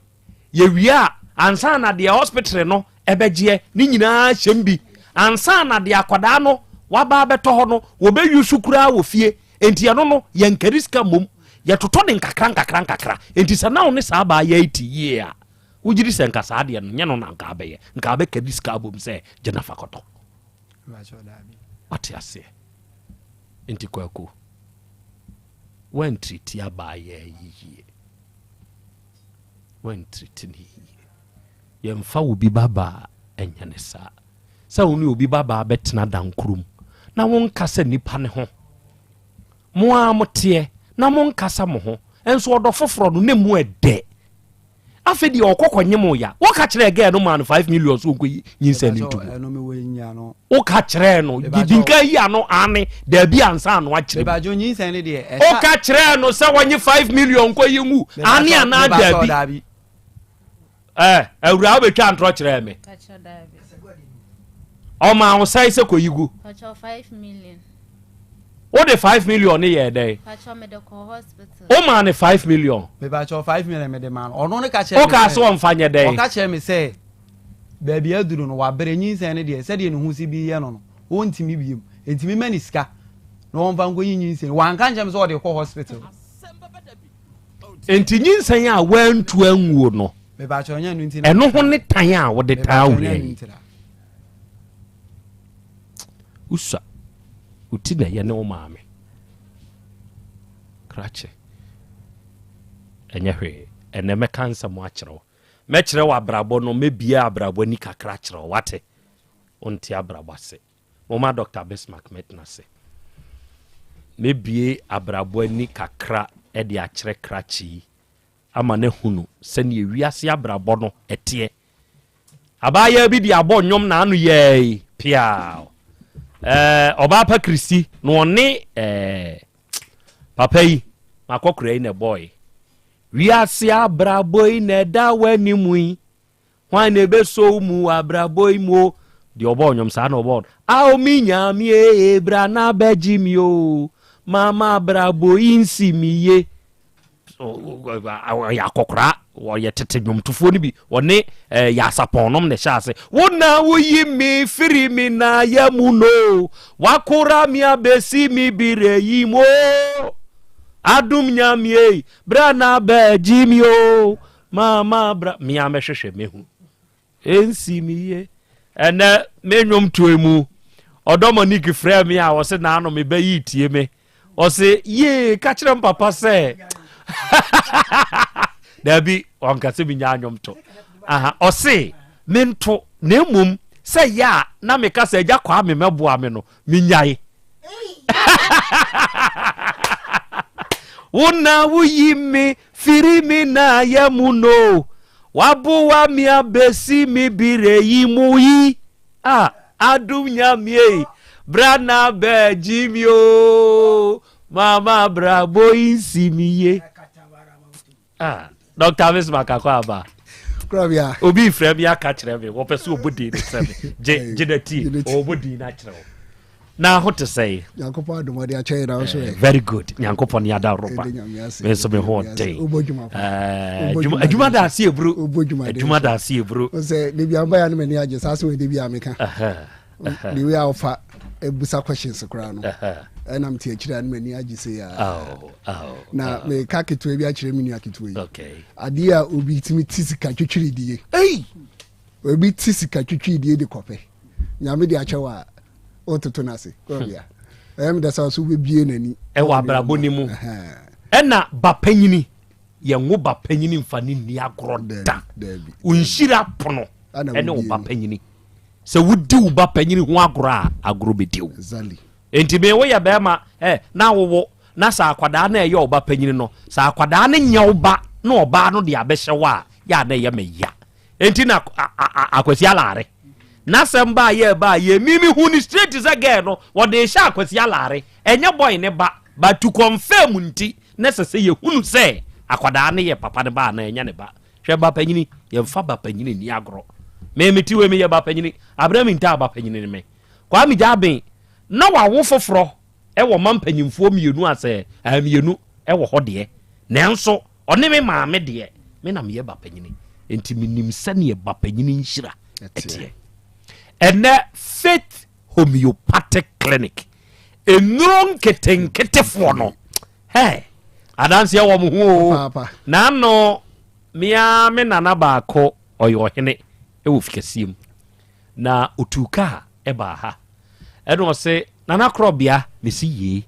yɛwie a ansa na deɛ hospital no ɛbɛgyeɛ ne nyinaa hyɛm bi ansa na deɛ akwadaa no waba abɛtɔ hɔ no wɔbɛyi so koraa wɔ fie nti ɛno no yɛnkari sika mmom yɛtotɔ ne nkakra nkakra nkakra nti sɛ na wo ne saa baa yɛ ti yie a Wogye di sɛ nka saa adeɛ no nyɛ no na nka abɛyɛ nka abɛkari sika abom sɛ gyina fa kɔtɔ? Wate aseɛ? Nti Kwaku, woantiriti abaayaa yi yie. Woantiriti no yie. Yɛmfa obi babaa nyɛ no saa. Sɛ wo ne obi babaa bɛtena dankoro mu na wonkasa nnipa no ho. Mo ara moteɛ na monkasa mo ho. Nso ɔdɔ foforɔ no ne mu ɛdɛ. Afei deɛ ɔkɔ kɔnye mo ya. Woka kyerɛɛ gɛɛ no maa no 5 million so ɔnkɔyi nyinsɛn no nto mu. Woka kyerɛɛ no didi nka yi ano ane daabi ansa ano akyerɛ mu. Woka kyerɛɛ no sɛ wɔnye 5 million nkɔyi ngu ane anaa daabi. Ɛ awura wobɛtwa ntorɔ kyerɛɛ me. Ɔmaa wo sɛe sɛ kɔyi gu. Wode 5 million ne yɛɛ dɛn? Womaa ne 5 million. Mepakyɛw 5 million mede maa no. Ɔno ne ka kyerɛ me sɛ. Wokaa sɛ ɔmfa nyɛ dɛn? Ɔka kyerɛ me sɛ baabi aduru no wabrɛ nyinsɛn no deɛ sɛdeɛ ne ho si bi yɛ no no ɔntumi biom enti mema ne sika na ɔmfa nkɔyi nyinsɛn. Wanka nkyerɛ me sɛ ɔde kɔ hospital. Enti nyinsɛn a wantu anguo no, ɛno ho ne tan a wode taa wura yi. Wosua, wo ti na ɛyɛ ne wo maame. Krakye, ɛnyɛ hwee. Ɛnɛ mɛka nsɛm akyerɛ wo. Mɛkyerɛ wo abrabɔ no, mɛbie abrabɔ ani kakra akyerɛ wo. Wate? Wonte abrabɔ ase. Momma Dɔkta Bismarck mɛtena ase. Mɛbue abrabɔ ani kakra de akyerɛ krakye yi ama no ahunu sɛdeɛ wiase abrabɔ no teɛ. Abaayewa bi de abɔ nnwom na ano yɛɛi piaw. Ɛɛ ɔbaa pa Kristi na ɔne ɛɛ papa yi makɔkora yi na ɛbɔɔe. Wiase abrabɔ yi na ɛda w'anim yi. Hwan na ɛbɛsɔ wo mu wɔ abrabɔ yi mu o? Deɛ ɔbɔɔ nnwom saa na ɔbɔɔ no. Ao me Nyame ee, bra na bɛgye me o. Mama abrabɔ yi nsi me yie. Ɔyɛ akɔkora, ɔyɛ tete nnwomtofoɔ no bi. Ɔne eh, Yasapɔn nom na ɛhyɛ ase. Wo na woyi me firi me na yɛ mu no. Wakora me abɛsi me berɛ yi mu o. Adom Nyame ei, bra na bɛgye me o. Mama bra me a mɛhwehwɛ mehu ɛnsi me yie ɛnɛ me nnwom toɔ mu ɔdɔ Monique frɛ me a ɔse naano me bɛ yi tie me ɔse yee ka kyerɛ m papa sɛ daabi ɔnka sɛ menya nnwom to aha ɔse mento na mmom sɛ yɛ a na meka sɛ agya kwaa me mɛboa me no menyae wo na woyi me firi me na yɛ mu no waboa me abɛsi me bire yi mu yi a adom nyamie bra na bɛgye mi o mama bra boi nsi mi ye Ah, Dr. Bismarck akɔ aba. Kurabia. Obi frɛ mi aka kyerɛ mi, wɔpɛ sɛ ɔbɔ din no kyerɛ mi. Gye gye na tie, ɔbɔ din no akyerɛ wo. Na ho te sɛ. Nyankopɔn adom ɔde akyɛ yɛn na nso ɛ. Eh, very good. Nyankopɔn ne ada roba. Me nso me ho ɔden. Eh, adwuma da ase eburu. Adwuma da ase eburu. Sɛ debi amba ya no m'ani agye saa sɛ wɔ debi a meka. The way a wofa busa questions koraa no ɛna mete akyiri a no m'ani agye sei a na meka ketewa bi akyerɛ me nua ketewa yi adeɛ a obi tumi te sika twitwiridie obi te sika twitwiridie de kɔpɛ nyame de akyɛ wɔ a wototo no ase kɔbia ɛyɛ meda sɛ so wobɛbie n'ani ɛwɔ abrabɔ no mu ɛna ba panyini yɛnwo ba panyini mfa ne nni agorɔ da wo nhyira pono ɛne wo ba panyini Sɛ wodi wo ba panyin ho agorɔ a, agorɔ bɛdi wo. Enti me woyɛ bɛrima eh, na wowo na sɛ akwadaa no ɛyɛ ɔba panyin no, sɛ akwadaa no nyɛ wo ba na ɔbaa no de abɛhyɛ wo a, yɛ a na ɛyɛ me ya. Enti na Akwasi Alaare n'asɛm baa yɛ baa yɛ mi mi hu ne straight sɛ girl no wɔde rehyɛ Akwasi Alaare ɛnyɛ boy ne ba but to confirm nti na ɛsɛ sɛ yɛhunu sɛ akwadaa no yɛ papa no ba anaa ɛnyɛ ne ba. Hwɛ ba panyini, yɛmfa ba panyini nni agorɔ. Me mete wei meyɛ ba panyini, Abraham ntaa ba panyini ne me. Kwame Gyabin, na wawo foforɔ wɔ ma mpanyimfoɔ mmienu a sɛ mmienu wɔ hɔ deɛ, nanso ɔne me maame deɛ, me na meyɛ ba panyini. Enti menim sɛdeɛ ba panyini nhyira ɛteɛ. Ɛnɛ Faith Homeopathic Clinic, nnuro nketenketefoɔ no, Hey, adanseɛ wɔ mo ho o. N'ano mea me nana baako ɔyɛ ɔhene wɔ fikɛseɛ mu na otuu kaa ɛbaa ha ɛna ɔse nana korɔbea mesi yie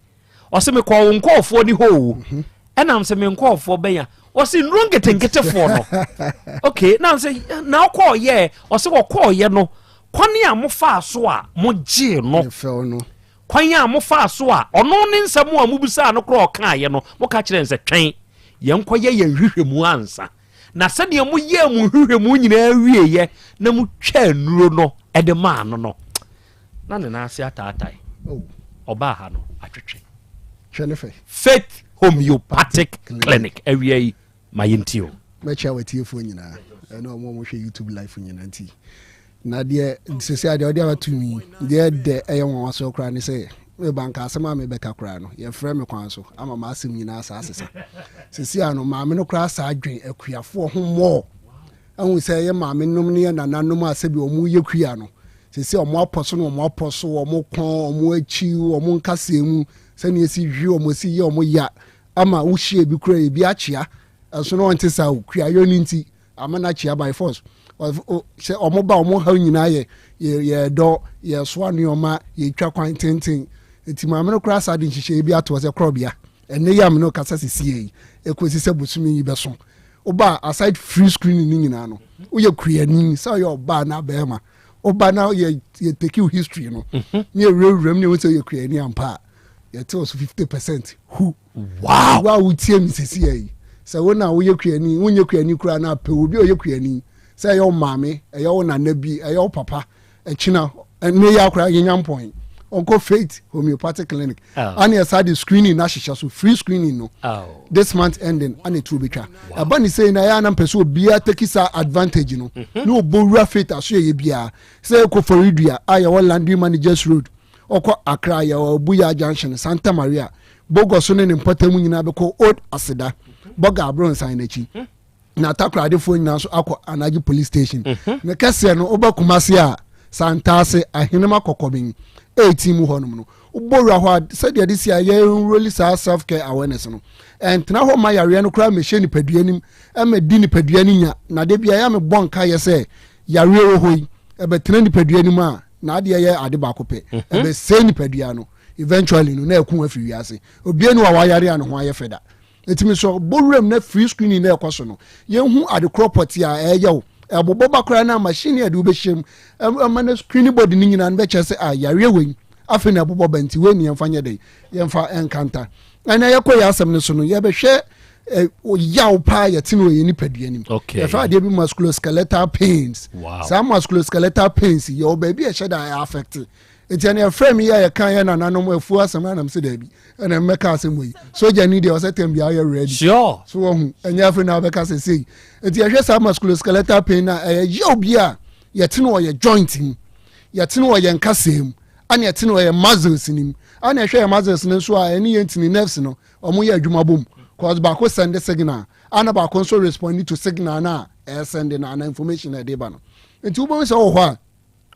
ɔse mekɔɔ wo nkɔɔfoɔ ni hɔ o mhm. Ɛnam sɛ me nkɔɔfoɔ bɛn a ɔse nnuro nketenketefoɔ no. Okay, na sɛ na ɔkɔɔyɛ, ɔse wɔkɔɔyɛ no, kwan a mofaa so a mogyee no, kwan a mofaa so a ɔno ne nsɛm a mobisaa no korɔ ɔkaeɛ no, moka kyerɛ no sɛ twɛn yɛnkɔyɛ yɛn nhwehwɛmu ansa. Na sɛdeɛ moyɛɛ mo nhwehwɛmu nyinaa wieeɛ na motwaa nnuro no de maa no no, na ne nan ase ataatae. Oh. Ɔbaa ha no, atwetwe. Hwɛ ne fɛ. Faith Homeopathic Clinic. Awia yi, ma yɛntie o. Mɛkyia w'atiefoɔ nyinaa ɛne ɔmo a wɔhwɛ YouTube live nyinaa nti na deɛ sese adeɛ ɔde abato mi yi deɛ ɛdɛ ɛyɛ nwanwasoɔ koraa ne sɛ meba nka asɛm a mebɛka koraa no yɛfrɛ me kwan so ama m'asɛm nyinaa saa sesa sese ano maame no koraa saa dwen akuafoɔ ho mmɔɔ ahu sɛ yɛ maame nom ne yɛ nananom a sɛbi wɔn yɛ kua no sese wɔn apɔ so na wɔn apɔ so wɔn kɔn wɔn akyi wɔn nkasɛɛ mu sɛnea esi hwi wɔn si yɛ wɔn ya ama wohyia ebi koraa ebi akyea ɛso na ɔnte saa o kuayɔ no nti ama no akyea by force sɛ ɔmo ba ɔmo haw nyinaa yɛ yɛdɔ yɛsoa nneɛma yɛtwa kwan tenten nti maame no koraa saa de nhyehyɛeɛ bi ato hɔ sɛ korɔbea ɛnɛ yi a me ne kasa sesie yi ɛkɔsi sɛ bosome yi bɛso woba aside free screening no nyinaa no woyɛ kuani sɛ ɔyɛ ɔbaa na bɛrima woba na yɛ yɛ take you history no mhm. ne yɛwurawura mu ne ɛhu sɛ woyɛ kuani ampa a yɛte so 50 percent hu. Wow. Wo a wotie me sisi yi, sɛ wo na woyɛ kuani, wonyɛ kuani koraa na pɛ obi a ɔyɛ kuani, sɛ ɛyɛ wo maame, ɛyɛ wo nana bi, ɛyɛ wo papa, ɛkyina ɛnɛ yi akora yɛnya mpɔn ɔnkɔ Faith Homeopathic Clinic. Oh. Ane ɛsa de screening na ahyehyɛ so, free screening no. Oh. This month ending, ane tuo betwa. Ɛba ne sɛ na ɛyɛ anam pɛ sɛ obiara take saa advantage no. Ne ɔbɔ wura Faith aso yɛ biara. Sɛ ɛkɔ Foridua a yɛwɔ Landry Managers Road, ɔkɔ Accra yɛwɔ Abuya Junction, Santa Maria, Bogor so ne ne mpɔtam nyinaa bɛkɔ Old Aseda, Bɔga Abrɔnsan n'akyi. Na Takoradefoɔ nyinaa nso akɔ Anagye Police Station. Ne kɛseɛ no, woba Kumase a, Santaase, Ahenema Kɔkɔben, 18 mu hɔnom no, wobɔ wura hɔ a, sɛdeɛ de si a yɛnroli saa self care awareness no, ɛntena hɔ ma yareɛ no koraa mmɛhyɛ nipadua nim, ɛmɛdi nipadua no nya. Na da biara yɛ a mebɔ nkaeɛ sɛ yareɛ wɔ hɔ yi, ɛbɛtena nipadua no mu a, na adeɛ yɛ ade baako pɛ, ɛbɛsɛe nipadua no. Eventually no na ɛko afiri wiase. Obia ni wa wayare a ne ho ayɛ fɛ da. Ɛtumi sɛ bɔ wuram na free screening na ɛkɔ so no, yɛnhu ade korɔ pɔte a ɛyɛ wo. Ɛbobɔ ba koraa na machine a ɛde wobɛhyɛ mu ɛma no screening body no nyinaa no bɛkyerɛ sɛ a yareɛ wei afei na ɛbobɔ ba, nti wei ne yɛmfa nyɛ dɛn, yɛmfa nkanta. Ɛna yɛkɔ yɛ asɛm no so no, yɛbɛhwɛ yaw paa yɛte no wɔ yɛ nipadua nim. Yɛfrɛ adeɛ bi musculoskeletal pains. Saa musculoskeletal pains yɛwɔ baabi a ɛhyɛ da ɛyɛ affect. Nti ɛne ɛfrɛ mi yɛ yɛka yɛ nananom afuo asɛm anam sɛ daabi, ɛna mmɛka asɛm wɔ yi sogya ni deɛ ɔsɛ tɛm bia ɔyɛ ready. So wɔhu ɛnyɛ afei na abɛka sɛ sei. Nti yɛhwɛ saa musculoskeletal pain na ɛyɛ yaw bi a yɛte no wɔ yɛ joint mu, yɛte no wɔ yɛn nkasɛɛ mu, ɛna yɛte no wɔ yɛn muscles no mu. Ɛna yɛhwɛ yɛn muscles no nso a, ɛne yɛn ntini nerves no wɔn yɛ adwuma bom, cause baako send signal ana baako nso respond to signal na ɛyɛ send na ana information na ɛde ba no. Nti wobɛhu sɛ wɔ hɔ a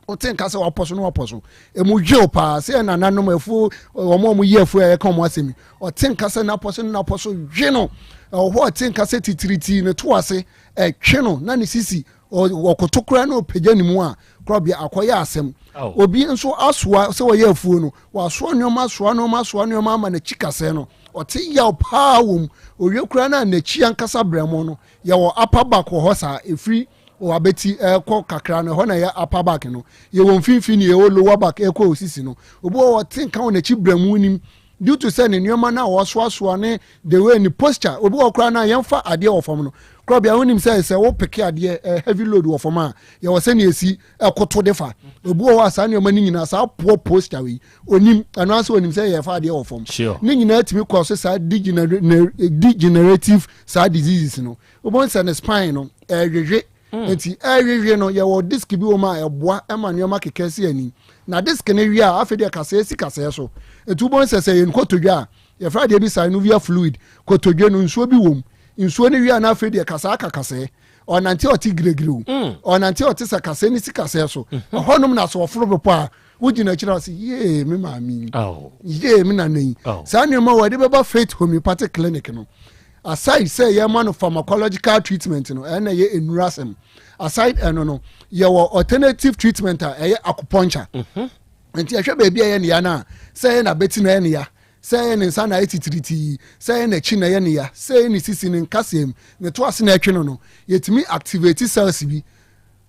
wote nka sɛ wapɔ so na wapɔ so emu dwew paa sɛ nananom afuo wɔn a wɔyi afuo a yɛka wɔn asɛm yi, ɔte nka sɛ napɔ so ne napɔ so dwe no. Ɛwɔ hɔ ɔte nka sɛ titiritii ne to ase ɛtwe no na ne sisi ɔkoto koraa na ɔpagya ne mu a korɔbea akɔyɛ asɛm. Obi nso asoa sɛ wɔyɛ afuo no, wasoa nneɛma asoa nneɛma asoa nneɛma ama n'akyi kasɛɛ no, ɔte yaw paa wɔ mu. Owie koraa na n'akyi ankasa brɛmo no, yɛwɔ upper back wɔ hɔ saa, ɛfiri wabɛti ɛkɔ kakra no, ɛhɔ na ɛyɛ upper back no. Yɛwɔ mfimfini, yɛwɔ lower back ɛkɔ osisi no. Obi wɔ ɔte nka wɔ n'akyi brɛmo nim due to sɛ ne nneɛma no a wɔsoasoa ne the way ne posture. Obi wɔ koraa na yɛmfa adeɛ wɔ fam no korɔ bia, wonim sɛ wopeke adeɛ heavy load wɔ fam a, yɛwɔ sɛnea esi ɛkoto de fa. Obi wɔ hɔ a saa nneɛma no nyinaa, saa poor posture wei onim, ɛno asɛ onim sɛ yɛfa adeɛ wɔ fam ne nyinaa tumi kɔ so saa degenerative saa diseases no. Wobɛhu sɛ ne spine no ɛhwehwe. Nti ɛhwehwe no, yɛwɔ disc bi wɔ mu a ɛboa ɛma nneɛma keka si ani na disc no wie a, afei deɛ kasɛɛ si kasɛɛ so. Nti wobɛhu sɛ yɛn kotodwe a, yɛfrɛ adeɛ bi synovial fluid, kotodwe no nsuo bi wɔ mu. Nsuo no wie a, na afei deɛ kasaa ka kasɛɛ. Ɔnante a ɔte giregire o, ɔnante a ɔte sɛ kasɛɛ ne si kasɛɛ so. Ɛhɔnom na sɛ ɔforo bepɔ a, wogyina akyire a ɔsɛ yee me maame yi, yee me nana yi. Saa nneɛma wɔ yɛde bɛba Faith Homeopathic Clinic no, aside sɛ yɛma no pharmacological treatment no, ɛna yɛ nnuru asɛm. Aside ɛno no, yɛwɔ alternative treatment a ɛyɛ acupuncture. Nti ɛhwɛ baabi a ɛyɛ ne ya no a, sɛ ɛyɛ n'abɛti na ɛyɛ ne ya. Sɛ ɛyɛ ne nsa na ayɛ titiritii, sɛ ɛyɛ n'akyi na ɛyɛ ne ya, sɛ ɛyɛ ne sisi, ne nkaseɛ mu, ne to ase na ɛtwe no no, yɛtumi activate cells bi.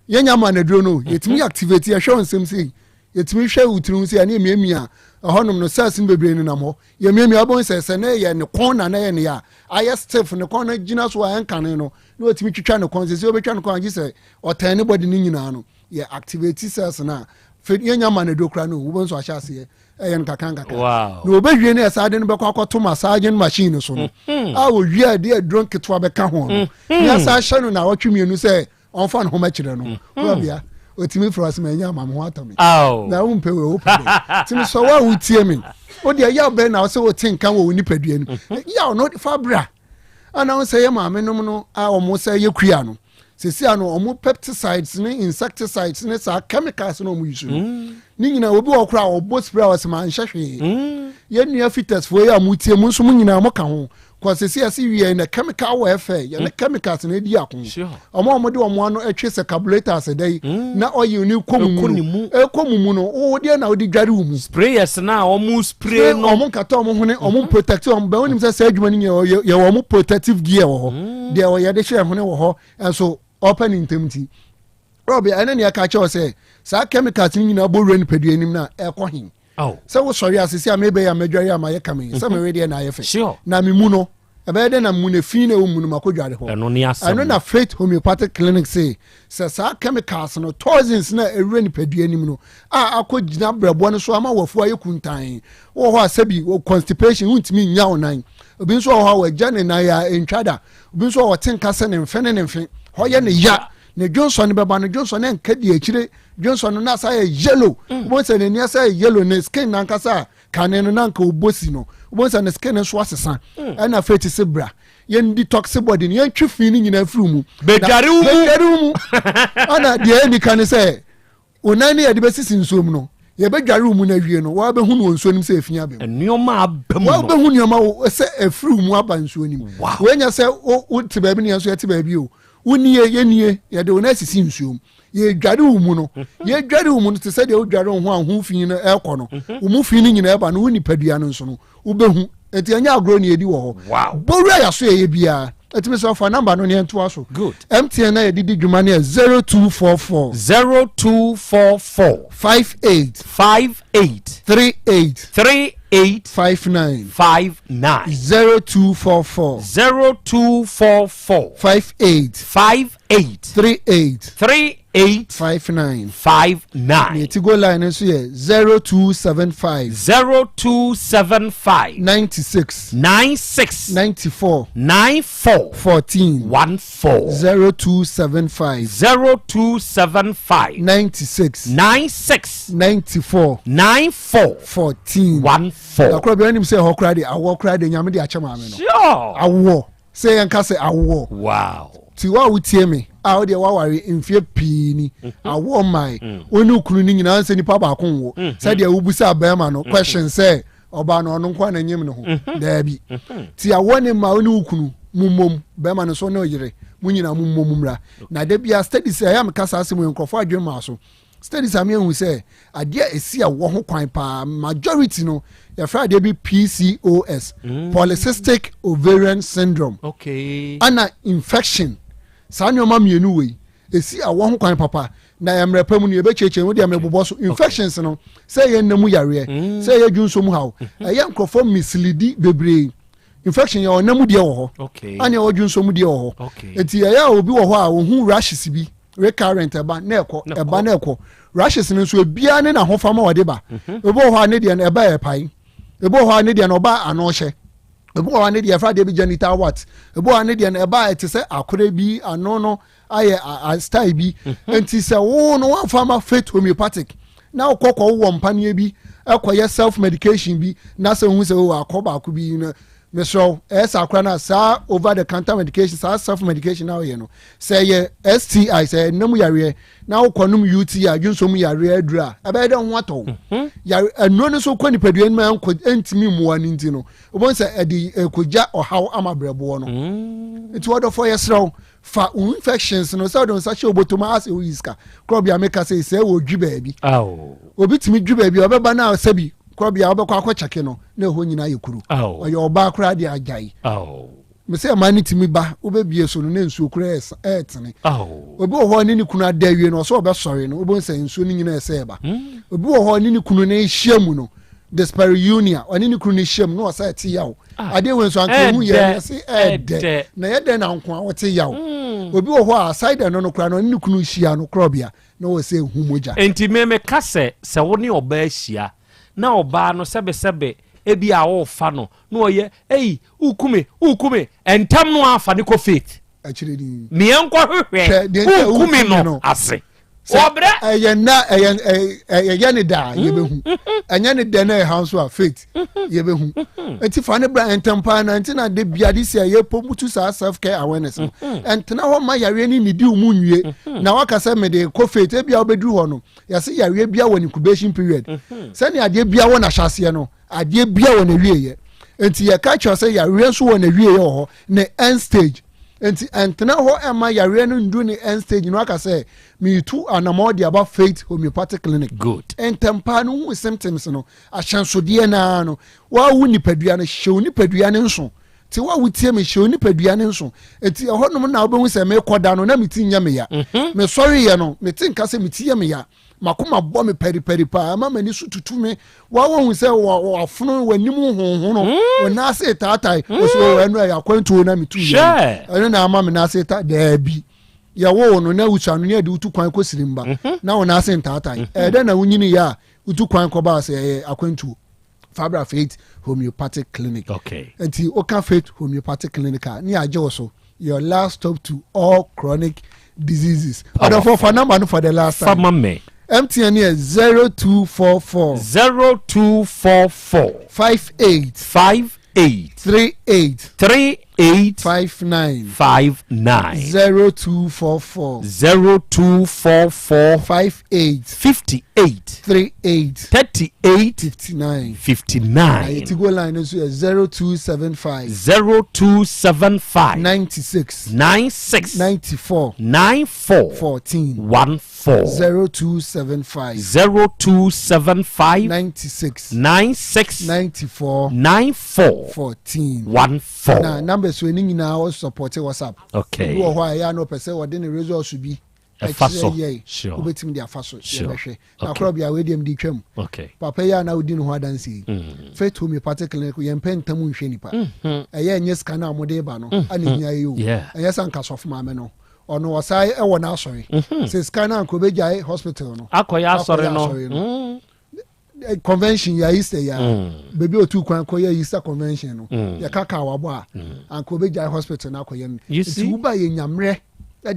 Yɛnya ma no aduro no o, yɛtumi activate, yɛhwɛ wo nsam sei, yɛtumi hwɛ wo tiri ho sei, ɛne yɛmiamia ɛhɔnom no, cells no bebree nenam hɔ. Yɛmiamia wobɛhu sɛ sɛ na ɛyɛ ne kɔn na na ɛyɛ ne ya a, ayɛ stiff, ne kɔn no gyina so a ɛnkane no, na watumi twitwa ne kɔn. Sɛ sɛ wobɛtwa ne kɔn a, gye sɛ ɔtɛn ne body no nyinaa no, yɛ activate cells no a, afei yɛnya ma no aduro koraa no, wobɛhu sɛ wahyɛ aseɛ ɛyɛ no kakra nkakra na wɔbɛwie no ɛsaa de no bɛkɔ akɔto massaging machine no so no mm-hmm. a wɔwie a ɛde aduro nketewa bɛka ho no mm-hmm. ne asa ahyɛ no na awɔtwe mmienu sɛ ɔmfa ne ho mɛkyerɛ no kurabea mm-hmm. ɔtumi frɛ ɔsɛ manya ama me ho atɔ me na wompɛ wei wopɛ dɛ tumi sɛ wo a wotie me wodeɛ yaw bɛn na wo sɛ wote nka wɔ wo nipadua no yaw no fa bra ana wo sɛ yɛ maame nom no a wɔn sɛ yɛ kua no Sɛsi ano ɔmo pepticides ne insecticides ne saa chemicals na ɔmo use no mm. ne nyinaa obi wɔ koraa ɔbɔ spray a ɔsɛ maa nhyɛ hwee mm. yɛn nua fitas foɔ yi a mo tie mo nso mo nyinaa mo ka ho kɔ sɛsi ɛsi wie na chemical warfare yɛn ne mm. chemicals na edi ako ɔmo a ɔmo de ɔmo ano ɛtwe sɛ carburetors ɛdɛ yi na ɔyɛ ne kɔ mu mu no ɛkɔ mu mu no wo deɛ na ɔde dware wo mu. Sprayers na ɔmo spray no. Ɔmo nkata ɔmo ho ne ɔmo mm-hmm. protect ɔmo bɛn onim sɛ sɛ adwuma no nyɛ yɛ wɔ ɔmo protective gear wɔ hɔ mm. deɛ ɔyɛ de hyɛ hone wɔ hɔ nso ɔpɛ ne ntɛm ti rɔbi ɛne nea ɛka kyerɛw sɛ saa chemicals no nyinaa bɔ wura nipadua anim na ɛkɔ he sɛ wosɔre a sisi a mebɛyɛ a mɛdware a mayɛ kame sɛ mhm. mewe deɛ na ayɛ fɛ na me mu no ɛbɛyɛ dɛ na mu no efi na ɛwɔ mu no makɔdware hɔ ɛno na Faith Homeopathic Clinic se sɛ saa chemicals no toxins na ɛwura nipadua anim no a akɔ gyina brɛboɔ no so ama wafu ayɛ kuntan wɔ hɔ a sɛbi wɔ constipation wontumi nnya wo nan obi nso wɔ hɔ a wɔagya ne nan a ɛntwa da obi nso wɔ ɔte nka sɛ ne mfe ne ne mfe hɔ yɛ ne ya ne dwonsɔ no bɛba no dwonsɔ no nka di akyire dwonsɔ no na asa yɛ yellow mm. wobɛhu sɛ n'ani asa yɛ yellow ne skin nankasa a kane no na nka ɔbɔ si no wobɛhu sɛ ne skin nso asesa mm. ɛna afei te sɛ bra yɛn detox body no yɛntwe fi no nyinaa firi mu bɛdware wo mu bɛdware wo mu ɛna deɛ ɛni ka ne sɛ Wo nan ne yɛde bɛsisi nsuo mu no, yɛbɛdware wo mu no awie no, woabɛhu no wɔ nsuo no mu sɛ efi aba mu. Nneɛma aba mu no. Woabɛhu nneɛma sɛ ɛfiri wo mu aba nsuo no mu. Wow. Woanya sɛ wote baabi ne yɛn nso yɛte baabi o. Wonie, yɛnie, yɛde wo nan asisi nsuo mu. Yɛdware wo mu no, mhm. yɛdware wo mu no te sɛ deɛ wodware wo ho a ho fi no ɛrekɔ no. Mhm. Wo mu fi no nyinaa ɛba no, wo nipadua no nso no, wobɛhu. Nti ɛnyɛ agorɔ ne yɛdi wɔ hɔ. Wow. Bɔwura yɛaso yɛyɛ biara. Ɛtumi sɛ ɔfa namba no ne ɛntoa so. Good. MTN na yɛde di dwuma no yɛ 0244. 0244. 58. 58. 38. 38. 59. 59. 0244. 0244. 58. 58. 38. 38. 59. 59. Ne Tigo line nso yɛ 0275. 0275. 96. 96. 94. 94. 14. 14. 0275. 0275. 96. 96. 94. 94. 14. 14. Na kora bi anim sɛ ɛhɔ kora de awoɔ kora de nyame de akyɛ maame no. Sure. Awoɔ. Sɛ yɛnka sɛ awoɔ. Wow. Ti wo a wotie me a wodeɛ woaware mfeɛ pii ni mhm. awoɔ mmae mm. wo ne okunu no nyinaa sɛ nipa baako nwo mhm. sɛdeɛ wobusa bɛrima no mhm. question sɛ ɔbaa no ɔno nko a n'anyim ne ho daabi ti awoɔ ne mma wo ne wo kunu mu mmom bɛrima no so ne ɔyere mu nyinaa mu mmom mmra na da bia studies ɛyɛ a meka saa asɛm yɛ nkurɔfoɔ adwene maa so Studies ama yɛahu sɛ adeɛ a ɛsi awɔ ho kwan paa majority no yɛfrɛ adeɛ bi PCOS mm. polycystic ovarian syndrome okay. ana infection saa nneɛma mmienu wei ɛsi awɔ ho kwan papa na mmerɛ pa mu no yɛbɛkyerɛkyerɛ mu deɛ mebobɔ so infections no sɛ ɛyɛ nna mu yareɛ mm. sɛ ɛyɛ dwonso mu haw mm-hmm. ɛyɛ nkurɔfoɔ mislidi bebree infection yɛ ɔnam mu deɛ wɔ hɔ ɛne ɛwɔ dwonso mu deɛ wɔ hɔ nti ɛyɛ a obi wɔ hɔ a ohun rashes bi recurrent ɛba na ɛkɔ ɛba na ɛkɔ rashes no nso ebiara ne n'ahofama ɔde ba mhm. ebi wɔ hɔ a ne deɛ no ɛba yɛ pae ebi wɔ hɔ a ne deɛ no ɔba ano hyɛ ebi wɔ hɔ a ne deɛ ɛfa deɛ bi genital wart ebi wɔ hɔ a ne deɛ no ɛba ɛte sɛ akora bi ano no ayɛ a style bi mhm. nti sɛ wo no wɔnfa ma faith homeopathic na wokɔ kɔ wowɔ mpaneɛ bi ɛkɔyɛ self medication bi na sɛ wohu sɛ o oh, akɔ baako bi no mesrɛ wo ɛyɛ saa koraa no saa over the counter medication saa self medication na woyɛ no sɛ ɛyɛ STI sɛ ɛnam yareɛ na wokɔ nom UTI adwonsɔ mu yareɛ aduru a ɛbɛyɛ dɛ ho atɔ wo mhm. yare nnuro no nso kɔ nipadua no mu ɛnkɔ ɛntumi mmoa no nti no wobɛhu sɛ ɛde ɛkɔgya ɔhaw ama brɛboɔ no mm. nti wɔdɔfoɔ yɛserɛ wo fa wo infections no sɛ wode nsa hyɛ obotom asɛ woyi sika korɔ bia meka sɛ sɛ wɔdwi baabi obi tumi dwi baabi ɔbɛba no a sɛbi Korɔbea wobɛkɔ akɔ kyɛke no na ɛhɔ nyinaa yɛ kuru. Ɔyɛ ɔbaa koraa deɛ agyae. Mesɛ ɛma ne tumi ba wobɛbie so no na nsuo koraa ɛɛtene. Obi wɔ hɔ ne ne kunu ada awie no ɔsɛ ɔbɛsɔre no wobɛhu sɛ nsuo no nyinaa ɛsɛ ɛba. Hmm. Obi wɔ hɔ ne ne kunu no hyia mu no dyspareunia ɔne ne kunu no hyia mu na ɔsɛ ɛte yaw. Ah. Adeɛ wei nso anka ehu yɛ ɛsɛ ɛɛdɛ na yɛ dɛ na nko a wɔte yaw. Hmm. Obi wɔ hɔ a side ɛno no koraa no ɔne ne kunu hyia no korɔbea na wɔ sɛ ehu mogya. Enti me meka sɛ, sɛ wo ne ɔbaa hyia, na ɔbaa no sɛbesɛbe ebia worefa no, na ɔyɛ, ei, woreku me, woreku me, ntɛm no ara fa no kɔ faith. Akyire ni. Meɛ nkɔhwehwɛ Hwɛ, deɛ nti a woreku woreku me me no no. ase. Sɛ Wɔbrɛ. ɛyɛ nna ɛyɛ ɛyɛ ɛyɛ ne da a yɛbɛhu. Ɛnyɛ ne dɛ na ɛha nso a faith yɛbɛhu. Nti fa ne bra ntɛm paa na nti na de bia de si a yɛpɔ mutu saa self care awareness no. Ɛntena hɔ ma yareɛ ne nidi wo mu nwie na waka sɛ mede kɔ faith ebia wobɛduru hɔ no yɛse yareɛ bia wɔ ne incubation period. Sɛnea adeɛ bia wɔ n'ahyɛaseɛ no adeɛ bia wɔ n'awieɛ. Nti yɛka kyerɛ sɛ yareɛ nso wɔ n'awieɛ wɔ hɔ ne end stage. Nti ɛntena hɔ ɛma yareɛ no ndu ne end stage no aka sɛ meretu anamɔ de aba Faith Homeopathic Clinic. Good. Ntɛm paa no hu symptoms no ahyɛnsodeɛ no ara no Woa wo nipadua no, hyɛ wo nipadua no nso. Te wo a wotie me, hyɛ wo nipadua no nso. Enti ɛhɔnom na wobɛhu sɛ mekɔda no, na me ti nyɛ me ya. Mhm. Mesɔreeɛ no, mete nka sɛ me ti yɛ me ya. M'akoma bɔ me paripari paa, ɛma m'ani so tutu me. Woa woahu sɛ wafono, w'anim honhono, mm. wo nan ase taatae. Mm. Ɔsɛ o ɛno ɛyɛ akwantuo na metu yɛ. Ɛno na ama me nan ase ta daabi. Yɛwoo no na wusua no ne yɛde wotu kwan kɔ sirimba mhm. na wo nan ase ntaatae. Mhm. Ɛyɛ dɛn na wonyini yɛ a wotu kwan kɔbaa sɛ ɛyɛ akwantuo. Fabra Faith Homeopathic Clinic. Okay. Nti woka Faith Homeopathic Clinic a ne agye wo so. Your last stop to all chronic diseases. Ɔdɔfo fa number no for the last time. Fama me. MTN yɛ 0244. 0244. 58. 58. 38. 38. 59. 59. 0244. 0244. 58. 58. 38. 38. 59. 59. Na yɛtigo line no nso yɛ 0275. 0275. 96. 96. 94. 94. 14. 14. 0275. 0275. 96. 96. 94. 94. 14. 14. Na numbers wei ne nyinaa wɔ support WhatsApp. Okay. Obi wɔ hɔ a ɛyɛ a na ɔpɛ sɛ ɔde ne results bi Ɛfa so. ɛkyerɛ yɛn. Sure. Wobɛtumi de afa so. Sure. Yɛbɛhwɛ. Na Okay. korɔ bia wei deɛ mede twam. Okay. Papa yi a na wodi ne ho adanse yi. Mm. Faith Homeopathic Clinic yɛmpɛ ntam nhwɛ nipa. Mhm. Ɛyɛ ɛnyɛ sika no a mode ba no Mhm. ana ehia yi o. Yeah. Ɛnyɛ sɛ anka sɔfo maame no ɔno ɔsan ɛwɔ n'asɔre. Mhm. Sɛ sika no anka obɛgyae hospital no. Akɔyɛ asɔre no. asɔre no. Mm. Eh, convention yɛ Easter yɛ a Mm. baabi a otu kwan kɔyɛ Easter convention no Mm. yɛka kaa wabɔ a anka obɛgyae hospital no akɔyɛ no. You Nti see? woba yɛ nyammerɛ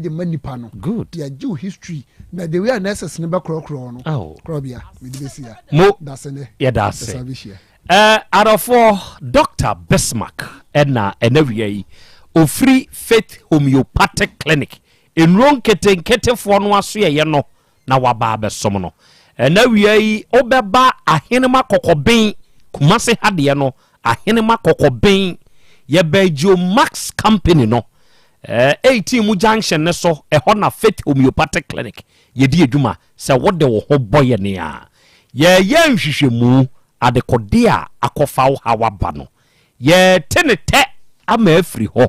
de ma nipa no. Good. Yɛgye wo history na the way a nurses no bɛkorɔkorɔ no. Oh. Korɔbea mede bɛsi ha. Mo. Dase nɛ. Yɛda ase. Yɛsan bɛhyia. Eh, adɔfoɔ, Dɔkta Bismarck ɛna ɛna wia yi ofiri Faith Homeopathic Clinic nnuro nketenketefoɔ no asoɛeɛ no na waba abɛsom no. Ɛna wia yi wobɛba Ahenema Kɔkɔben, Kumase ha deɛ no, Ahenema Kɔkɔben, yɛbɛn Geomax Company no, eh, 18 mu junction no so, ɛhɔ na Faith Homeopathic Clinic yɛdi adwuma. Sɛ wode wo ho bɔ yɛn a, yɛreyɛ nhwehwɛmu, adekode a akɔfa wo haw aba no, yɛrete no tɛ ama afiri hɔ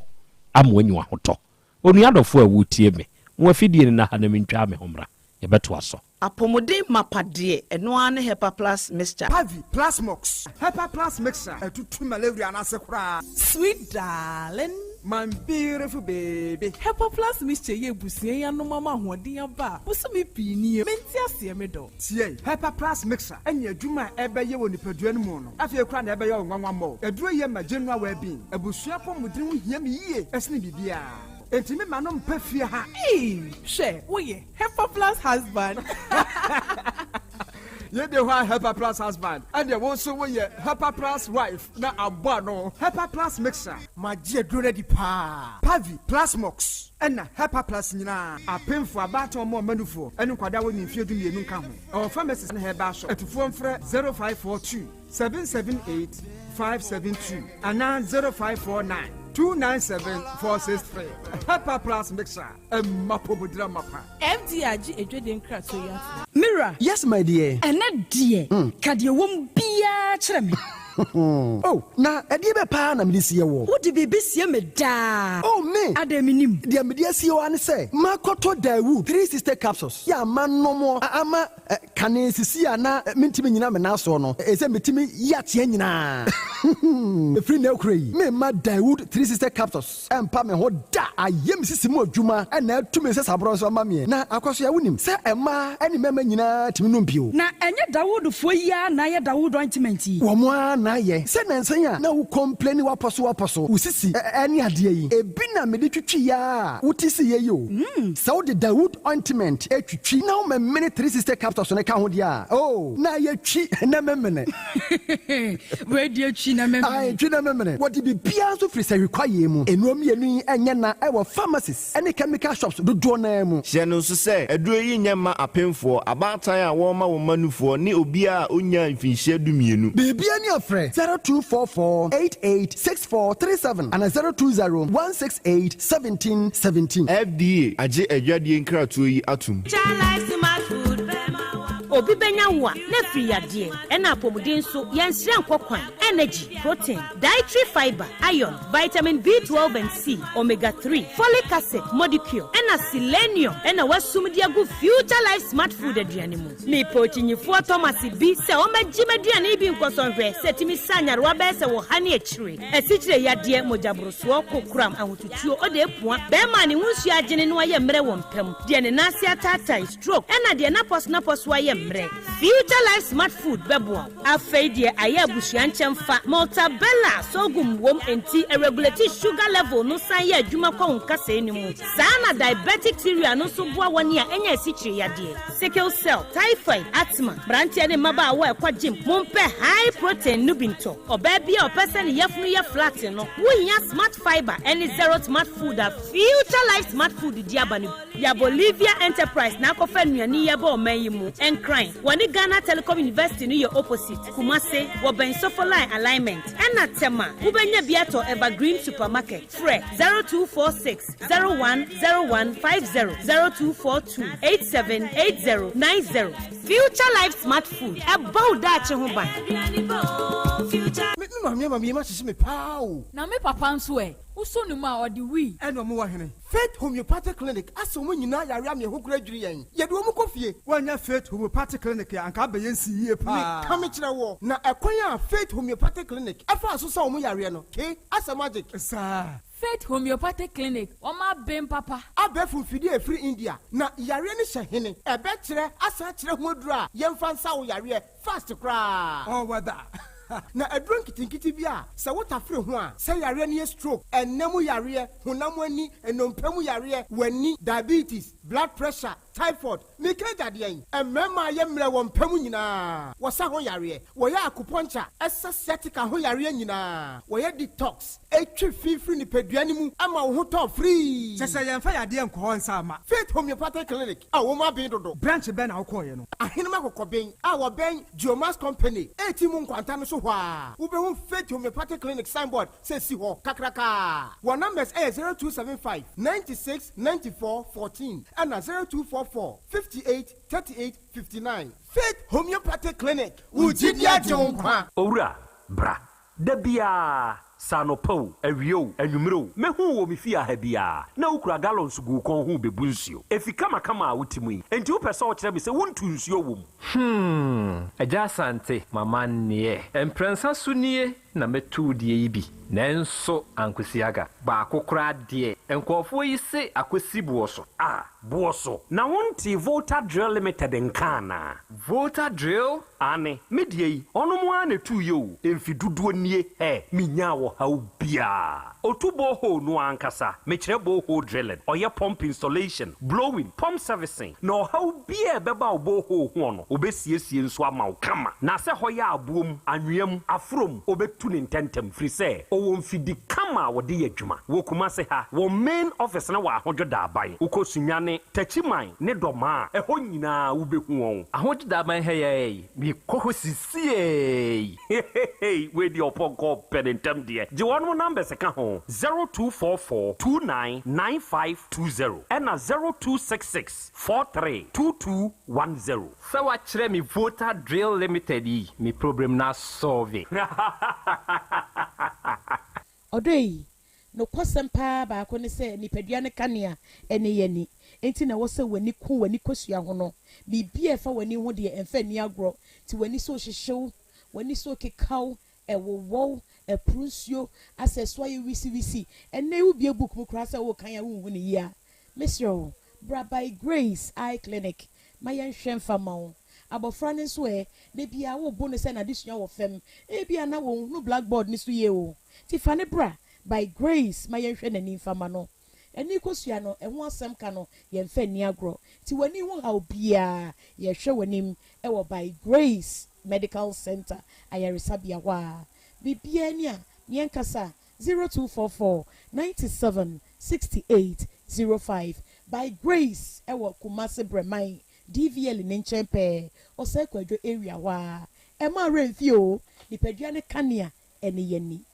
ama woanya w'ahotɔ. Onua dɔfo a woretie me, mo afidie no nna ha na mentwaa me ho mmra. Yɛbɛtoa so. Apɔmuden mapa deɛ, ɛno ara ne Hepa Plus Mixture. Pavi, Plasmox, Hepa Plus Mixture, ɛtutu malaria no ase koraa. Sweet darling. My beautiful baby. Hepa Plus Mixture yi abusua yi anom ama ahoɔden aba a bosome pii nie. Mente aseɛ me dɔ. Tie! Hepa Plus Mixture ne adwuma a ɛbɛyɛ wɔ nipadua no mu no, afei koraa na ɛbɛyɛ wo nwanwa mmɔ. Aduro yi yɛ ma general well-being. Abusua apɔmuden ho hia me yie sene biribiara. Enti me ma no mpa fie ha. Eii hwɛ woyɛ Hepa Plus husband. Yei de hɔ a Hepa Plus husband, ɛnneɛ wo nso woyɛ Hepa Plus wife na abɔ ano. Hepa Plus Mixture. Magye aduro no adi paa. Pavi, Plasmox, ɛna Hepa Plus nyinaa. Apemfoɔ, abaatan, wɔn a wɔma nufoɔ, ɛne nkwadaa a wɔnni mfeɛ dumienu nka ho. Ɛwɔ pharmacies ne herbal shop. Atufoɔ mfrɛ 0542 778 572 anaa 0549 297 463. Hepa Plus Mixture, ɛma apɔmuden amapa. FDA agye adwadie nkratoɔ yi atom. Me. wura. Yes my dear. Ɛnɛ deɛ, ka deɛ ɛwɔ mu biara kyerɛ me. Oh, na ɛdeɛ bɛ paa na mede sie woɔ? Wode biribi sie me daa. Oh, me! Adɛn mennim? Deɛ mede asie wo ara ne sɛ, makɔtɔ Daewoo 360 capsules yɛ a manom a ama kane sisi a na mentumi nnyina me nan soɔ no, ɛsɛ metumi yi ateɛ nyinaa. Ɛfiri nnɛ rekora yi, meremma Daewoo 360 capsules Ɛmpa me ho da. Ayɛ me sisi mu adwuma na atu me nsasaborɔ nso ama meɛ. Na Akwasoa, wonim sɛ mmaa ne mmarima nyinaa tumi nom bio. Na ɛnyɛ Dawoodfoɔ yi ara na ayɛ Dawood ointment yi? Wɔn ara na ayɛ. Sɛ nnansa yi a na wo complaini w'apɔso w'apɔso, wo sisi ne adeɛ yi, ebi na mede twitwiiɛ ara a wote siiɛ yi o. Sɛ wode Dawood ointment twitwi na womemene 360 capsules no ka ho deɛ a, oh, na ayɛ twi na memene. Wei deɛ twi na memene. Ae, twi na memene. Wɔde biribiara nso firi sahwi kwaeɛ mu. Nnuro mmienu yi nyɛ na wɔ pharmacies ne chemical shops dodoɔ no ara mu. Hyɛ no nso sɛ, aduro yi nyɛ mma apemfoɔ, abaatan a wɔrema wɔn mma nufoɔ ne obiara a ɔnnyaa mfinhyia dumienu. Biribiara ni a frɛ 0244 88 64 37 anaa 020 168 17 17. FDA agye adwadie nkratoɔ yi atom. Obi bɛnya wo a, na afiri yadeɛ, ɛna apɔmuden nso, yɛnsrɛ nkɔ kwan, energy, protein, dietary fibre, iron, vitamin B12 and C, omega 3, folic acid, modicure, ɛna selenium ɛna wasum de agu Future Life Smart Food aduane mu. Mepɛ okyinyifoɔ Thomas bi sɛ ɔmmɛgye m'aduane yi bi nkɔsɔ nhwɛ sɛ ɛtumi sa nyarewa bɛyɛ sɛ wɔ ha ne akyire, asikyire yadeɛ, mogyaborosoɔ, kokoram, ahotutuo, ɔde apua, bɛrima a ne ho nsuo agyene na wayɛ mmerɛ wɔ mpa mu, deɛ ne nan ase ataatae, stroke, ɛna deɛ n'apɔso-n'apɔso ayɛ mmerɛ. Future Life Smart Food bɛboa wo. Afei deɛ ayɛ abusua nkyɛmfa, Maltabella sorghum wom enti ɛregulate sugar level no san yɛ adwuma kɔ wo nkasɛɛ no mu. Saa na diabetic cereal no nso boa wɔn a anya asikyire yadeɛ, sickle cell, typhoid, asthma, mmeranteɛ ne mmabaawa a ɛkɔ gym, mompɛ high protein no bi ntɔ. Ɔbaa bi a ɔpɛ sɛ ne yafunu yɛ flat no, wohia Smart Fibre ne Zero Smart Food a Future Life Smart Food de aba no bi. Ya Bolivia Enterprise na akɔfa nnuane yi aba ɔman yi mu. Nkran, wɔne Ghana Telecom University no yɛ opposite, Kumase, wɔbɛn Sofoline Alignment, ɛna Tema, wobɛnya bi atɔ Evergreen Supermarket. Frɛ 0246 0101 50, 0242 87 80 90. Future Life Smart Food, ɛbɔ wo daakye ho ban. Me maame ama me yam ahyehye me paa o. Na me papa nso ɛ? Wosɔ ne mu a, ɔde wii. Ɛna ɔmo wɔ hene? Faith Homeopathic Clinic asɛ wɔn nyinaa yare ama ɛho kora dwiri yɛn. Yɛde wɔn kɔ fie. Woannya Faith Homeopathic Clinic a, anka abɛyɛ nsi yie paa. Meka mekyerɛ woɔ, na ɛkwan a Faith Homeopathic Clinic faa so sa wɔn yareɛ no, ke, asɛ magic. Saa. Faith Homeopathic Clinic, wɔn aben papa. Abɛɛfo mfidie a ɛfiri India, na yareɛ no hyɛ hene? Ɛbɛkyerɛ asan akyerɛ ho aduro a yɛmfa nsa wo yareɛ fast koraa. All weather. Na aduro nketenkete bi a sɛ wotafere ho a, sɛ yareɛ no yɛ stroke, ɛnna mu yareɛ, honam ani, nnompe mu yareɛ, w'ani, diabetes, blood pressure, typhoid, meka agya deɛn? Mmarima a yɛ mmerɛ wɔ mpa mu nyinaa, wɔsa ho yareɛ, wɔyɛ acupuncture, ɛsa sciatica ho yareɛ nyinaa, wɔyɛ detox, ɛtwe fi firi nipadua no mu ma wo ho tɔ firii. Kyɛ sɛ yɛmfa yadeɛ nkɔ hɔ nsa mma. Faith Homeopathic Clinic a wɔn aben dodo. Branch bɛn na wokɔeɛ no? Ahenem Akokɔben a wɔbɛn Geomax Company a mu nkwanta no so hɔ ara, wobɛhu Faith Homeopathic Clinic signboard sɛ si hɔ kakrakaa. Wɔn numbers yɛ 0275 96 94 14 ɛna 0244 58 38 59. Faith Homeopathic Clinic, wo gyidi agye wo nkwa. Owura, bra. Da biara, sɛ anɔpa o, awia o, anwummere o, mehu wo wɔ me fie ha biara, na wokura gallons gu wo kɔn ho rebebu nsuo. Efi kamakama a wote mu yi, enti wopɛ sɛ wokyerɛ me sɛ wontu nsuo wɔ mu? Hmm, Agya Asante, m'amanneɛ. Mprɛnsa so nie na mɛtu wo deɛ yi bi, nanso ankosi aga. Baako koraa deɛ, nkurɔfoɔ yi se akɔsi boɔ so. Ah, boɔ so. Na wontee Volta Drill Limited nka anaa? Volta Drill? Aane, me deɛ yi, ɔnom ara na ɛtuiɛ o, mfe dodoɔ nie, hɛ, menyaa ɔhaw biara. Ɔtu borehole no ankasa, mekyerɛ borehole drilling, ɔyɛ pump installation, blowing, pump servicing, na ɔhaw biara a ɛbɛba wo borehole ho no, ɔbɛsiesie nso ama wo kama. Na sɛ hɔ yɛ aboɔ mu, anwea mu, aforɔ mu, ɔbɛtu no ntɛntɛm, firi sɛ ɔwɔ mfidi kama a wɔde yɛ adwuma. Wɔ Kumase ha, wɔn main office no wɔ Ahodwo Daaban. Wokɔ Sunyani, Techiman ne Dɔmaa a, ɛhɔ nyinaa wobɛhu wɔn. Ahodwo Daaban ha yi ara yi, mekɔ hɔ sisiei. Hehehe wei deɛ ɔpɔnkɔ ɔpɛ ne ntɛm deɛ. Gye wɔnom numbers ka ho. no 0244 29 9520 ɛna 0266 43 2210. Sɛ wakyerɛ me Voter Drill Limited yi me problem no asɔlve. Ɔdɔ yi, nokwasɛm paa baako ne sɛ nipadua no kanea ne yɛn ani. Enti na ɛwɔ sɛ w'ani ku w'ani kosua ho no. Biribi a ɛfa w'ani ho deɛ, ɛmfa nni agorɔ. Nti w'ani so rehyehye wo, w'ani so rekeka wo, ɛwowɔ wo, ɛporo nsuo, asɛ ɛso ayɛ wisiwisi. Ɛnnɛ yi wobue book mu koraa sɛ worekan a wonhu no yie a, mesrɛ wo, bra By Grace Eye Clinic ma yɛnhwɛ mfa mma wo. Abɔfra no nso ɛ, da biara wobo no sɛ n'adesua wɔ fam. Ebia na ɔnhunu blackboard no so yie o. Nti fa no bra By Grace ma yɛnhwɛ n'ani mfa mma no. Ani kosua no, ɛho asɛm ka no, yɛmfa nni agorɔ. Nti w'ani ho haw biara, yɛhwɛ w'anim wɔ By Grace Medical Centre ayaresabea hɔ a. Biribiara ni a, ne yɛnkasa, 0244 97 68 05. By Grace wɔ Kumasi Brɛman, DVL ne nkyɛn pɛɛ, Osei Kwadwo area hɔ ara. Ɛmma wo werɛ mfi o, nipadua no kanea ne yɛn ani.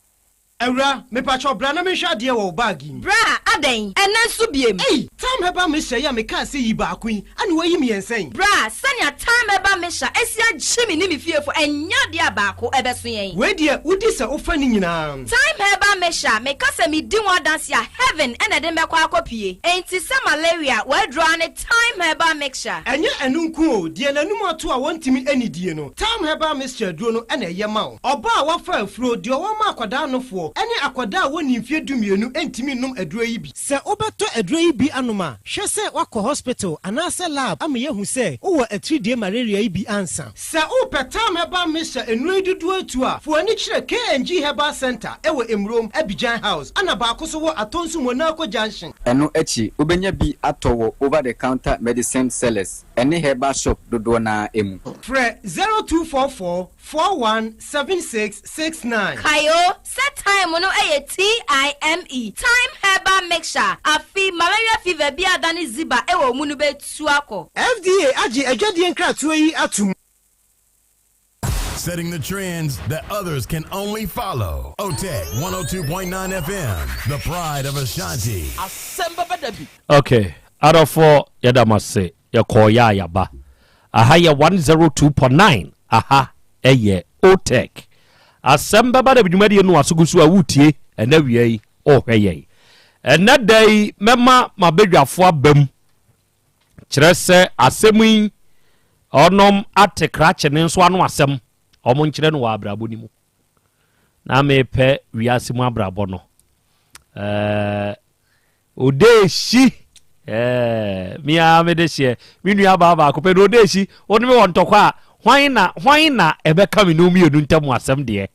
Awura, mepakyɛw bra na menhwɛ adeɛ wɔ wo bag yi mu. Bra, adɛn? Ɛnnɛ nso biem? Ei! Thyme Herbal Mixture yi a mekaa sɛ yi baako yi, ɛna woayi mmiɛnsa yi? Bra, sɛnea Thyme Herbal Mixture asi agye me ne me fiefo, ɛnyɛ adeɛ a baako bɛso yɛn. Wei deɛ, wodi sɛ wofa ne nyinaa. Thyme Herbal Mixture, meka sɛ medi ho adanse a, heaven na ɛde me bɛkɔ akɔpue. Enti sɛ malaria, w'aduro ara ne Thyme Herbal Mixture. Ɛnyɛ ɛno nko o, deɛ n'anum ato a wɔntumi nnidie no, Thyme Herbal Mixture aduro no na ɛyɛ ma wo. Ɔbaa a wafa afuro, deɛ ɔwɔ ma akwadaa nofoɔ, ne akwadaa a wɔnni mfeɛ dumienu ntumi nnom aduro yi bi. Sɛ wobɛtɔ aduro yi bi anom a, hwɛ sɛ woakɔ hospital anaasɛ lab ama yɛahu sɛ wowɔ atiridie malaria yi bi ansa. Sɛ wopɛ Thyme Herbal Mixture nnuro yi dodoɔ atu a, fa w'ani kyerɛ KNG Herbal Centre wɔ Emurom, Abidjan House, ɛna baako nso wɔ Atonsu Monaco Junction. Ɛno akyi, wobɛnya bi atɔ wɔ over-the-counter medicine sellers ne herbal shop dodoɔ no ara mu. Frɛ 0244 417669. Kae o, sɛ thyme no yɛ TIME, Thyme Herbal Mixture, afe malaria fever bi a adane ziba wɔ wo mu no bɛtu akɔ. FDA agye adwadie nkratoɔ yi atom. Setting the trends that others can only follow. OTEC 102.9 FM, the pride of Ashanti. Asɛm bɛba da bi. Ok adɔfoɔ yɛda mo ase yɛkɔɔ yɛ a yɛaba aha yɛ 102.9 aha ɛyɛ otec asɛm bɛba da bi dwumadie no aso gu so a wotie ɛnɛ wia yi ɔhwɛ yɛn ɛnɛ da yi mɛma mabadwafoɔ aba mu kyerɛ sɛ asɛm yi ɔnom ate krakye ne nso ano asɛm ɔmo nkyerɛ no wɔ abrabɔ no mu na mepɛ wiase mu abrabɔ no ɛɛ Odeehyi eh, me ara me de hyeɛ, me nua baa baako pɛ na Odeehyi, wo ne me wɔ ntɔkwa a, hwan na, hwan na ɛbɛka me ne wo mmienu ntam asɛm deɛ?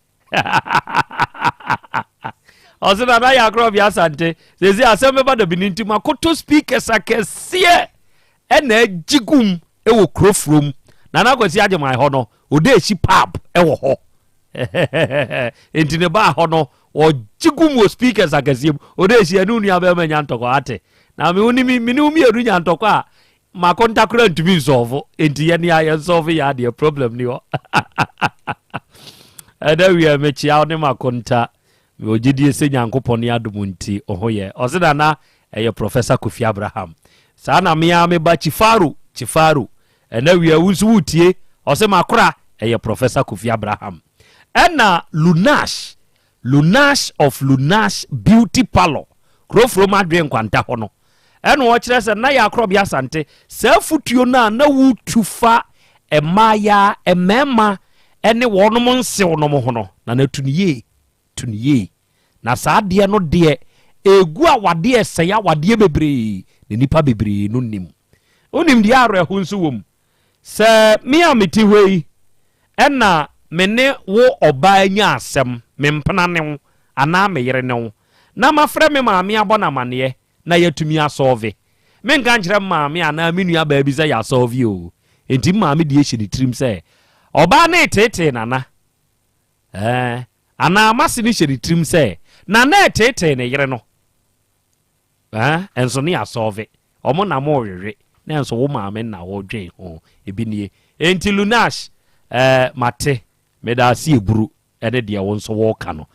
Ɔse Nana yɛ akorɔ bi Asante, sɛsi asɛm bɛba da bi ne nti makoto speakers akɛseɛ ɛna agyi gum ɛwɔ kuro furom. Nana Kwasi Agyeman hɔ no, Odeehyi pub ɛwɔ hɔ. Enti ne baa hɔ no, wɔgye gu mu wɔ speakers akɛseɛ mu. Ɔde esi ɛne wo nua bɛrima nya ntɔkwa ate. Na me wo ne me ne wo mmienu nya ntɔkwa a, mako ntakora ntumi nsɔɔfo. Enti yɛne a yɛnsɔɔfo yɛ adeɛ problem ni hɔ. Ɛda wie mekyia wo ne mako nta. Mewɔ gyedie sɛ Nyankopɔn ne adom nti wo ho yɛ. Ɔse nana ɛyɛ Professor Kofi Abraham. Saa na me ara me ba Chifaro, Chifaro. Ɛnɛ wia wo nso woretie. Ɔse makora ɛyɛ Professor Kofi Abraham. Ɛna Lunash, Lunash of Lunash Beauty Parlour, Kurofrom Adwe Nkwanta hɔ no. Ɛna ɔkyerɛ sɛ na yɛ Akorɔbea Asante, saa afutuo no a na wotu fa mmaayaa, mmarima ne wɔnom nsew nom ho no, na na tu no yie, tu no yie. Na saa adeɛ no deɛ ɛgu awadeɛ ɛsɛe awadeɛ bebree na nnipa bebree no nnim. Wonim deɛ awerɛho nso wɔ mu? Sɛ me a mete hɔ yi ɛna me ne wo ɔbaa nya asɛm, me mpena ne wo anaa me yere ne wo, na mafrɛ me maame abɔ no amaneɛ na yɛatumi asɔlve. Menka nkyerɛ me maame anaa me nua baa bi sɛ yɛasɔlve oo. Enti me maame deɛ hyɛ ne tirim sɛ ɔbaa no reteetee Nana. Ɛɛ, anaa m'ase no hyɛ ne tirim sɛ Nana reteetee ne yere no. Ɛɛ, nso ne yɛasɔlve. Wɔn na morewewe, na nso wo maame na wodwen ho. Ebi nie. Enti Lunash, ɛɛ, mate. Meda ase eburu ne deɛ wo nso woreka no.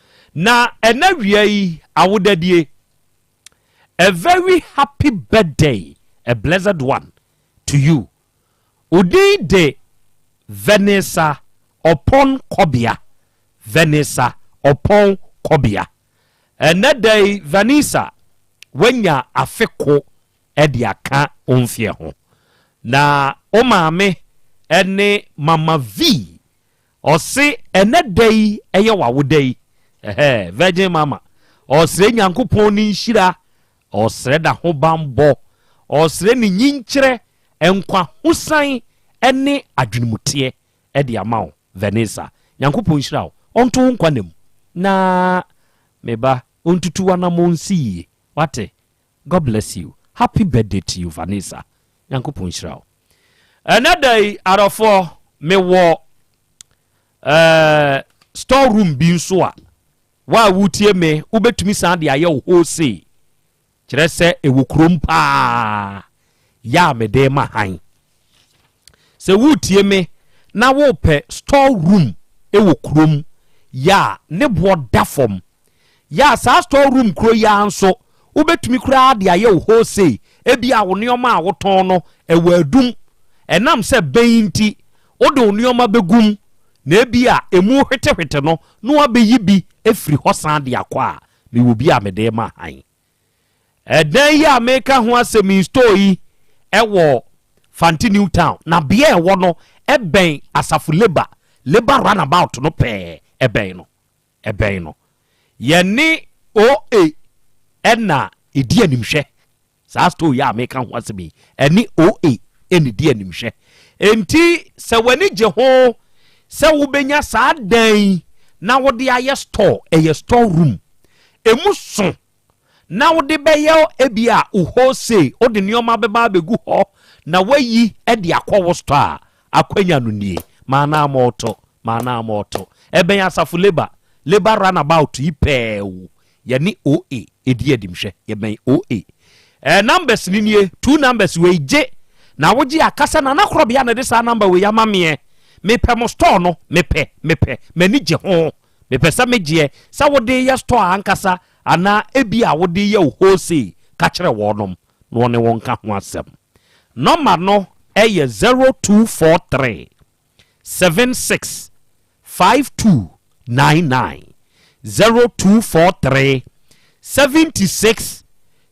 Na ɛnɛ wia yi awodadie, a very happy birthday, a blessed one to you. Wo din de Vanessa Ɔpɔn Kɔbea, Vanessa Ɔpɔn Kɔbea. Ɛnnɛ da yi Vanessa woanya afe ko de aka wo mfeɛ ho. Na wo maame ne Mama V. Ɔse ɛnnɛ da yi ɛyɛ w'awoda yi, ɛhɛɛ, Virgin Mama. Ɔsrɛ Nyankopɔn ne nhyira, ɔsrɛ n'ahobanbɔ, ɔsrɛ ne nyinkyerɛ, nkwahosan ne adwenemuteɛ de ama wo Vanessa. Nyankopɔn nhyira wo, ɔnto wo nkwa nna mu na me ba ɔntutu w'anamɔn nsi yie, wate? God bless you. Happy birthday to you Vanessa. Nyankopɔn nhyira wo. Ɛnɛ da yi adɔfoɔ mewɔ eh, store room bi nso a wo a wotie me wobɛtumi san de ayɛ wo wholesale Kyerɛ sɛ ɛwɔ kurom paa yɛ a mede ma han. Sɛ woretie me na worepɛ store room wɔ kurom yɛ a ne boɔ da fam yɛ a saa store room kuro yi ara nso wobɛtumi koraa de ayɛ wo wholesale ebia wo nneɛma a wotɔn no ɛwɔ adum ɛnam sɛ bɛn nti wode wo nneɛma bɛgum na ebia ɛmu hwetehwete no na wabɛyi bi afiri hɔ san de akɔ a Mewɔ bi a mede rema hann. Ɛdan yi a meka ho asɛm yi, store yi, ɛwɔ Fanti New Town, na bea a ɛwɔ no ɛbɛn Asafo Labour, Labour Runabout no pɛɛ, ɛbɛn no, ɛbɛn no. Yɛne OA ɛna ɛdi animhwɛ. Saa store yi a meka ho asɛm yi, ɛne OA na ɛdi animhwɛ. Enti sɛ w'ani gye ho sɛ wobɛnya saa dan yi na wode ayɛ store, ɛyɛ store room, ɛmu so na wode bɛyɛ ebi a wo wholesale, wode nneɛma bɛba abɛgu hɔ na woayi de akɔ wo store a, akwanya no nie. Maanaa mɔɔto, maanaa mɔɔto. Ɛbɛn Asafo Labour, Labour runabout yi pɛɛ o. Yɛne OA ɛdi adimhwɛ, yɛbɛn OA. Eh, numbers no nie, two numbers wei gye na wogye a kasa Nana Korɔbea na ɛde saa number wei ama meɛ. Mepɛ mo store no, mepɛ, mepɛ, m'ani gye ho. Mepɛ sɛ megyeɛ, sɛ wode yɛ store ankasa anaa ebi a wode yɛ wo wholesale, ka kyerɛ wɔnom na wɔne wo nka ho asɛm. Number no yɛ 0243 76 5299 0243 76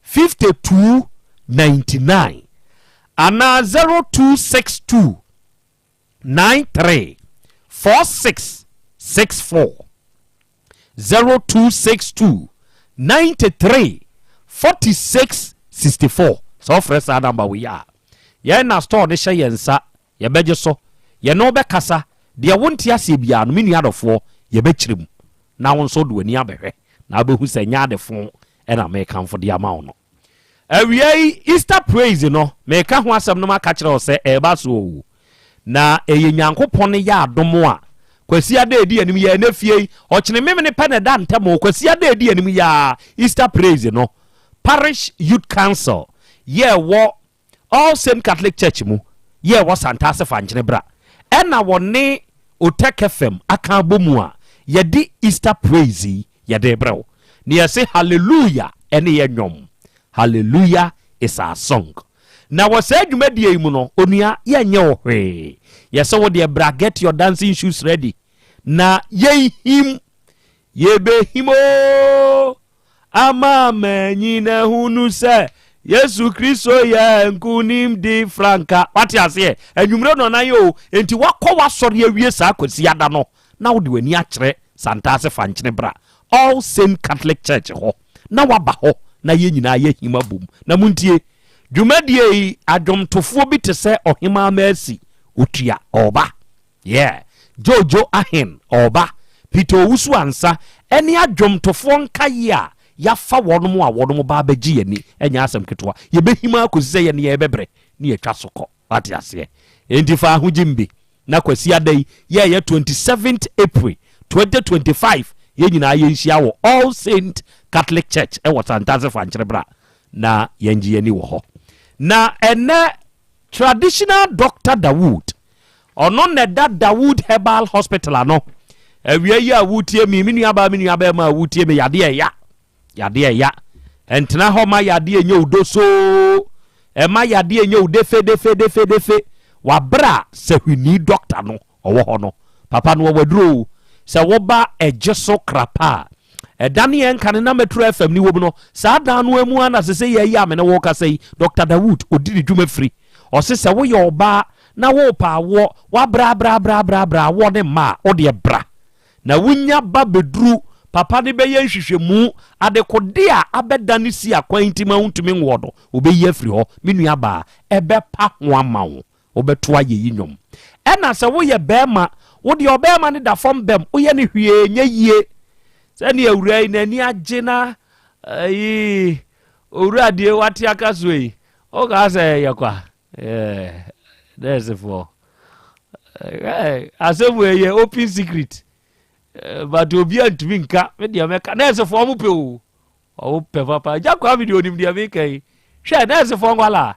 52 99 anaa 0262 93 46 64 0262 93 46 64. Sɛ wofrɛ saa namba wei a, yɛn na store no hyɛ yɛn nsa. Yɛbɛgye so. Yɛne wo bɛkasa. Deɛ wonte aseɛ biara no, me nua dɔfoɔ, yɛbɛkyerɛ mu, na wo nso wode w'ani abɛhwɛ, na wobɛhu sɛ ɛnyɛ ade fo na merekamfo de ama wo no. Awia yi, Easter Praise no, mereka ho asɛm no maka kyerɛ wo sɛ ɛreba so oo. Na ɛyɛ Nyankopɔn yɛ adom a, Kwasiada a ɛdi anim yi, ɛnnɛ fie yi, ɔkyene memene pɛ na ɛda ntɛm oo, Kwasiada a ɛdi anim yi ara, Easter Praise no, Parish Youth Council yɛɛwɔ All Saint Catholic Church mu yɛ ɛwɔ Santase Fankyene bra ɛna wɔne Otek FM aka abɔ mu a yɛde Easter Praise yi yɛde rebrɛ wo. Na yɛse Hallelujah ɛne yɛ nnwom. Hallelujah is our song. Na wɔ saa dwumadie yi mu no onua yɛnyɛ wo hwee. Yɛse wo deɛ bra get your dancing shoes ready na yɛnhim yɛbɛhim oo. Ama manyina hunu sɛ Yesu Kristo yɛ nkonimdi franka. Wate aseɛ? Anwummerɛ no anan o. Enti wakɔ w'asɔre awie saa Kwasiada no na wode w'ani akyerɛ Santase Fankyene bra All Saint Catholic Church hɔ na waba hɔ na yɛn nyinaa yɛahim abom. Na montie, dwumadie yi adwomtofoɔ bi te sɛ Ɔhemaa Mercy, ɔtua, ɔreba. Yeah. Jojo Ahen, ɔɔba. Peter Owusu Ansah, ɛne adwomtofoɔ nkaeɛ a yɛafa wɔnom a wɔnom ba abɛgye yɛn ani, ɛnyɛ asɛm ketewa. Yɛbɛhim ara kɔsi sɛ yɛne yɛn bɛbrɛ ne yɛatwa so kɔ. Wate aseɛ? Enti fa ahogyem bi na Kwasiada yi, yɛɛyɛ 27th April 2025, yɛn nyinaa yɛnhyia wɔ All Saint Catholic Church ɛwɔ Santase Fankyere bra na yɛngye yɛn ani wɔ hɔ. Na ɛnnɛ Traditional Doctor Dawood, ɔno na ɛda Dawood Herbal Hospital ano. Awia yi a wotie me, me nuabaa, me nuabɛrima a wotie me, yadeɛ ɛya. Yadeɛ ɛya. Ɛntena hɔ ma yadeɛ nyɛ wo dosoo. Ɛma yadeɛ nyɛ wo defe defe defe defe. Wabra sahwini dɔkta no ɔwɔ hɔ no. Papa no ɔwɔ aduro o. Sɛ woba ɛgye so krapa a, ɛda ne yɛn nkane na Metro FM ne wom no, saa dan no mu ara na sese yɛ yi a me ne wo kasa yi, Dr. Dawood ɔdi ne dwuma firi. Ɔse sɛ woyɛ ɔbaa na worepɛ awoɔ, woabrɛabrɛabrɛabrɛ awoɔ ne mma a, wodeɛ bra. Na wonya ba bɛduru, papa no bɛyɛ nhwehwɛmu, adekode a abɛda ne si akwan nti ma wontumi nwoɔ no, ɔbɛyi afiri hɔ. Me nuabaa, ɛbɛpa ho ama wo. Wobɛto ayeyi nnwom. Ɛna sɛ woyɛ barima, wo deɛ ɔbarima no da fam bɛm, woyɛ no hwee nyɛ yie. Sɛdeɛ awuraa yi n'ani agye na ayi owura deɛ wate aka so yi, wokaa sɛ yɛ kwa. Nɛɛsefoɔ asɛm wei yɛ open secret but obi antumi nka me deɛ mɛka nɛɛsefoɔ ɔmo pɛ o ɔmo pɛ papa agya kwa mi deɛ onim deɛ meka yi hwɛ nɛɛsefoɔ nkwalaa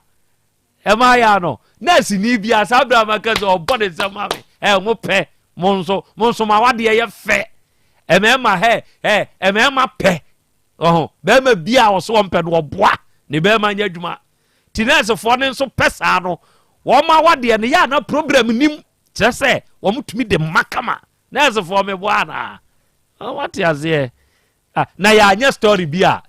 ɛma yɛ ano nɛɛseni bi a saa bere a maka sɛ ɔbɔ ne nsɛm ma me ɛ mo pɛ mo nso mo nso ma wadeɛ yɛ fɛ ɛmɛɛma hɛ ɛ ɛmɛɛma pɛ ɔho bɛɛma bi a ɔso ɔmpɛ no ɔboa ne bɛɛma nyɛ adwuma Nti nɛɛsefoɔ no nso pɛ saa no, wɔn awadeɛ no yɛ a na problem nim, kyerɛ sɛ wɔn tumi de mma kama. Nɛɛsefoɔ meboa anaa? Wate aseɛ? Ah, na yɛanyɛ story bi a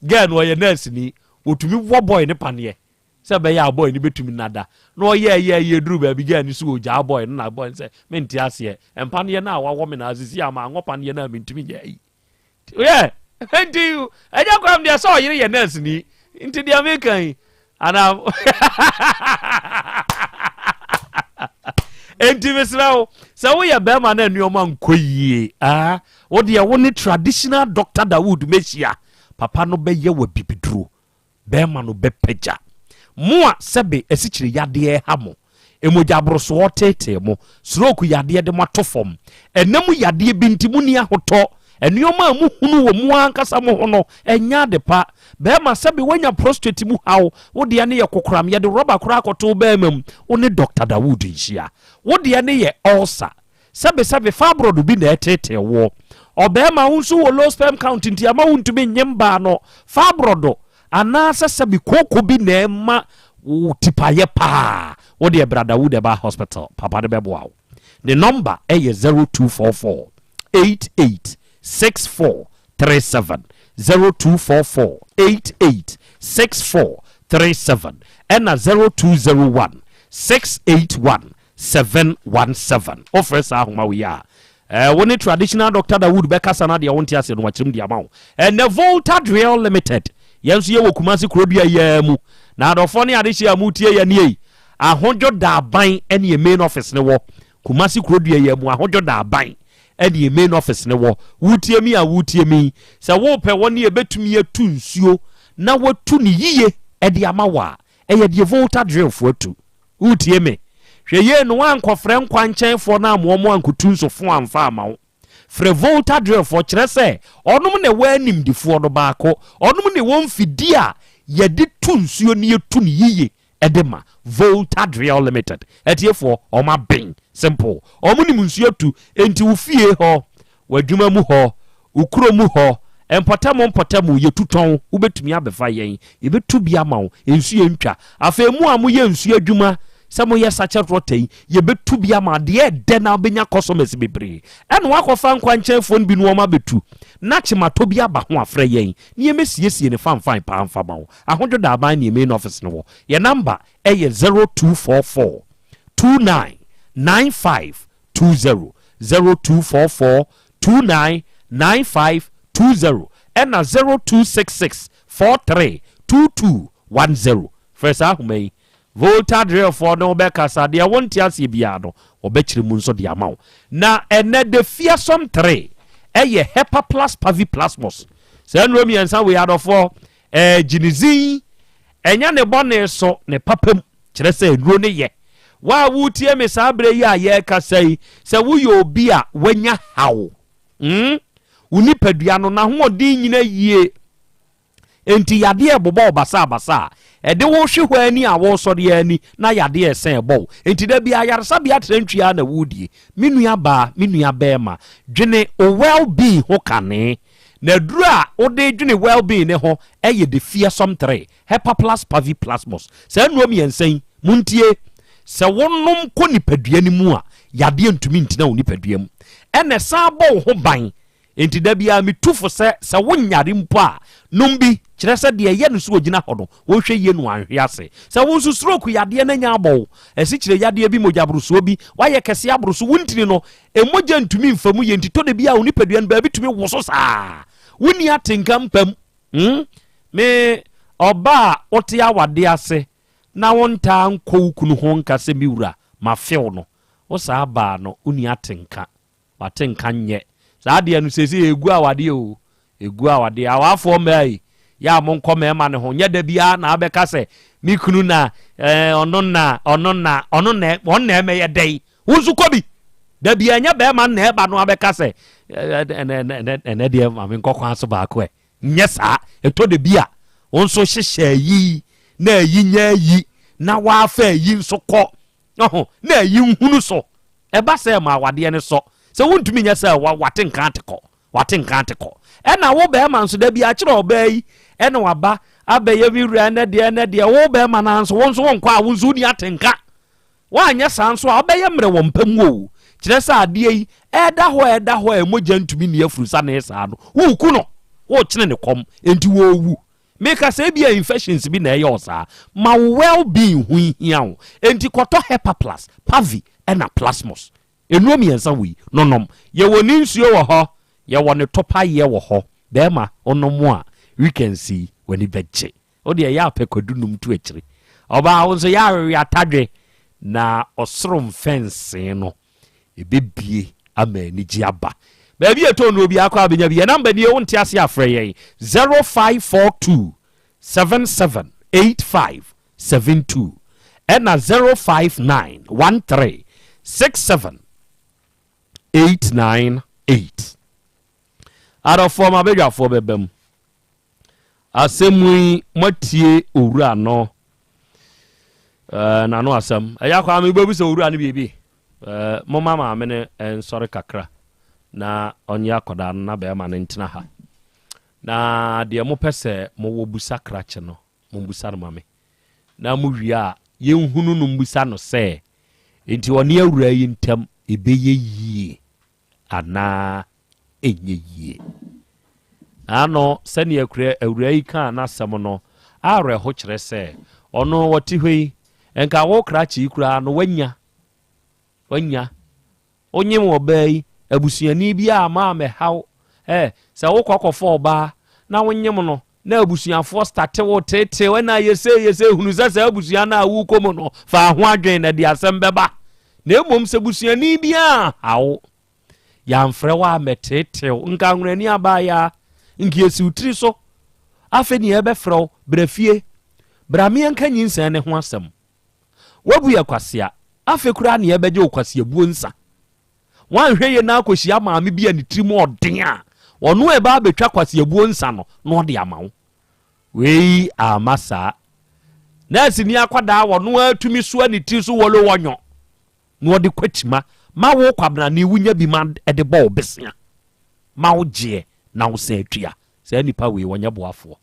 girl no ɔyɛ nurse ni, wɔtumi wɔ boy ne paneɛ sɛ ɛbɛyɛ a boy no bɛtumi nada. Na ɔyɛ ɛyɛ ɛyɛ duru baabi girl no so ɔgyaa boy no na boy no sɛ mente aseɛ, mpaneɛ no a wawɔ me na asisi a maanwɔ paneɛ no a mentumi nyɛ ayi. yɛ nti ɛnyɛ kwam deɛ sɛ ɔyere yɛ nurse ni nti deɛ meka yi anaa nti mesrɛ wo sɛ woyɛ bɛrima na nneɛma nkɔ yie ah, wo deɛ wo ne traditional doctor Dawood mɛhyia papa no bɛyɛ wɔ bibiduro Bɛrima no bɛpagya mo a sɛbe asikyire yadeɛ reha mo, mogyaborosoɔ reteetee mo, stroke yadeɛ de mo ato fam, ɛna mu yadeɛ bi nti monni ahotɔ, nneɛma a mohunu wɔ mo ankasa mo ho no, ɛnyɛ ade pa. Bɛrima, sɛbe woanya prostate mu haw, wo deɛ no yɛ kokoram, yɛde rɔba koraa akɔto wo bɛrima mu, wo ne Dɔkta Dawood nhyia. Wo deɛ no yɛ ulcer. Sɛbesɛbe fibroid bi na ɛreteetee woɔ. Ɔbarima, wo nso wɔ low sperm count nti ama wontumi nnye mbaa no. Fibroid anaasɛ sɛbe kooko bi na ɛma wo tipaeɛ paa. Wo deɛ bra Dawood Herbal Hospital, papa no bɛboa wo. Ne nɔmba yɛ 0244 88 64 37, 0244 88 64 37 ɛna 0201 681 717. Wofrɛ saa ahoma wei a, eh, wo ne traditional Doctor Dawood bɛkasa na deɛ wonte aseɛ no wakyerɛm de ama wo. Ɛnɛ Volta Drill Limited, yɛn nso yɛwɔ Kumasi kurodua yi ara mu. Na adɔfoɔ ne adehyeɛ a motie yɛn nie, Ahodwo Daaban ɛne yɛn main office no wɔ. Kumasi kurodua yi ara mu, Ahodwo Daaban ɛne yɛn main office no wɔ. Wotie mi a wotie mi, sɛ wopɛ wɔn yɛbɛtumi atu nsuo na watu ne yie ɛde ama wo a, ɛyɛ deɛ Volta Drillfoɔ atu. Woretie me? Hwɛ yie na woankɔfrɛ nkwankyɛnfoɔ no amma wɔn ankotu nsofo amfa amma wo. Frɛ Volta Drillfoɔ, kyerɛ sɛ, wɔnom na ɛwɔ animdefoɔ no baako, wɔnom na ɛwɔ mfidie a yɛde tu nsuo na yɛtu no yiye de ma. Volta Drill Limited. Atiefoɔ, wɔn aben. Simple. Wɔn nim nsuo tu, enti wo fie hɔ, W'adwuma mu hɔ, wo kuro mu hɔ, mpɔtam mpɔtam, yɛtu tɔn, wobɛtumi abɛfa yɛn, yɛbɛtu bi ama wo, nsuo ntwa. Afei mo a moyɛ nsuo adwuma, sɛ moyɛ sachet water yi, yɛbɛtu bi ama wo, deɛ ɛdɛ na wobɛnya customers bebree. Ɛna woakɔfa nkwankyɛnfoɔ no bi na wɔn abɛtu, na kyematɔ bi aba ho a, frɛ yɛn na yɛmmɛsiesie no fanfan paa mfa ma wo. Ahodwo Daaban ne yɛn main office no wɔ. Yɛn number yɛ 0244 29 95 20, 0244 29 95 20 ɛna 0266 43 22 10. Frɛ saa ahoma yi. Volta Drillfoɔ ne wo bɛkasa, deɛ wonte aseɛ biara no, wɔbɛkyerɛ mu nso de ama wo. Na ɛnɛ the fearsome 3 ɛyɛ Hepaplus Paviplasmus. Saa nnuro mmiɛnsa wei adɔfoɔ, ɛɛ gye ne zin, ɛnyɛ ne bɔne so, ne papa mu. Kyerɛ sɛ nnuro no yɛ. Wo a woretie me saa berɛ yi a yɛrekasa yi, sɛ woyɛ obi a wanya haw, mm, wo nipadua no, n'ahoɔden nyina yie, enti yadeɛ rebobɔ wo basabasa a, Ɛde wo hwe hɔ ani a woresɔre ara ni na yadeɛ resa ɛbɔ wo. Enti da biara ayaresabea trantwie ara na woredie. Me nua baa, me nua barima, dwene wo well being ho kane. Na aduro a wode redwene well being no ho yɛ the fearsome 3, Hepaplus Paviplasmus. Saa nnuro mmiɛnsa yi, montie, sɛ wonom kɔ nipadua no mu a, yadeɛ ntumi ntena wo nipadua mu. Ɛna ɛsan bɔ wo ho ban. Enti da biara metu fo sɛ, sɛ wonyare mpo a, nom bi, kyerɛ sɛ deɛ ɛyɛ no sɛ ɔgyina hɔ no, wɔnhwɛ yie na wanhwe ase. Sɛ wo nso stroke yadeɛ no anya abɔ wo, asikyire yadeɛ bi, mogyaborosoɔ bi, woayɛ kɛseɛ aboro so, wo ntini no, mogya ntumi mfa mu yie nti tɔ da bi a wo nipadua no baabi tumi woso saa. Wonni atenka mpa mu. Hmm? Me, ɔbaa a wote awadeɛ ase na wontaa nkɔ wo kunu ho nka sɛ me wura, mafew no, wo saa baa no, wonni atenka. W'atenka nyɛ. Saa adeɛ no seesei ɛgu awadeɛ o, ɛgu awadeɛ. Awaafoɔ mmaa yi, yɛ a monkɔ mmarima no ho. Nyɛ da biara na abɛka sɛ me kunu na ɛɛ ɔno na ɔno na ɔno na ɔno na ɛmɛyɛ dɛn. Wo nso kɔ bi. Da biara nyɛ barima na ɛba no abɛka sɛ ɛnɛ ɛnɛ deɛ ma menkɔ kwan so baako ɛ. Nyɛ saa. Ɛtɔ da bi a wo nso hyehyɛ ayi na ayi nyɛ ayi na wafa ayi nso kɔ. Ɔho na ayi nhunu so. Ɛba sɛ ma awadeɛ no sɔ. Sɛ wontumi nyɛ sɛ wate nka ate kɔ. Wate nka ate kɔ. Ɛna wo bɛrima nso da bi akyerɛ ɔbaa yi ɛna waba abɛyɛ me wura ɛnɛ deɛ ɛnɛ deɛ wo bɛrima no nso wo nso wonkɔ a wo nso wonni ate nka. Woanyɛ saa nso a wobɛyɛ mmerɛ wɔ mpa mu o. Kyerɛ sɛ adeɛ yi ɛda hɔ ɛda hɔ a mogya ntumi nni afurusane saa no woreku no. Worekyene ne kɔm enti wɔrewu. Meka sɛ ebia infections bi na ɛyɛ wo saa. Ma wo well being ho nhia wo. Enti kɔtɔ Hepaplus, Pavi ɛna Plasmos. Nnuro mmiɛnsa wei no nom. Yɛwɔ ne nsuo wɔ hɔ, yɛwɔ ne topaeɛ wɔ hɔ. Bɛɛma wonom a, weekends yi w'ani bɛgye. Wo deɛ yɛ a pɛ kwadu nom to akyire. Ɔbaa wo nso yɛ a wewe atadwe na ɔsoro mfɛnsee no ɛbɛbue ama anigye aba. Baabi a ɛtɔ nnuro biara kɔ a bɛnya bi. Yɛn namba nie, wonte ase a frɛ yɛn 0542 77 85 72 ɛna 059 13 67 898. Adɔfoɔ m'abadwafoɔ bɛba mu. Asɛm yi moatie owura no eh, n'ano asɛm. Ɛyɛ akɔ ame wobɛbu sɛ owura no biribi. Eh, momma maame no nsɔre kakra na ɔnye akɔdaa no na bɛrima no ntena ha. Na deɛ mopɛ sɛ mowɔ busa krakye no, mombusa no ma me. Na mowie a, yɛnhunu no mbusa no sɛ, enti ɔne awura yi ntam ɛbɛyɛ yie anaa ɛnyɛ yie. Ano, sɛnea akura awuraa yi kaa n'asɛm no awerɛho kyerɛ sɛ, ɔno ɔte hɔ yi, nka wo krakye yi koraa no wanya, wanya. Wonyem ɔbaa yi, abusuani bi a ma mɛhaw, ɛ, sɛ wokɔ kɔfa ɔbaa na wonyem no, na abusuafoɔ state wo teetew, ɛna yɛsei yɛsei, hunu sɛ saa abusua no a wokɔ mu no, fa ho adwene na ɛde asɛm bɛba. Na mmom sɛ busuani bi a haw, Yɛamfrɛ wo ammɛteetew. Nka anwonani abaayaa, nka esi wo tiri so. Afei nea yɛbɛfrɛ wo, bra fie. Bra meɛnka nyinsɛn no ho asɛm. Woabu yɛ kwasea. Afei koraa nea yɛbɛgye wo kwaseabuo nsa. Woanhwɛ yie na akɔhyia maame bi a ne tirim ɔden a, ɔno a ɛba abɛtwa kwaseabuo nsa no na ɔde ama wo. Wei amma saa. Nɛɛseni akwadaa ɔno ara tumi soa ne tiri so wɔlowɔnyɔ. Na ɔde kwakyima ma wo kwabrane wonya bi ma de bɔ wo besea ma wo gyeɛ na wo san tua. Saa nipa wei ɔnyɛ boafoɔ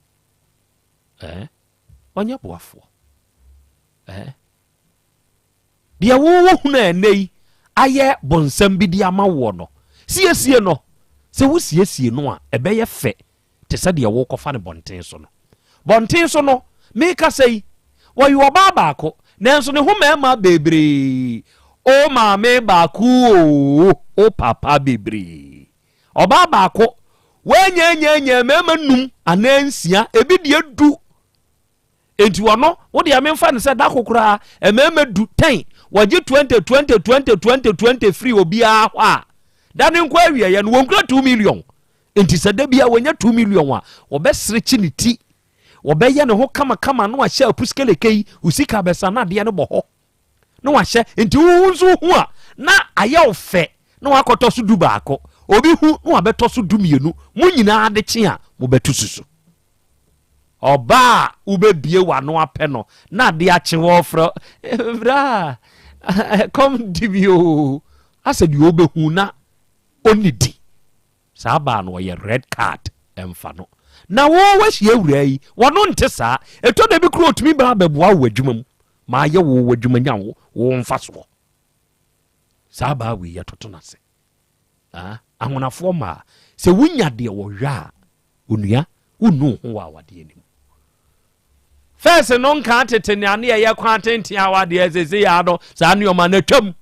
eh ɔnyɛ boafoɔ eh deɛ wo wo hunu a ɛnɛ yi ayɛ bonsam bi de ama woɔ no siesie no sɛ wo siesie no a ɛbɛyɛ fɛ te sɛ deɛ worekɔfa no bɔnten so no. Bɔnten so no, merekasa yi, wɔyɛ ɔbaa baako, nanso ne ho mmarima bebree. O maame baako oo, o papa bebree. Ɔbaa baako, wɔanyaanyaanyaa mmarima num anaa nsia, ebi deɛ du. Enti ɔno, wo deɛ memfa no sɛ dako koraa, mmarima du, tɛn, wɔgye 20, 20, 20, 20, 20 firi obiara hɔ a, da ne nkɔ awieɛ no, wɔnkura 2 million. Enti sɛ da bi a wɔnya 2 million a, wɔbɛserekye ne ti, wɔbɛyɛ ne ho kamakama na wahyɛ apuskeleke yi, wo sika bɛsa na adeɛ no bɔ hɔ na wahyɛ. Nti wo nso hu a na ayɛ wo fɛ na wakɔtɔ so du baako, obi hu na wabɛtɔ so du mmienu, mo nyinaa de kye a mobɛto susu. Ɔbaa a wobɛbie w'ano apɛ no na ade akye wɔfrɛ bra ɛkɔm di mi o asɛ deɛ ɔbɛhu na ɔnnidi. Saa baa no ɔyɛ red card ɛmfa no. Na wo wahyia awuraa yi wɔno nte saa. Ɛtɔ da bi koraa ɔtumi ba abɛboa wo w'adwuma mu ma ayɛ wo w'adwuma nya wo wo mfasoɔ. Saa baa wei yɛtoto no ase. Ah, ahonafoɔ mmaa sɛ wonya deɛ wɔhwɛ a onua wonnu wo ho wɔ awadeɛ no mu. Fɛs no nka tete nea ne yɛyɛ kwan tenten awadeɛ sese yɛ ano saa nneɛma no atwam.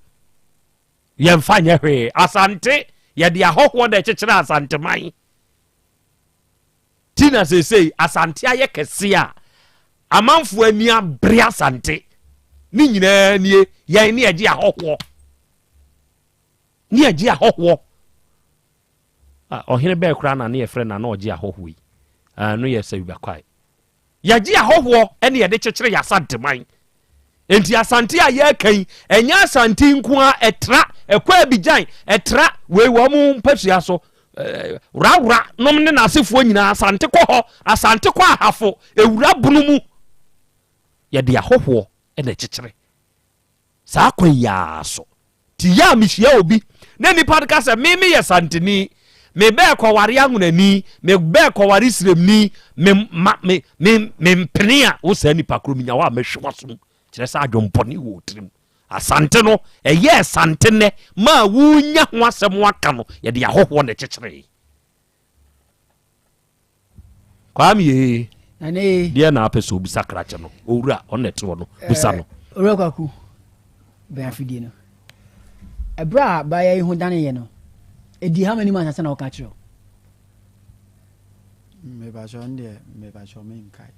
Yɛmfa nyɛ hwee. Asante, yɛde ahɔhoɔ na ɛkyekyere Asanteman. Ti na seesei Asante ayɛ kɛse a amanfoɔ ani abere Asante. Ne nyinaa nie, yɛn ne yɛgye ahɔhoɔ. Ne yɛgye ahɔhoɔ. Ɔhene bɛɛ koraa na ne yɛfrɛ na na ɔgye ahɔhoɔ yi. No yɛ Sɛwibakwae. Yɛgye ahɔhoɔ ne yɛde kyekyere yɛn Asanteman. Enti Asante a yɛreka yi, ɛnyɛ Asante nko ara, ɛtra, ɛkɔ Abidjan, ɛtra wei wɔn mpasua so, Wrawra nom ne n'asefoɔ nyinaa, Asante kɔ hɔ, Asante kɔ Ahafo, ɛwura bunu mu. Yɛde ahɔhoɔ na ɛkyekyere. Saa kwan yi ara so. Nti yɛ a mehyia obi na nipa no ka sɛ me meyɛ Santeni, me bɛɛ kɔware Anwonani, me bɛɛ kɔware Siremni, me ma me me mempene a, wo saa nipa koro menya wo a mɛhwe w'asom. Kyerɛ sɛ adwempɔne wɔ wo tirim. Asante no, ɛyɛɛ Sante nnɛ ma a wonya ho asɛm aka no, yɛde ahɔhoɔ na ɛkyekyeree. Kwame ee. Nana ee. Deɛ na apɛ sɛ obisa krakye no owura ɔno na ɛte hɔ no bisa no. Eh, owura Kwaku bɛn afidie no. Ɛberɛ a abaayewa yi ho daneeɛ no, ɛdii how many months ansa na ɔka kyerɛ wo? Mepakyɛ ɔno deɛ mepakyɛ menkae.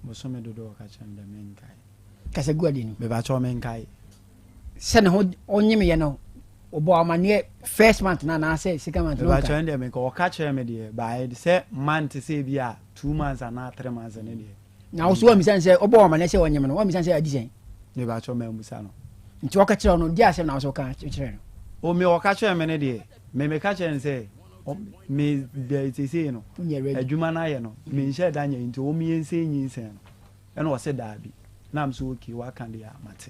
Bosome dodoɔ ɔka kyerɛ me deɛ menkae. Kasa gu ade no. Mepakyɛ menkae. Sɛ ne ho ɔnyemeyɛ no ɔbɔ amaneɛ first month no anaasɛ second month no nka. Mepakyɛ deɛ menka ɔka kyerɛ me deɛ bae sɛ month sɛ bi a two months anaa three months ne deɛ. Na wo so wamisa no sɛ ɔbɔ amaneɛ sɛ ɔnyem no wamisa no sɛ adi sɛn. Mepakyɛ mammusa no. Nti ɔka kyerɛ no deɛ asɛm na wo so ɔka kyerɛ no. O me ɔka kyerɛ me ne deɛ me meka kyerɛ no sɛ me deɛ seesei no adwuma no ayɛ no menhyɛ da nyɛ nti ɔmo yɛnsɛ nyinsɛn no. Ɛna ɔse daabi. Na mese okay waka deɛ a mate.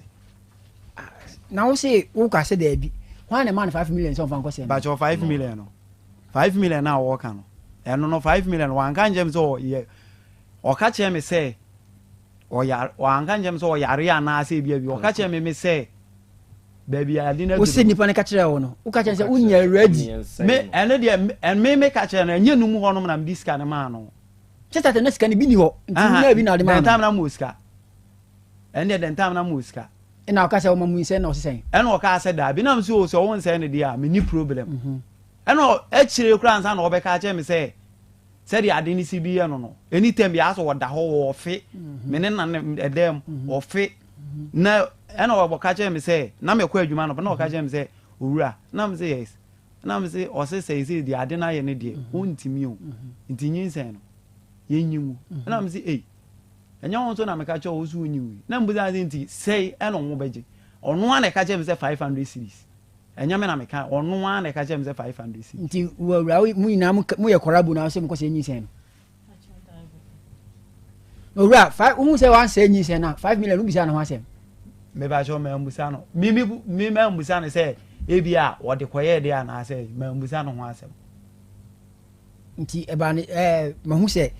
Na wo se wo ka sɛ daabi. Hwan na ɛmaa no 5 million sɛ ɔmfa nkɔ sɛ no? Bakyɛ 5 million no 5 million no a wɔka no ɛno no 5 million no wanka nkyerɛ me sɛ ɔyɛ ɔka kyerɛ me sɛ ɔyare wanka nkyerɛ me sɛ ɔyare anaasɛ ebi abi ɔka kyerɛ me me sɛ baabi a ade no Wo se nipa no ka kyerɛ wo no wo ka kyerɛ sɛ wonya ready. Me ɛno deɛ me me ka kyerɛ no ɛnyɛ no mu hɔnom na mede sika no maa no. Kyɛ sɛ na sika no bi ni hɔ nti wonyaa bi na ɔde maa no. Dɛn time na mowɔ sika? Ɛno deɛ dɛn time na mowɔ sika? Ɛna ɔka sɛ ɔma mu nsɛn na ɔse sɛn? Ɛna ɔkaa sɛ daabi na mese o sɛ wo nsɛn no deɛ a menni problem. Mhm. Ɛna akyire koraa ansa na ɔbɛka akyerɛ me sɛ sɛdeɛ ade no si bi yɛ no no anytime biara sɛ ɔda hɔ ɔfe mhm. me ne na ɛdan mu mhm. ɔfe na ɛna ɔka kyerɛ me sɛ na mɛkɔ adwuma no na ɔka kyerɛ me sɛ owura na me sɛ yes Na me se, ɔse seisei deɛ ade no ayɛ no deɛ ɔntumi o, nti nyinsɛn no yɛnyi ngu. Ɛna me se ei, ɛnyɛ wo nso na meka kyerɛ wo wo se wonyi ngu yi. Na mebisa no sɛ nti sɛi ɛna ɔmo bɛgye? Ɔno ara na ɛka kyerɛ me sɛ 500 cedis. Ɛnyɛ me na meka, ɔno ara na ɛka kyerɛ me sɛ 500 cedis. Nti wo awura wo mo nyinaa mo yɛ kɔrabo na wo se mokɔ sɛ nyinsɛn no? Owura, fa wohu sɛ wansɛe nyinsɛn no a, 5 million wobisa ne ho asɛm. Mebakyɛ mammusa no. Me me me mammusa no sɛ ebi a wɔde kɔyɛɛ deɛ anaasɛ mammusa no ho asɛm. Nti ɛbaa ne ɛɛ mahu sɛ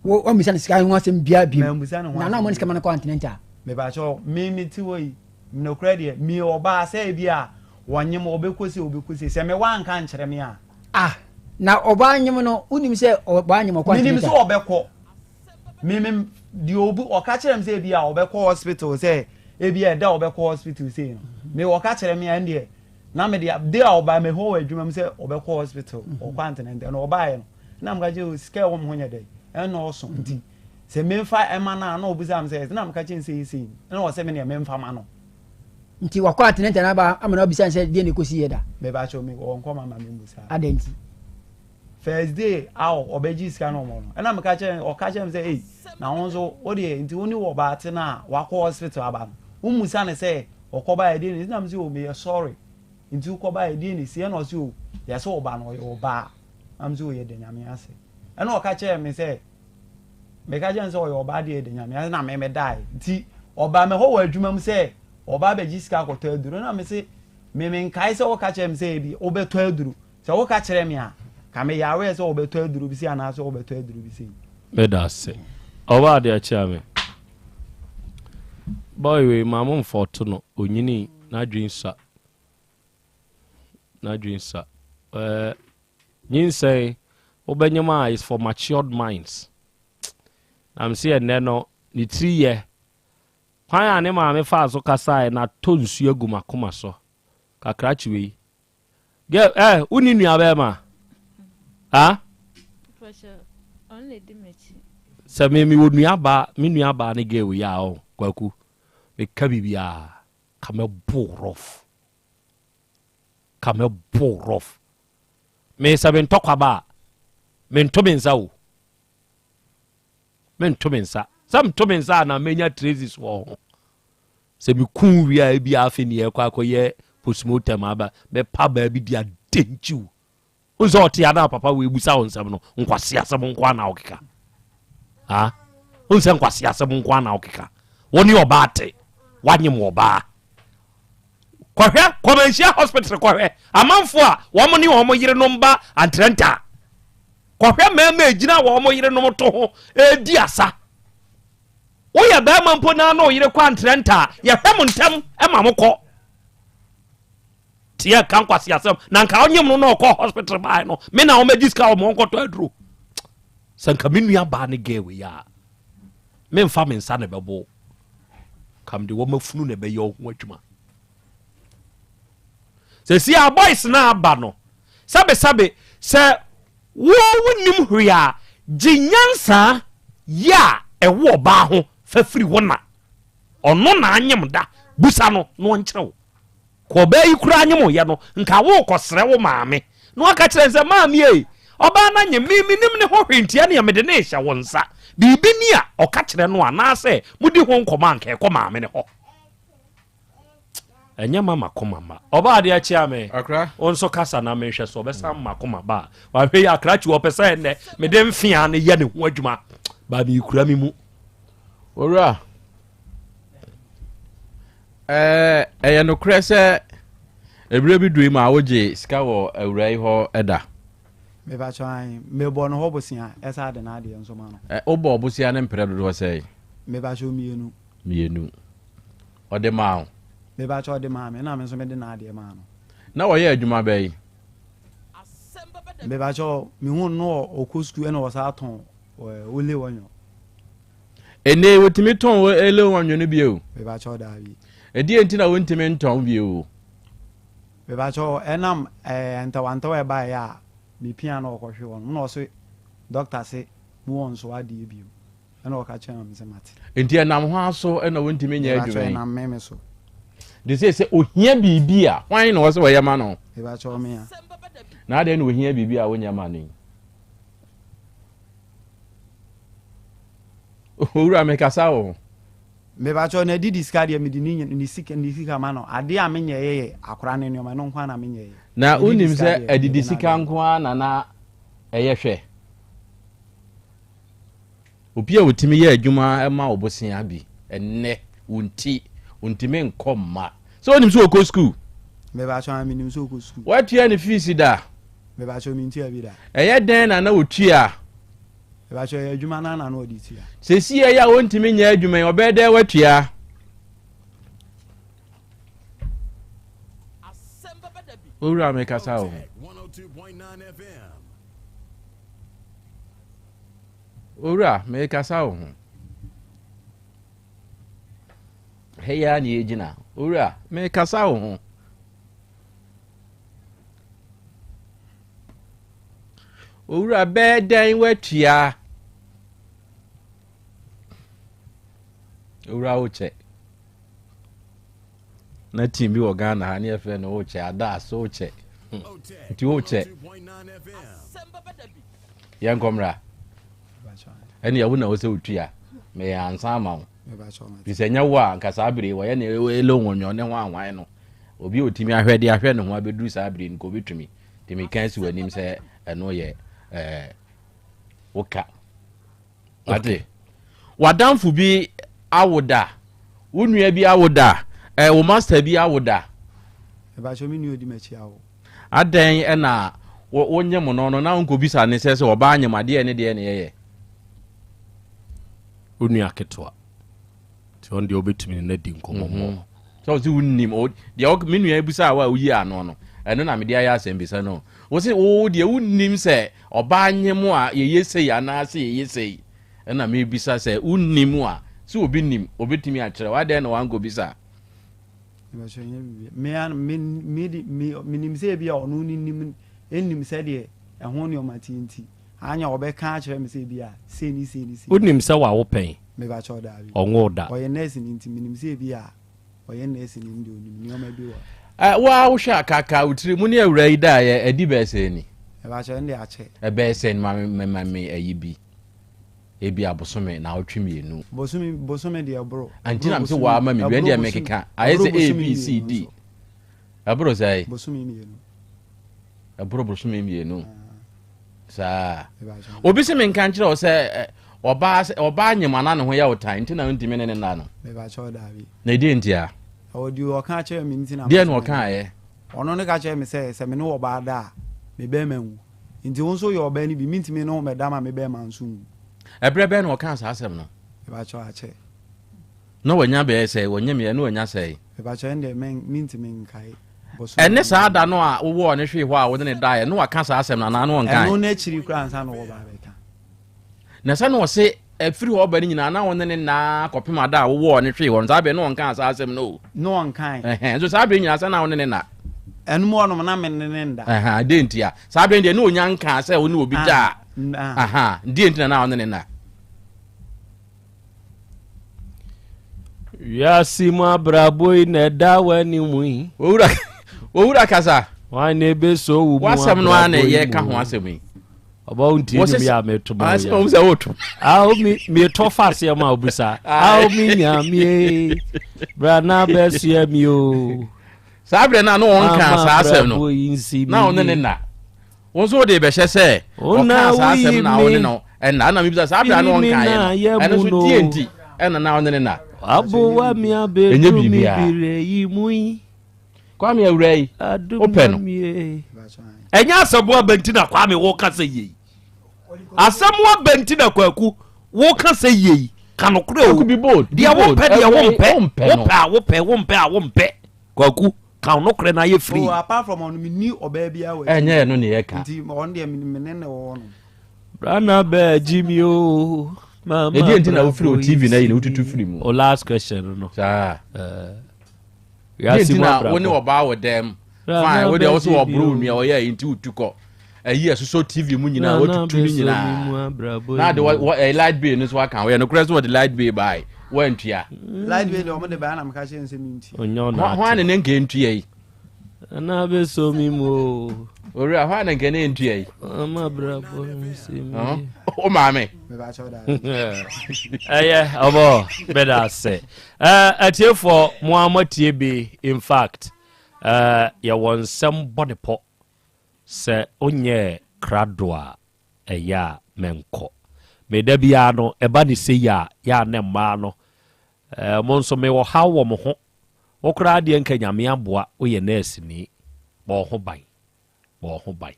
wo wammisa no sika ho asɛm biara bi. Mammusa no ho asɛm. Na na ɔmo ne sika ma no kɔ antenatal. Mebakyɛ me me ti hɔ yi nokorɛ deɛ me ɔbaa sɛ ebi a wɔnyem ɔbɛkɔ se ɔbɛkɔ se sɛ me wanka nkyerɛ me a. Ah na ɔbaa nyem no wonim sɛ ɔbaa nyem ɔkɔ antenatal. Menim sɛ ɔbɛkɔ. Me me deɛ obi ɔka kyerɛ me sɛ ebi a ɔbɛkɔ hospital sɛ ebi a ɛda ɔbɛkɔ hospital sei no me ɔka kyerɛ me a ɛndeɛ na me deɛ de a ɔbaa me hɔ wɔ adwuma mu sɛ ɔbɛkɔ hospital mhm. ɔkɔ antenatal na ɔbaeɛ no na meka kyerɛ sika ɛwɔ me ho nyɛ dɛ ɛna ɔso mhm. nti sɛ memfa ɛma no a na ɔbusa me sɛ na meka kyerɛ sɛ sei na ɔsɛ me deɛ memfa ma no nti wakɔ antenatal na aba ama na ɔbisa sɛ deɛ na ɛkɔsi yɛ da mebakyɛ me ɔnkɔ ma ma membusa adɛn nti First day a ɔbɛgye sika no ɔmɔ no ɛna meka kyerɛ ɔka kyerɛ me sɛ ei na wo nso wo deɛ nti wo ne wɔ ɔbaa te no a wakɔ hospital aba no wo mmusa no sɛ ɔkɔ ba ɛdeɛ ne na me sɛ o meyɛ sorry nti wokɔ ba ɛdeɛ ne si ɛna ɔsɛ o yɛ sɛ ɔba no ɔyɛ ɔbaa na me sɛ o yɛ da nyame ase ɛna ɔka kyerɛ me sɛ. Meka kyerɛ no sɛ ɔyɛ ɔbaa deɛ ɛda Nyame ase na me medaeɛ. Nti ɔbaa me hɔ wɔ adwuma mu sɛ ɔba abɛgye sika akɔtɔ aduro na mese me menkae sɛ woka kyerɛ me sɛ ebi wobɛtɔ aduro. Sɛ woka kyerɛ me a, ka meyɛ aware sɛ wobɛtɔ aduro bi sei anaasɛ wobɛtɔ aduro bi sei. Meda ase. Ɔbaa deɛ kyea me. Boy wei ma mo mfɔto no, onyini n'adwene sua. N'adwene sua. Ɛɛ nyinsɛn wobɛnyem a is for matured minds. Na me se ɛnnɛ no ne tiri yɛ. Kwan a ne maame faa so kasaeɛ no atɔ nsuo agu m'akoma so. Kakrakye wei. Girl, eh, wonni nua bɛrima? Ah? Sɛ me mewɔ nua baa, me nua baa ne girl wei a ɔ, kwaku, meka biribiara, ka mɛbo rough. Ka mɛbo rough. Me sɛ mentɔ kwaba a, mento me nsa o. Mento me nsa. Sɛ mto me nsa a na menya traces wɔ ho. Sɛ meku wo wie a ebia afei ne yɛkɔ akɔyɛ postmortem aba mɛpa baabi de adenkyiw. Wohu sɛ ɔte a na papa wei busa wo nsɛm no nkwaseasɛm nko a na wokeka. Ha? Wohu sɛ nkwaseasɛm nko a na wokeka. Wo ne ɔbaa te, woanyem ɔbaa. Kɔhwɛ Kɔmanhyia hospital kɔhwɛ amanfo a wɔn ne wɔn yerenom ba antrɛnta. Kɔhwɛ mmarima egyina wɔn yerenom to ho redi asa. Woyɛ barima mpo na na ɔyere kɔ antrɛnta a, yɛhwɛ mo ntɛm ma mo kɔ. Teɛ ka nkwasi asɛm na nka ɔnyem no na ɔkɔ hospital bae no, me na ɔmɛgye sika ɔmo ɔnkɔtɔ aduro. Sɛ nka me nua baa ne gɛɛ wei a, memfa me nsa na ɛbɛbo. Ka mede wɔn afunu na ɛbɛyɛ ɔho adwuma. Sɛsi a boys na aba no, sɛbesɛbe sɛ Wo wonnim hwee a, gye nyansa yɛ a ɛwɔ ɔbaa ho fa firi wo na. Ɔno na anyem da, busa no na ɔnkyerɛ wo. Ka ɔbaa yi koraa anyem yɛ no, nka worekɔsrɛ wo maame na waka kyerɛ no sɛ, maame ei, ɔbaa no anyem, me mennim ne ho hwee nti ɛneɛ mede no rehyɛ wo nsa. Biribi ni a ɔka kyerɛ no anaasɛ modi ho nkɔmmɔ a nka ɛkɔ maame no hɔ. Ɛnyɛ ma makoma mma. Ɔbaa adeɛ akyea me. Akra. Wo nso kasa na menhwɛ so ɔbɛsan makoma ba a. Wahwɛ yi akrakye ɔpɛ sɛ ɛnnɛ mede mfea no yɛ ne ho adwuma. Ba mekura me mu. Owura, ɛɛ ɛyɛ nokorɛ sɛ ebire bi dui ma wogye sika wɔ awura yi hɔ da? Mepakyɛ ae, mebɔ no hɔ bosea ɛsa de n'adeɛ nso ma no. Ɛ wobɔ bosea no mprɛ dodoɔ sɛn? Mepakyɛ mmienu. Mmienu. Ɔde maa wo? Mepakyɛ ɔde maa me, ɛna me nso mede n'adeɛ maa no. Na ɔyɛ adwuma bɛn? Mepakyɛ mehu no ɔkɔ sukuu ɛna ɔsan tɔn ole wɔnyɔ. Ɛnɛ yi wotumi tɔn ole wɔnyɔ no bio? Mepakyɛ daabi. Ɛdeɛ nti na wontumi ntɔn bio? Mepakyɛ ɛnam ɛɛ ntawantawa ɛbaeɛ a mepia na ɔkɔhwe hɔ no na ɔse dɔkta se mu wɔ nso adeɛ bio. Ɛna ɔka kyerɛɛ me sɛ mate. Nti ɛnam hwan so na wontumi nyɛ adwuma yi? Ɛnam me me so. De sɛ sɛ ohia biribi a hwan na ɔsɛ ɔyɛ ma no? Mebakyɛ me a. Na adɛn na ohia biribi a wonyɛ ma no yi? Owura mekasa wo ho. Mebakyɛ na didi sika deɛ mede ne ne sika ne sika ma no. Adeɛ a menyɛeɛ yɛ akora ne nneɛma ɛno nko ara na menyɛeɛ. Na wonim sɛ adidi sika nko ara na na ɛyɛ hwɛ. Obi a otumi yɛ adwuma ma wo bosea bi ɛnnɛ wo nti ontumi nkɔ mma. Sɛ wonim sɛ ɔkɔ sukuu? Mebakyɛ a menim sɛ ɔkɔ sukuu. Woatua ne fees da? Mebakyɛ mentua bi da. Ɛyɛ dɛn na na ɔtua? Mebakyɛ ɛyɛ adwuma no na na ɔde tua. Sɛsi ɛyɛ a ɔntumi nyɛ adwuma yi ɔbɛyɛ dɛn watua? Owura mekasa wo ho. Owura, merekasa wo ho. Ha yi ara na yɛgyina. Owura, merekasa wo ho. Owura, bɛyɛ dɛn watua? Owura wokyɛ. Na team bi wɔ Ghana ha ne yɛfrɛ no wokyɛ, Adaas wokyɛ. Nti wokyɛ. Yɛnkɔ mmra. Ɛne ɛwo na wo sɛ wotua. Meyɛ ansa ama wo. Fi sɛ nyɛ wo a nka saa bere wɔyɛ ne ele nwɔnwɔ ne ho ahwan no. Obi a otumi ahwɛ de ahwɛ ne ho abɛduru saa bere no nka obɛtumi. Nti meka asi w'anim sɛ ɛno yɛ ɛɛ woka. Wate? W'adamfo bi awo da? Wo nua bi awo da? Eh, wo master bi awo da? Mepakyɛw, me nua odi m'akyi awo. Adɛn na wo wonyem no no na wonkɔbisa ne sɛ sɛ ɔbaa nyem adeɛ ne deɛ ne yɛyɛ? Wo nua ketewa. Nti ɔno deɛ wobɛtumi ne no adi nkɔmmɔ mmɔ. Mhm. Sɛ ɔse wonim, deɛ me nua bisa wo a woyi ano no, ɛno na mede ayɛ asɛmbisa no. Wo se wo deɛ wonim sɛ ɔbaa nyem a yɛyɛ sei anaasɛ yɛyɛ sei. Ɛna mebisa sɛ wonnim a, sɛ obi nim, obetumi akyerɛ wo, adɛn na wankɔbisa? Menim sɛ ebia ɔno ne nim nnim sɛdeɛ ɛho nneɛma teɛ nti, anyɛ ɔbɛka akyerɛ me sɛ ebia sei ne sei ne sei. Wonim sɛ wawo pɛn? Mebakyɛw daabi. Ɔnwoo da. Ɔyɛ nurse ni nti menim sɛ ebia ɔyɛ nurse ni deɛ ɔnim nneɛma bi wɔ. Ɛ wo ara wohwɛ a kaakaa wo tiri mu ne awuraa yi daeɛ adi bɛyɛ sɛn ni? Mebakyɛw ɛnde akyɛ. Ɛbɛyɛ sɛn ma me ma me ayi bi. Ebia bosome naawɔtwe mmienu. Bosome bosome deɛ ɛboro. Anti na mese waa ma me bi ɛndeɛ mekeka ayɛ sɛ A B C D ɛboro sɛe. Bosome mmienu. Ɛboro bosome mmienu saa. Obi se menka nkyerɛ wo sɛ ɔbaa ɔbaa nyem ana ne ho yɛ wo tan nti na wontumi ne ne nna no. Na ɛdeɛ nti a? Ɔde ɔka kyerɛ me nti na. Deɛ na ɔka ayɛ. Ɔno ne ka kyerɛ me sɛ sɛ me ne ɔbaa da a me bɛrima nwu. Nti wo nso woyɛ ɔbaa no bi, mentumi ne wo mmɛda ma me bɛrima nso nwu. Ɛberɛ bɛn na ɔkaa saa asɛm no? Mepakyɛw, akyɛ. Na wanya bɛyɛ sɛn? Wɔnyem yɛ na wanya sɛn? Mepakyɛw, ɛndeɛ mentumi nkae bosome Ɛne saa da no a wowɔɔ no hwee hɔ a wode no daeɛ no waka saa asɛm no anaa na ɔnkae? Ɛno no akyiri koraa ansa na wɔba abɛka. Na sɛ na ɔse ɛfiri hɔ ba no nyinaa na wo ne ne nna kɔpem ada a wowɔɔ no hwee hɔ no, saa berɛ na ɔnkaa saa asɛm no o. Na ɔnkae. Ɛhɛn, nso saa berɛ nyinaa sɛ na wo ne ne nna. Ɛno mu hɔnom na me ne ne nda. Ɛhɛn, deɛ nti a? Saa berɛ deɛ na ɔnya nkaa sɛ wo ne obi da a. Aha, deɛ nti na na wo ne ne nna? Wiase mu abrabɔ yi na ɛda w'anim yi. Owura owura kasa. Wọn na ebe so wo mu W'asɛm no ara na ɛyɛ ka ho asɛm yi. Ɔbɔ wo ntie nnwom yi a meto ma wo yi. Asɛm sɛ woto. Awo mi metɔ fa aseɛ ma obusa. Awo mi nyamie bra na bɛsoɛ mi o. Saa berɛ no a na wɔn ka saa asɛm no na ɔne ne na. Wo nso wode bɛhyɛ sɛ ɔkaa saa asɛm na wo ne no ɛna ɛna mebisa saa berɛ a na ɔnkaeɛ no ɛno nso deɛ nti ɛna na ɔne ne na. Aboa mi abɛdu mi bire yi mu yi. Kwame awura yi wopɛ no. Ɛnyɛ asɛm aba nti na Kwame woka sɛ yei. Asɛm aba nti na Kwaku woka sɛ yei. Ka nokorɛ o. Deɛ wopɛ deɛ wompɛ wopɛ a wopɛ wompɛ a wompɛ Kwaku. Ka wo nokorɛ na ayɛ free. Oh apart from ɔno me ni ɔbaa biara wɔ akyiri. Ɛnyɛ ɛno ne yɛka. Nti ɔno deɛ me ne ne wɔ hɔ nom. Bra na bɛ gye mi o. Mama Ɛdeɛ nti na wofiri o TV na yi na wotutu firi mu. O last question no. Saa. Deɛ nti na wo ne ɔbaa wɔ dɛm. Fine wo deɛ wo so ɔboro wo nua ɔyɛ ayi nti wotu kɔ. Ayi ɛsosɔ TV mu nyinaa wotutu ne nyinaa. Na de wɔ ɛyɛ light bill no so aka ho yɛ nokorɛ sɛ wɔde light bill bae woantua. Light bill deɛ wɔde bae na meka kyerɛ no sɛ mentua. Hwan ne ne nka ntua yi? Ana bɛsɔ mi mu o. Owura hwan ne nka ne ntua yi? Ama brabɔ nsi mi. O maame. Ɛyɛ ɔbɔ bɛda ase. Atiefoɔ mo a moatie bi in fact yɛwɔ nsɛm bɔ ne pɔ Sɛ onyɛɛ krado a, ɛyɛ a mɛnkɔ. Me da biara no, ɛba no sei a, yɛ a na mmaa no, eh, mo nso mewɔ haw wɔ mo ho. Wo koraa deɛ nka Nyame aboa, woyɛ nɛɛseni. Bɔ wo ho ban. Bɔ wo ho ban.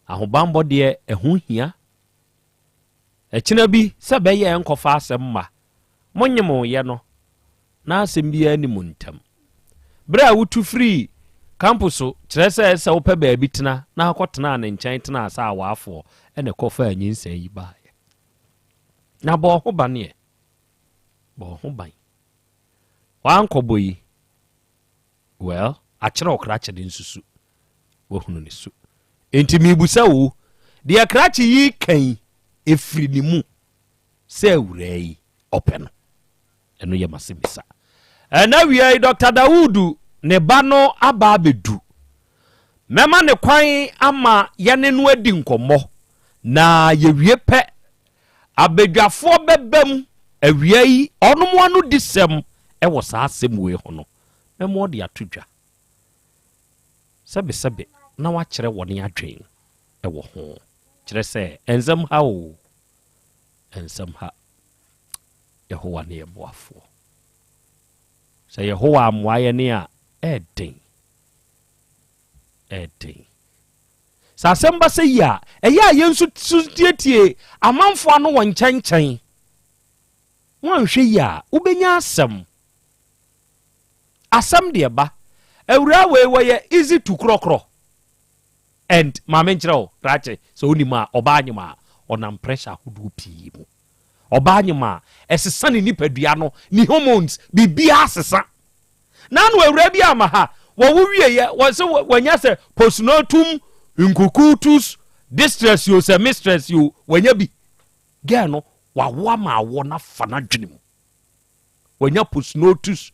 Ahobanbɔ deɛ, ɛho hia. Ɛkyena bi, sɛ ɛbɛyɛ a ɛnkɔfa asɛm mma. Monyemoeɛ no, na asɛm biara nni mo ntam. Berɛ a wotu firii kampo so, kyerɛ sɛ sɛ wopɛ baabi tena, na wokɔtenaa ne nkyɛn tenaa sɛ awaafoɔ, ɛna ɛkɔfaa nyinsɛn yi baeɛ. Na bɔ wo ho ban ɛ. Bɔ wo ho ban. Woankɔbɔ yi, Well, akyerɛ wo krakye no nso su. Wahunu ne su. Enti merebisa wo, deɛ krakye yi reka yi, ɛfiri ne mu sɛ awuraa yi ɔpɛ no? Ɛno yɛ m'asɛmmisa. Ɛna awia yi, Dɔkta Dawudu ne ba no aba abɛdu. Mɛma ne kwan ama yɛne no adi nkɔmmɔ, na yɛwie pɛ, abadwafoɔ bɛba mu awia yi, ɔnom ano di sɛm wɔ saa asɛm wei ho no. Mɛma ɔde ato dwa sɛbesɛbe na wakyerɛ wɔn adwen wɔ ho. Kyerɛ sɛ, ɛnsɛm ha oo, ɛnsɛm ha. Yehowa ne yɛ boafoɔ. Sɛ Yehowa ammoa yɛn a, ɛyɛ den. Ɛyɛ den. Sɛ asɛm ba sɛ yi a, ɛyɛ a yɛn nso so tietie amanfoɔ ano wɔ nkyɛnkyɛn. Woanhwɛ yie a, wobɛnya asɛm. Asɛm deɛ ba. Awuraa wei wɔyɛ easy to korɔkorɔ. And maame nkyerɛ wo, krakye, sɛ wonim a, ɔbaa nyem a, ɔnam pressure ahodoɔ pii mu. Ɔbaa nyem a, ɛsesa ne nipadua no, ne hormones, biribiara sesa. Naano awuraa bi ama ha, wɔwo wieɛ, wɔse wanya sɛ postnatum nkukutus distress o, sɛ mistress o, wanya bi. Girl no, wawo ama awoɔ no afa n'adwene mu. Wanya postnotus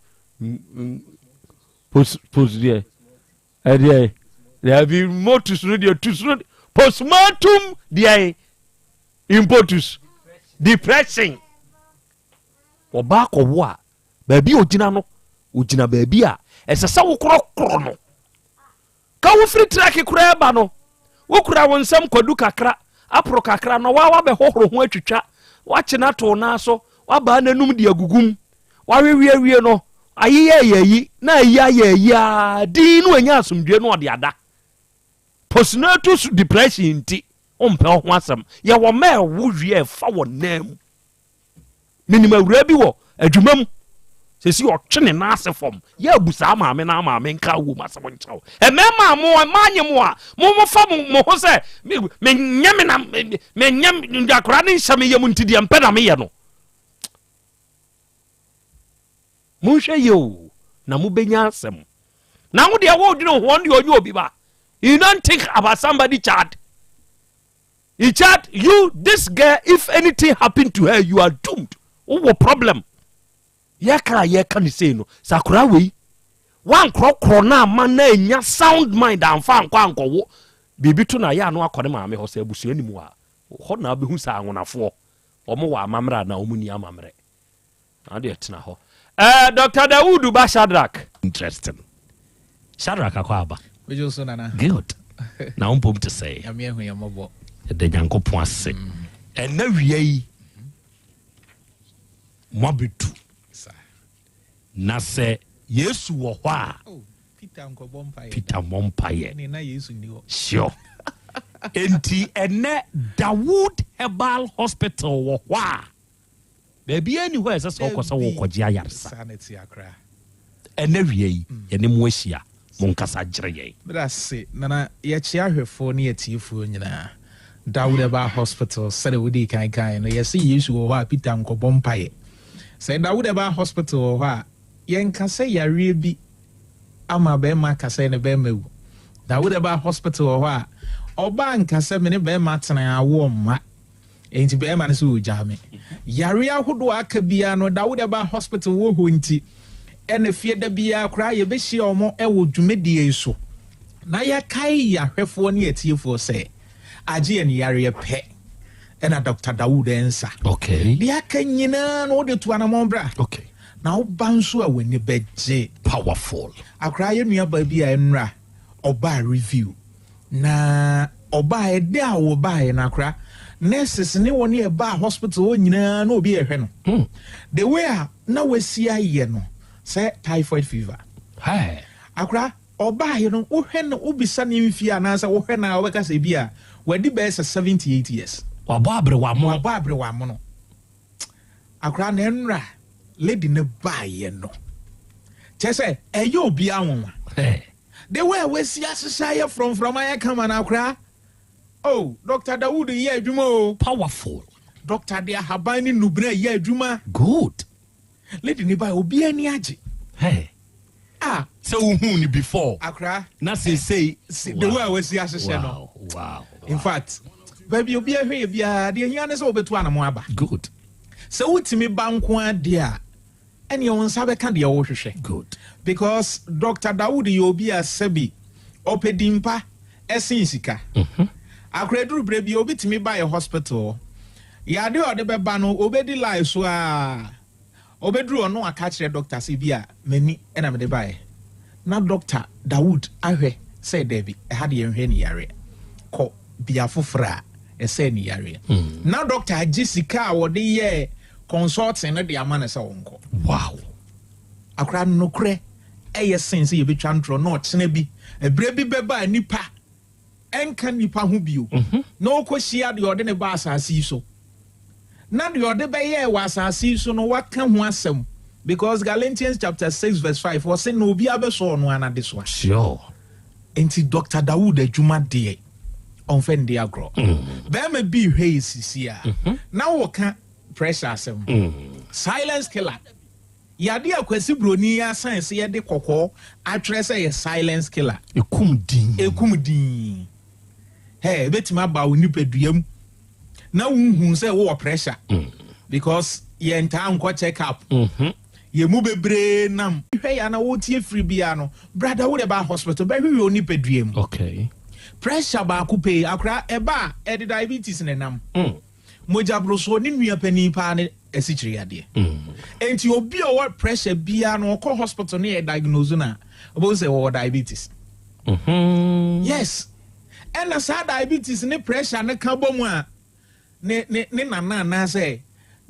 post post deɛ ɛdeɛ daabi motus no deɛ tus no postmortem deɛ impotus depression. Ɔbaa kɔwo a baabi a ogyina no ogyina baabi a ɛsɛ sɛ wokorɔkorɔ no Ka wo firi trɛke koraa ba no, wokura wo nsam kwadu kakra, aporo kakra na waa wabɛhohoro ho atwitwa, wakye no ato wo nan so, wabaa n'anum de agugum, wawewe awie no, ayeyɛ ayɛ ayi, na ayi ayɛ ayi aa, din no anya asomdwoe na ɔde ada. Postnatal depression nti, wompɛ wo ho asɛm. Yɛwɔ mma ɛwo wie a ɛfa wɔn nan mu. Menim awuraa bi wɔ adwuma mu sɛsi ɔtwe ne nan ase fam yɛ abu saa maame na maame nka wɔ mu asɛm nkyerɛw mmarima a mo mmaa nye mo a mo mo fa mo mo ho sɛ menyɛ me na menyɛ akwadaa ne nhyɛ me yam nti deɛ mpɛ na meyɛ no monhwɛ yie o na mobɛnya asɛm na wo deɛ wodwene ho ɔno deɛ ɔnyɛ obi ba you don't think about somebody child Richard, you this girl if anything happen to her you are doomed. Wowɔ problem. Yɛka a yɛka ne sei no, sɛ akora wei wankorɔkorɔ no ama na anya sound mind amfa ankɔ ankɔwo biribi to no ayɛ ano akɔ ne maame hɔ sɛ abusua ni mu a hɔ na wobɛhu sɛ anwonafoɔ wɔn wɔ amammerɛ anaa wɔn ni amammerɛ. Na ɔde tena hɔ. Eh, Doctor Dawudu ba Shadrack. Interesting. Shadrack akɔ aba. Mejo so nana. Good. Na wo mpom te sɛn? Nyame ahu yɛn mmɔbɔ. Yɛda Nyankopɔn ase. Ɛnɛ wia yi, moabɛdu. Na sɛ Yesu wɔ hɔ a, oh, Peter mmɔ mpaeɛ. Sure. Enti ɛnɛ Dawood Herbal Hospital wɔ hɔ a, Baabiara nni hɔ a ɛsɛ sɛ wokɔ sɛ worekɔgye ayaresa. Ɛnnɛ awia yi, yɛne mo ahyia. Monkasa nkyerɛ yɛn. Meda ase Nana. Yɛkyea ahwɛfoɔ ne atiefoɔ nyinaa. Dawud Herbal Hospital, sɛdeɛ wodii kan kaeɛ no, yɛse Yesu wɔ hɔ a Peter nkɔbɔ mpaeɛ. Sɛ Dawud Herbal Hospital wɔ hɔ a, yɛnka sɛ yareɛ bi ama barima aka sɛ ne barima awu. Dawud Herbal Hospital wɔ hɔ a, ɔbaa nka sɛ me ne barima tena awoɔ mma. Enti bɛɛma no sɛ ɔgyaa me. Yareɛ ahodoɔ a aka biara no Dawud ba hospital wɔ hɔ nti ɛna fie da biara koraa yɛbɛhyia wɔn wɔ dwumadie yi so na yɛkae yɛahwɛfoɔ ne atiefoɔ sɛ agye yɛn yareɛ pɛ ɛna Dr. Dawud nsa. Okay. Deɛ aka nyinaa no wode to anamɔn bra. Okay. Na woba nso a w'ani bɛgye. Powerful. Akoraa yɛ nuabaa bi a ɛnora ɔbaa review. Na ɔbaeɛ, da a ɔbaeɛ no akora nurses ne wɔn a ɛbaa hospital hɔ nyinaa na obi ɛhwɛ no. Hmm. The way a na wasi ayɛ no sɛ typhoid fever. Hey. Akora ɔbaeɛ no wohwɛ no wobisa ne mfie anaasɛ wohwɛ no a wobɛka sɛ bi a wadi bɛyɛ sɛ 78 years. Wabɔ aberewa mono. Wabɔ aberewa mono. Akora na ɛnora lady no baeɛ no kyerɛ sɛ ɛyɛ obiara nwanwa. Hey. The way a wasi ahyehyɛ ayɛ frɔmfrɔm ayɛ kama no akora. Oh, Doctor Dawood yɛ adwuma o. Powerful. Doctor de ahaban ne nnubena yɛ adwuma. Good. Lady ne ba obi ani agye. Hey. Ah. Sɛ wohuu no before. Akora. Na seesei. The way a wasi ahyehyɛ no. Wow. In fact, baabi obi ahwɛ yɛ biara deɛ hia ne sɛ wobɛtu anamo aba. Good. Sɛ wotumi ba nko adeɛ a ɛneɛ wo nsa bɛka deɛ wohwehwɛ. Good. Because Doctor Dawood yɛ obi a sɛbi ɔpɛ din pa ɛsen sika. Mhm. Akora duru berɛ bi obi tumi ba yɛ hospital yadeɛ a ɔde bɛba no obɛdi lie so a ɔbɛduru ɔno aka kyerɛ doctor sɛ bi a m'ani ɛna mede baeɛ na Doctor Dawood ahwɛ sɛ daabi ɛha deɛ nhwɛ ne yareɛ kɔ bea foforɔ a ɛsɛ ne yareɛ. Na doctor agye sika a wɔde yɛɛ. consulting no de ama no sɛ ɔnkɔ. Wow. Akora nokorɛ ɛyɛ sen sɛ yɛbɛtwa ntorɔ na ɔkyena bi ɛberɛ bi bɛba a nipa ɛnka nipa ho bio mhm. na ɔkɔhyia deɛ ɔde ne ba asase yi so na deɛ ɔde bɛyɛɛ wɔ asase yi so no waka ho asɛm because Galatians chapter 6 verse 5 ɔse na obi abɛsɔ ɔno anadesoa. Sure. Nti Dr. Dawood adwuma deɛ ɔmfɛ ndi agorɔ. Mm. Bɛrima bi hwɛ yɛ sisi a mhm. na wɔka pressure asɛm. Mm. Silence killer. Yade a Kwasi Broni asan sɛ yɛde kɔkɔɔ atwerɛ sɛ yɛ silence killer. Ekum din. Ekum din. Hey, ebetumi aba wo nipadua mu na wonhu sɛ wowɔ pressure. Mm. Because yɛntaa nkɔ check up. Mm -hmm. Yɛn mu bebree nam. Hwɛ yɛ na wotie firi biara no, brada wo de ba hospital bɛhwehwɛ wo nipadua mu. Okay. Pressure baako pɛ yi, akora ɛba a ɛde diabetes na ɛnam. Mm. Mogya borosoɔ ne nua panin paa ne asikyire yadeɛ. Mm. Enti obi a ɔwɔ pressure biara no ɔkɔ hospital ne yɛ diagnose no a, ɔbɛhu sɛ ɔwɔ diabetes. Mm -hmm. Yes. Ɛna saa diabetes ne pressure no ka bɔ mu a, ne ne ne nana anaasɛ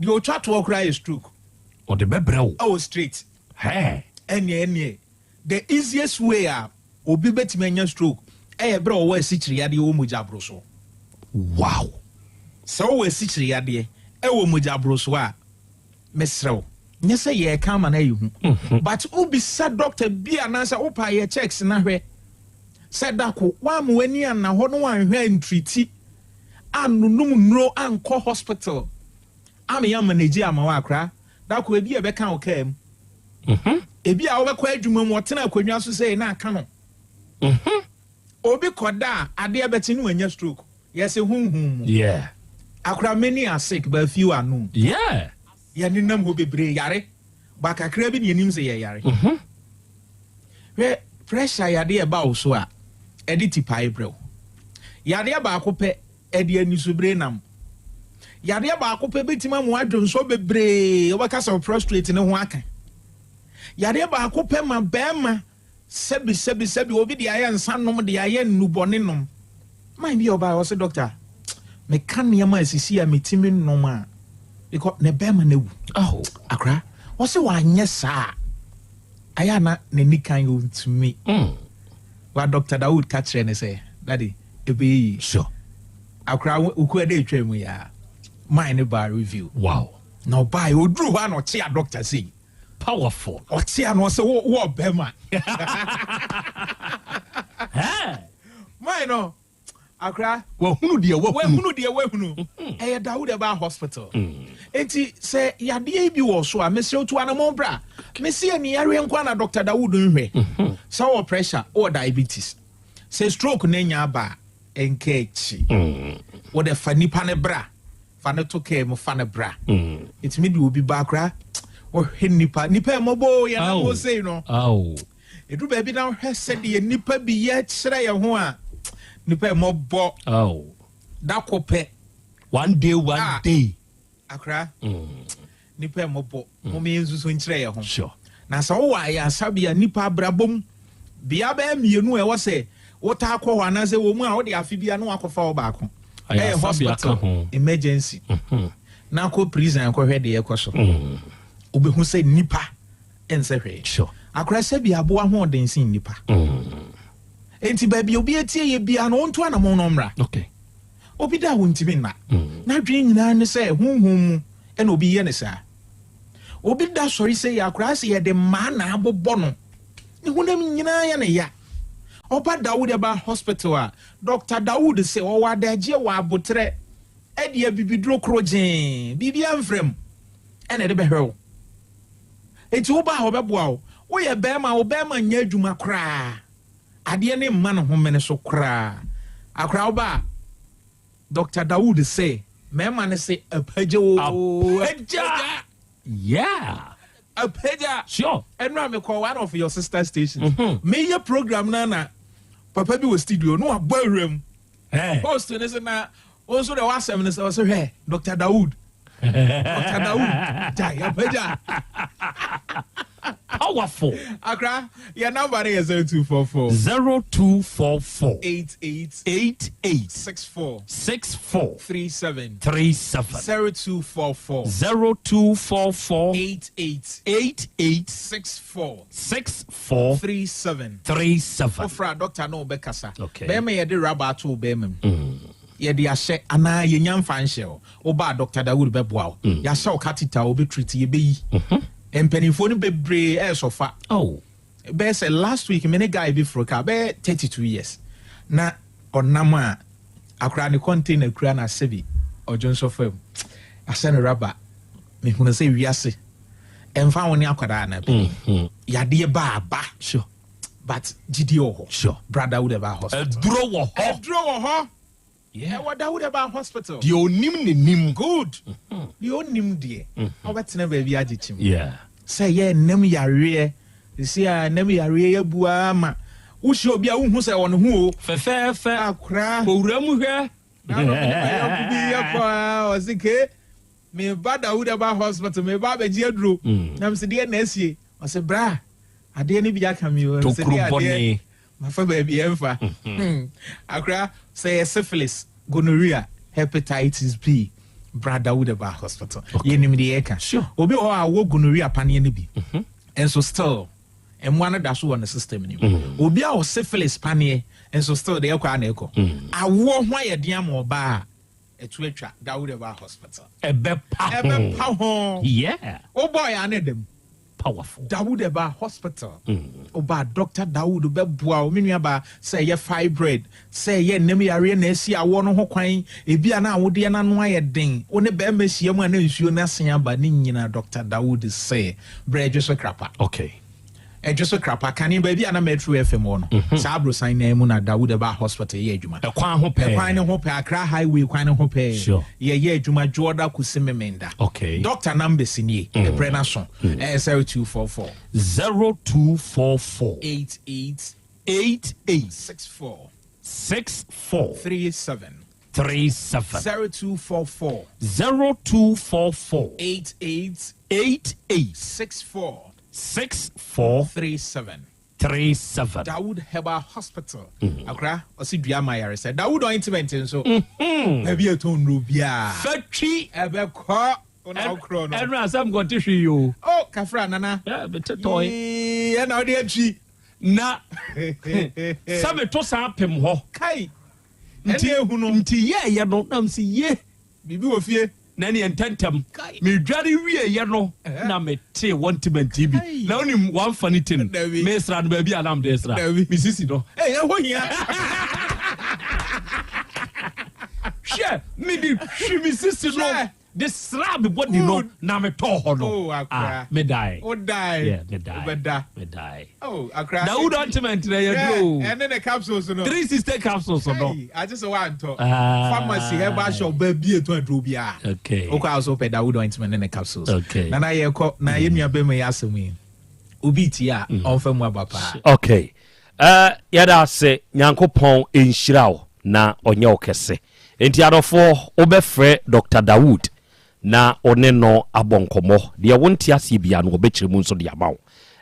deɛ ɔtwa toɔ koraa yɛ stroke. Ɔde bɛbrɛ wo. Oh straight. Hɛɛ. Ɛneɛ ɛneɛ the easiest way a obi bɛtumi anya stroke ɛyɛ berɛ a ɔwɔ asikyire yadeɛ wɔ mogya aborosoɔ. Wow. Sɛ wowɔ asikyire yadeɛ ɛwɔ mogya aborosoɔ a mesrɛ wo nyɛ sɛ yɛreka ama no ayɛ hu mhm. but wobisa doctor bi anaasɛ wopa yɛ checks na hwɛ sɛ dako woama w'ani anna hɔ no wanhwɛ antriti annonom nnuro ankɔ hospital ama yɛ amanagye ama wo akora da koro ebi a ɛbɛka wo kaa mu mhm. ebi a wobɛkɔ adwuma mu ɔtena akonnwa so sɛ na aka no mhm. obi kɔda a adeɛ bɛkye ne wanya stroke yɛsɛ honhom mu akora many are sick but few are known yɛnenam hɔ bebree yare ba kakra bi ne yɛnim sɛ yɛyare mhm. Hwɛ, pressure yadeɛ ɛba wo so a, ɛde tipae brɛ wo. Yadeɛ baako pɛ, ɛde anisobire nam. Yadeɛ baako pɛ bɛtumi ama woadwonsɔ bebree, wobɛka sɛ wo prostrate ne ho aka. Yadeɛ baako pɛ ma bɛrima sɛbi sɛbi sɛbi obi de ayɛ nsa nom de ayɛ nnubɔne nom. Man bi a ɔbaa ɔse doctor, meka nneɛma a sisi a metumi nom a, because ne bɛrima no awu. Oh. Akora, ɔse wanyɛ saa. Ayɛ a na n'ani kan ɔntumi. Wa Doctor Dawood ka kyerɛɛ no sɛ, Daddy, ɛbɛyɛ yie. Sure. Akora wo kuo dɛ ɛtwaa mu yi ara, mine no baa review. Wow. Na ɔbaeɛ, ɔduru hɔ a na ɔkyea doctor sei. Powerful. Ɔkyea no ɔsɛ wo wo ɔbɛrima. Mine no. Akra. Wahunu deɛ wahunu. Wahunu deɛ wahunu. Mhm. Ɛyɛ Dawud ɛbaa hospital. Mm. Enti sɛ yadeɛ yi bi wɔ so a, mesrɛ tu anamɔn bra. Mesi ani yareɛ nko na Dr. Dawud nhwɛ. Mhm. Sɛ wɔ pressure, wɔ diabetes. Sɛ stroke na nya aba a, ɛnka akyi. Mm. Wɔde fa nipa ne bra. Fa ne to kaa mu fa ne bra. Ɛtumi de obi ba akora. Wɔhwɛ nipa. Nipa ɛmɔbɔ yɛn na wɔ sei no. Ɛduru baabi na wohwɛ sɛdeɛ nnipa bi yɛ kyerɛ yɛn ho a, nnipa mmɔbɔ. Da ko pɛ. One day, one ah, day. Akora, mm. nnipa mmɔbɔ. Mm. Mom yɛn nsusu nkyerɛ yɛn ho. Sure. Na sɛ wowɔ ayaresabea nnipa abrabɔ mu, bea bɛyɛ mmienu a ɛwɔ sɛ wotaa kɔ hɔ anaasɛ wɔ mu a wode afe bia na wakɔfa wɔ baako. Ɛyɛ hospital emergency. Mm-hmm. Na kɔ prison kɔhwɛ deɛ ɛkɔ so. Mm. Wobɛhu sɛ nnipa ɛnsɛ hwee. Sure. Akora sɛbi aboa ho ɔden sen nipa. Mm. Enti baabi obi atie yɛ biara no ɔntu anamɔn no ɔmmra. Okay. Obi da a wɔntumi nna. Mm. N'adwene nyinaa ne sɛ honhom mu ɛna obi yɛ ne saa. Obi da sɔre sɛ yɛ akora sɛ yɛde mmaa na abobɔ no. Ne honam nyinaa yɛ ne ya. Ɔba Dawood ɛba hospital a, Dr. Dawood sɛ ɔwɔ adagyeɛ wɔ aboterɛ ɛde abibiduro koro gyee biribiara mfrɛ mu ɛna ɛde bɛhwɛ wo. Enti wo ba a ɔbɛboa wo. Woyɛ barima a, wo barima nyɛ adwuma koraa. Adeɛ no mma ne homene so koraa. Akora wo ba a, Doctor Dawood se, mmarima no se apagya oo. Apagya! Yeah! Apagya! Sure. Ɛno a mekɔ one of your sister stations. Mm-hmm. Meyɛ program no na papa bi wɔ studio no wabɔ awura mu. Host no se na wo nso deɛ w'asɛm no sɛ ɔsɛ hwɛ Dr. Dawood Dr. Dawood gya yɛpagya powerful. Powerful. Akra, yɛ number no yɛ 0244. 0244. 88. 88. 64. 64. 37. 37. 0244. 0244. 88. 88. 64. 64. 37. 37. Wofra doctor na ɔbɛkasa. Okay. Bɛrima yɛde rubber ato wo bɛrima mu. Yɛde ahyɛ anaa yɛnya mfa nhyɛ o. Wobaa Dr. Dawood bɛboa wo. Yɛahyɛ wo catheter a wobɛtreat yɛbɛyi. Mpanimfoɔ no bebree ɛresɔ fa. Oh. Bɛyɛ sɛ last week me ne guy bi foro car bɛyɛ 32 years. Na ɔnam a akora ne container kura na asɛ bi ɔdwo nso fam. Ahyɛ no rubber. Mehunu sɛ wiase ɛmfa wo ne akwadaa anaa bi. Yadeɛ ba aba. Sure. But gyidie wɔ hɔ. Sure. Bra Dawood Herbal Hospital. Aduro wɔ hɔ. Aduro wɔ hɔ. Ɛwɔ Dawood Herbal Hospital. Deɛ onim ne nim. Good. Deɛ onim deɛ. Ɔbɛtena baabi agye kyim. Yeah. Sɛ yɛ nnam yareɛ. Sisi a nnam yareɛ yɛ bu ara ma. Wohyia obi a wohu sɛ ɔne ho o. Fɛfɛɛfɛ. Akora. Owura mu hwɛ. Na no yɔnko bi yɛ kɔ a ɔsi ke meba Dawood Herbal Hospital meba abɛgye aduro. Na mesi deɛ na asie. Ɔsi bra adeɛ no bi aka mi o. Mesi Tokuro deɛ adeɛ bɔne. mafa baabi ɛmfa. Akora sɛ yɛ syphilis, gonorrhea, hepatitis B, bra Dawood Herbal Hospital. Yɛnim deɛ yɛka. Sure. Obi wɔ hɔ a ɔwɔ gonorrhea paneɛ no bi. Nso still mmoa no da so wɔ ne system no mu. Obi a ɔwɔ syphilis paneɛ nso still deɛ ɛkɔ a na ɛkɔ. Awoɔ ho ayɛ den ama ɔbaa a ɛto atwa Dawood Herbal Hospital. Ɛbɛpa ho. Ɛbɛpa ho. Yeah. Wobɔɔ yɛ ana dam. Powerful. Dawood Herbal Hospital. Ɔbaa Dr. Dawood bɛboa wo me nuabaa sɛ ɛyɛ fibroid sɛ ɛyɛ nnam yareɛ na asi awoɔ no ho kwan ebi a na awodeɛ no ano ayɛ den wo ne bɛrima ahyia mu a na nsuo no asen aba ne nyina Dr. Dawood sɛ brɛ adwo so krapa. Okay. Ɛdwo so krapa kane baabi a na Metro FM wɔ no saa aborosan nan mu na Dawood Herbal Hospital yɛ adwuma. Ɛkwan ho pɛɛ. Ɛkwan ne ho pɛɛ Accra Highway kwan ne ho pɛɛ. Sure. Yɛyɛ adwuma Dwoɔda kɔsi Memenda. Okay. Doctor number si nie. Ɛbrɛ no aso. Ɛyɛ 0244. 0244. 88. 88. 64. 64. 37. 37. 0244. 0244. 88. 88. 64. 64. 37. 37. Dawood Herbal Hospital. Akra, ɔsi dua ma yare sɛ Dawood ointment nso. Baabi a ɛtɔn nnuro biara. Fatwi. Ɛbɛkɔ. Ɔna ɔkorɔ no. Ɛnu asɛm kɔnte hwee yi o. Oh, kafra nana. Ɛ bɛ te tɔɛ. Yee, ɛna ɔde atwi. Na sɛ meto saa pem hɔ. Kai. Nti Ɛne ehu no. Nti yɛɛyɛ no na msi ye. Biribi wɔ fie. Na neɛ ntɛntɛm. Medware wieɛ no na metee wɔntemɛnti bi. Na wonim wamfa ne ti no. Dabi. Mesra no baabi a na mede sra. Dabi. Mesisi no. Ee, ɛhɔ hia. Hwɛ, mede hwi me sisi no. Hwɛ. De sra me body no Good. na metɔɔ hɔ no. Oh, akora. Ah, medae. Wodae. Yeah, medae. Wobɛda. Medae. Oh, akora. Dawood ointment na yɛ duro. Yeah, ɛne ne capsules no. 360 capsules no. Hey, agye sɛ woantɔ. Ah. Pharmacy herbal shop baabi ɛtɔn aduro biara. Okay. Wokɔ a so wopɛ Dawood ointment ne ne capsules. Okay. Nana yɛkɔ na yɛn nua bɛma yi asɛm yi. Obi tie a ɔmfa mu aba paa. Okay. Yɛda ase Nyankopɔn nhyira wo na ɔnyɛ wo kɛse. Enti adɔfoɔ wobɛfrɛ Dr. Dawood na ɔne no abɔ nkɔmmɔ. Deɛ wonte aseɛ bia no wɔbɛkyerɛ mu nso de ama wo.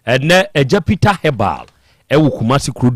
Ɛnɛ Agya Peter Herbal ɛwɔ Kumasi kuro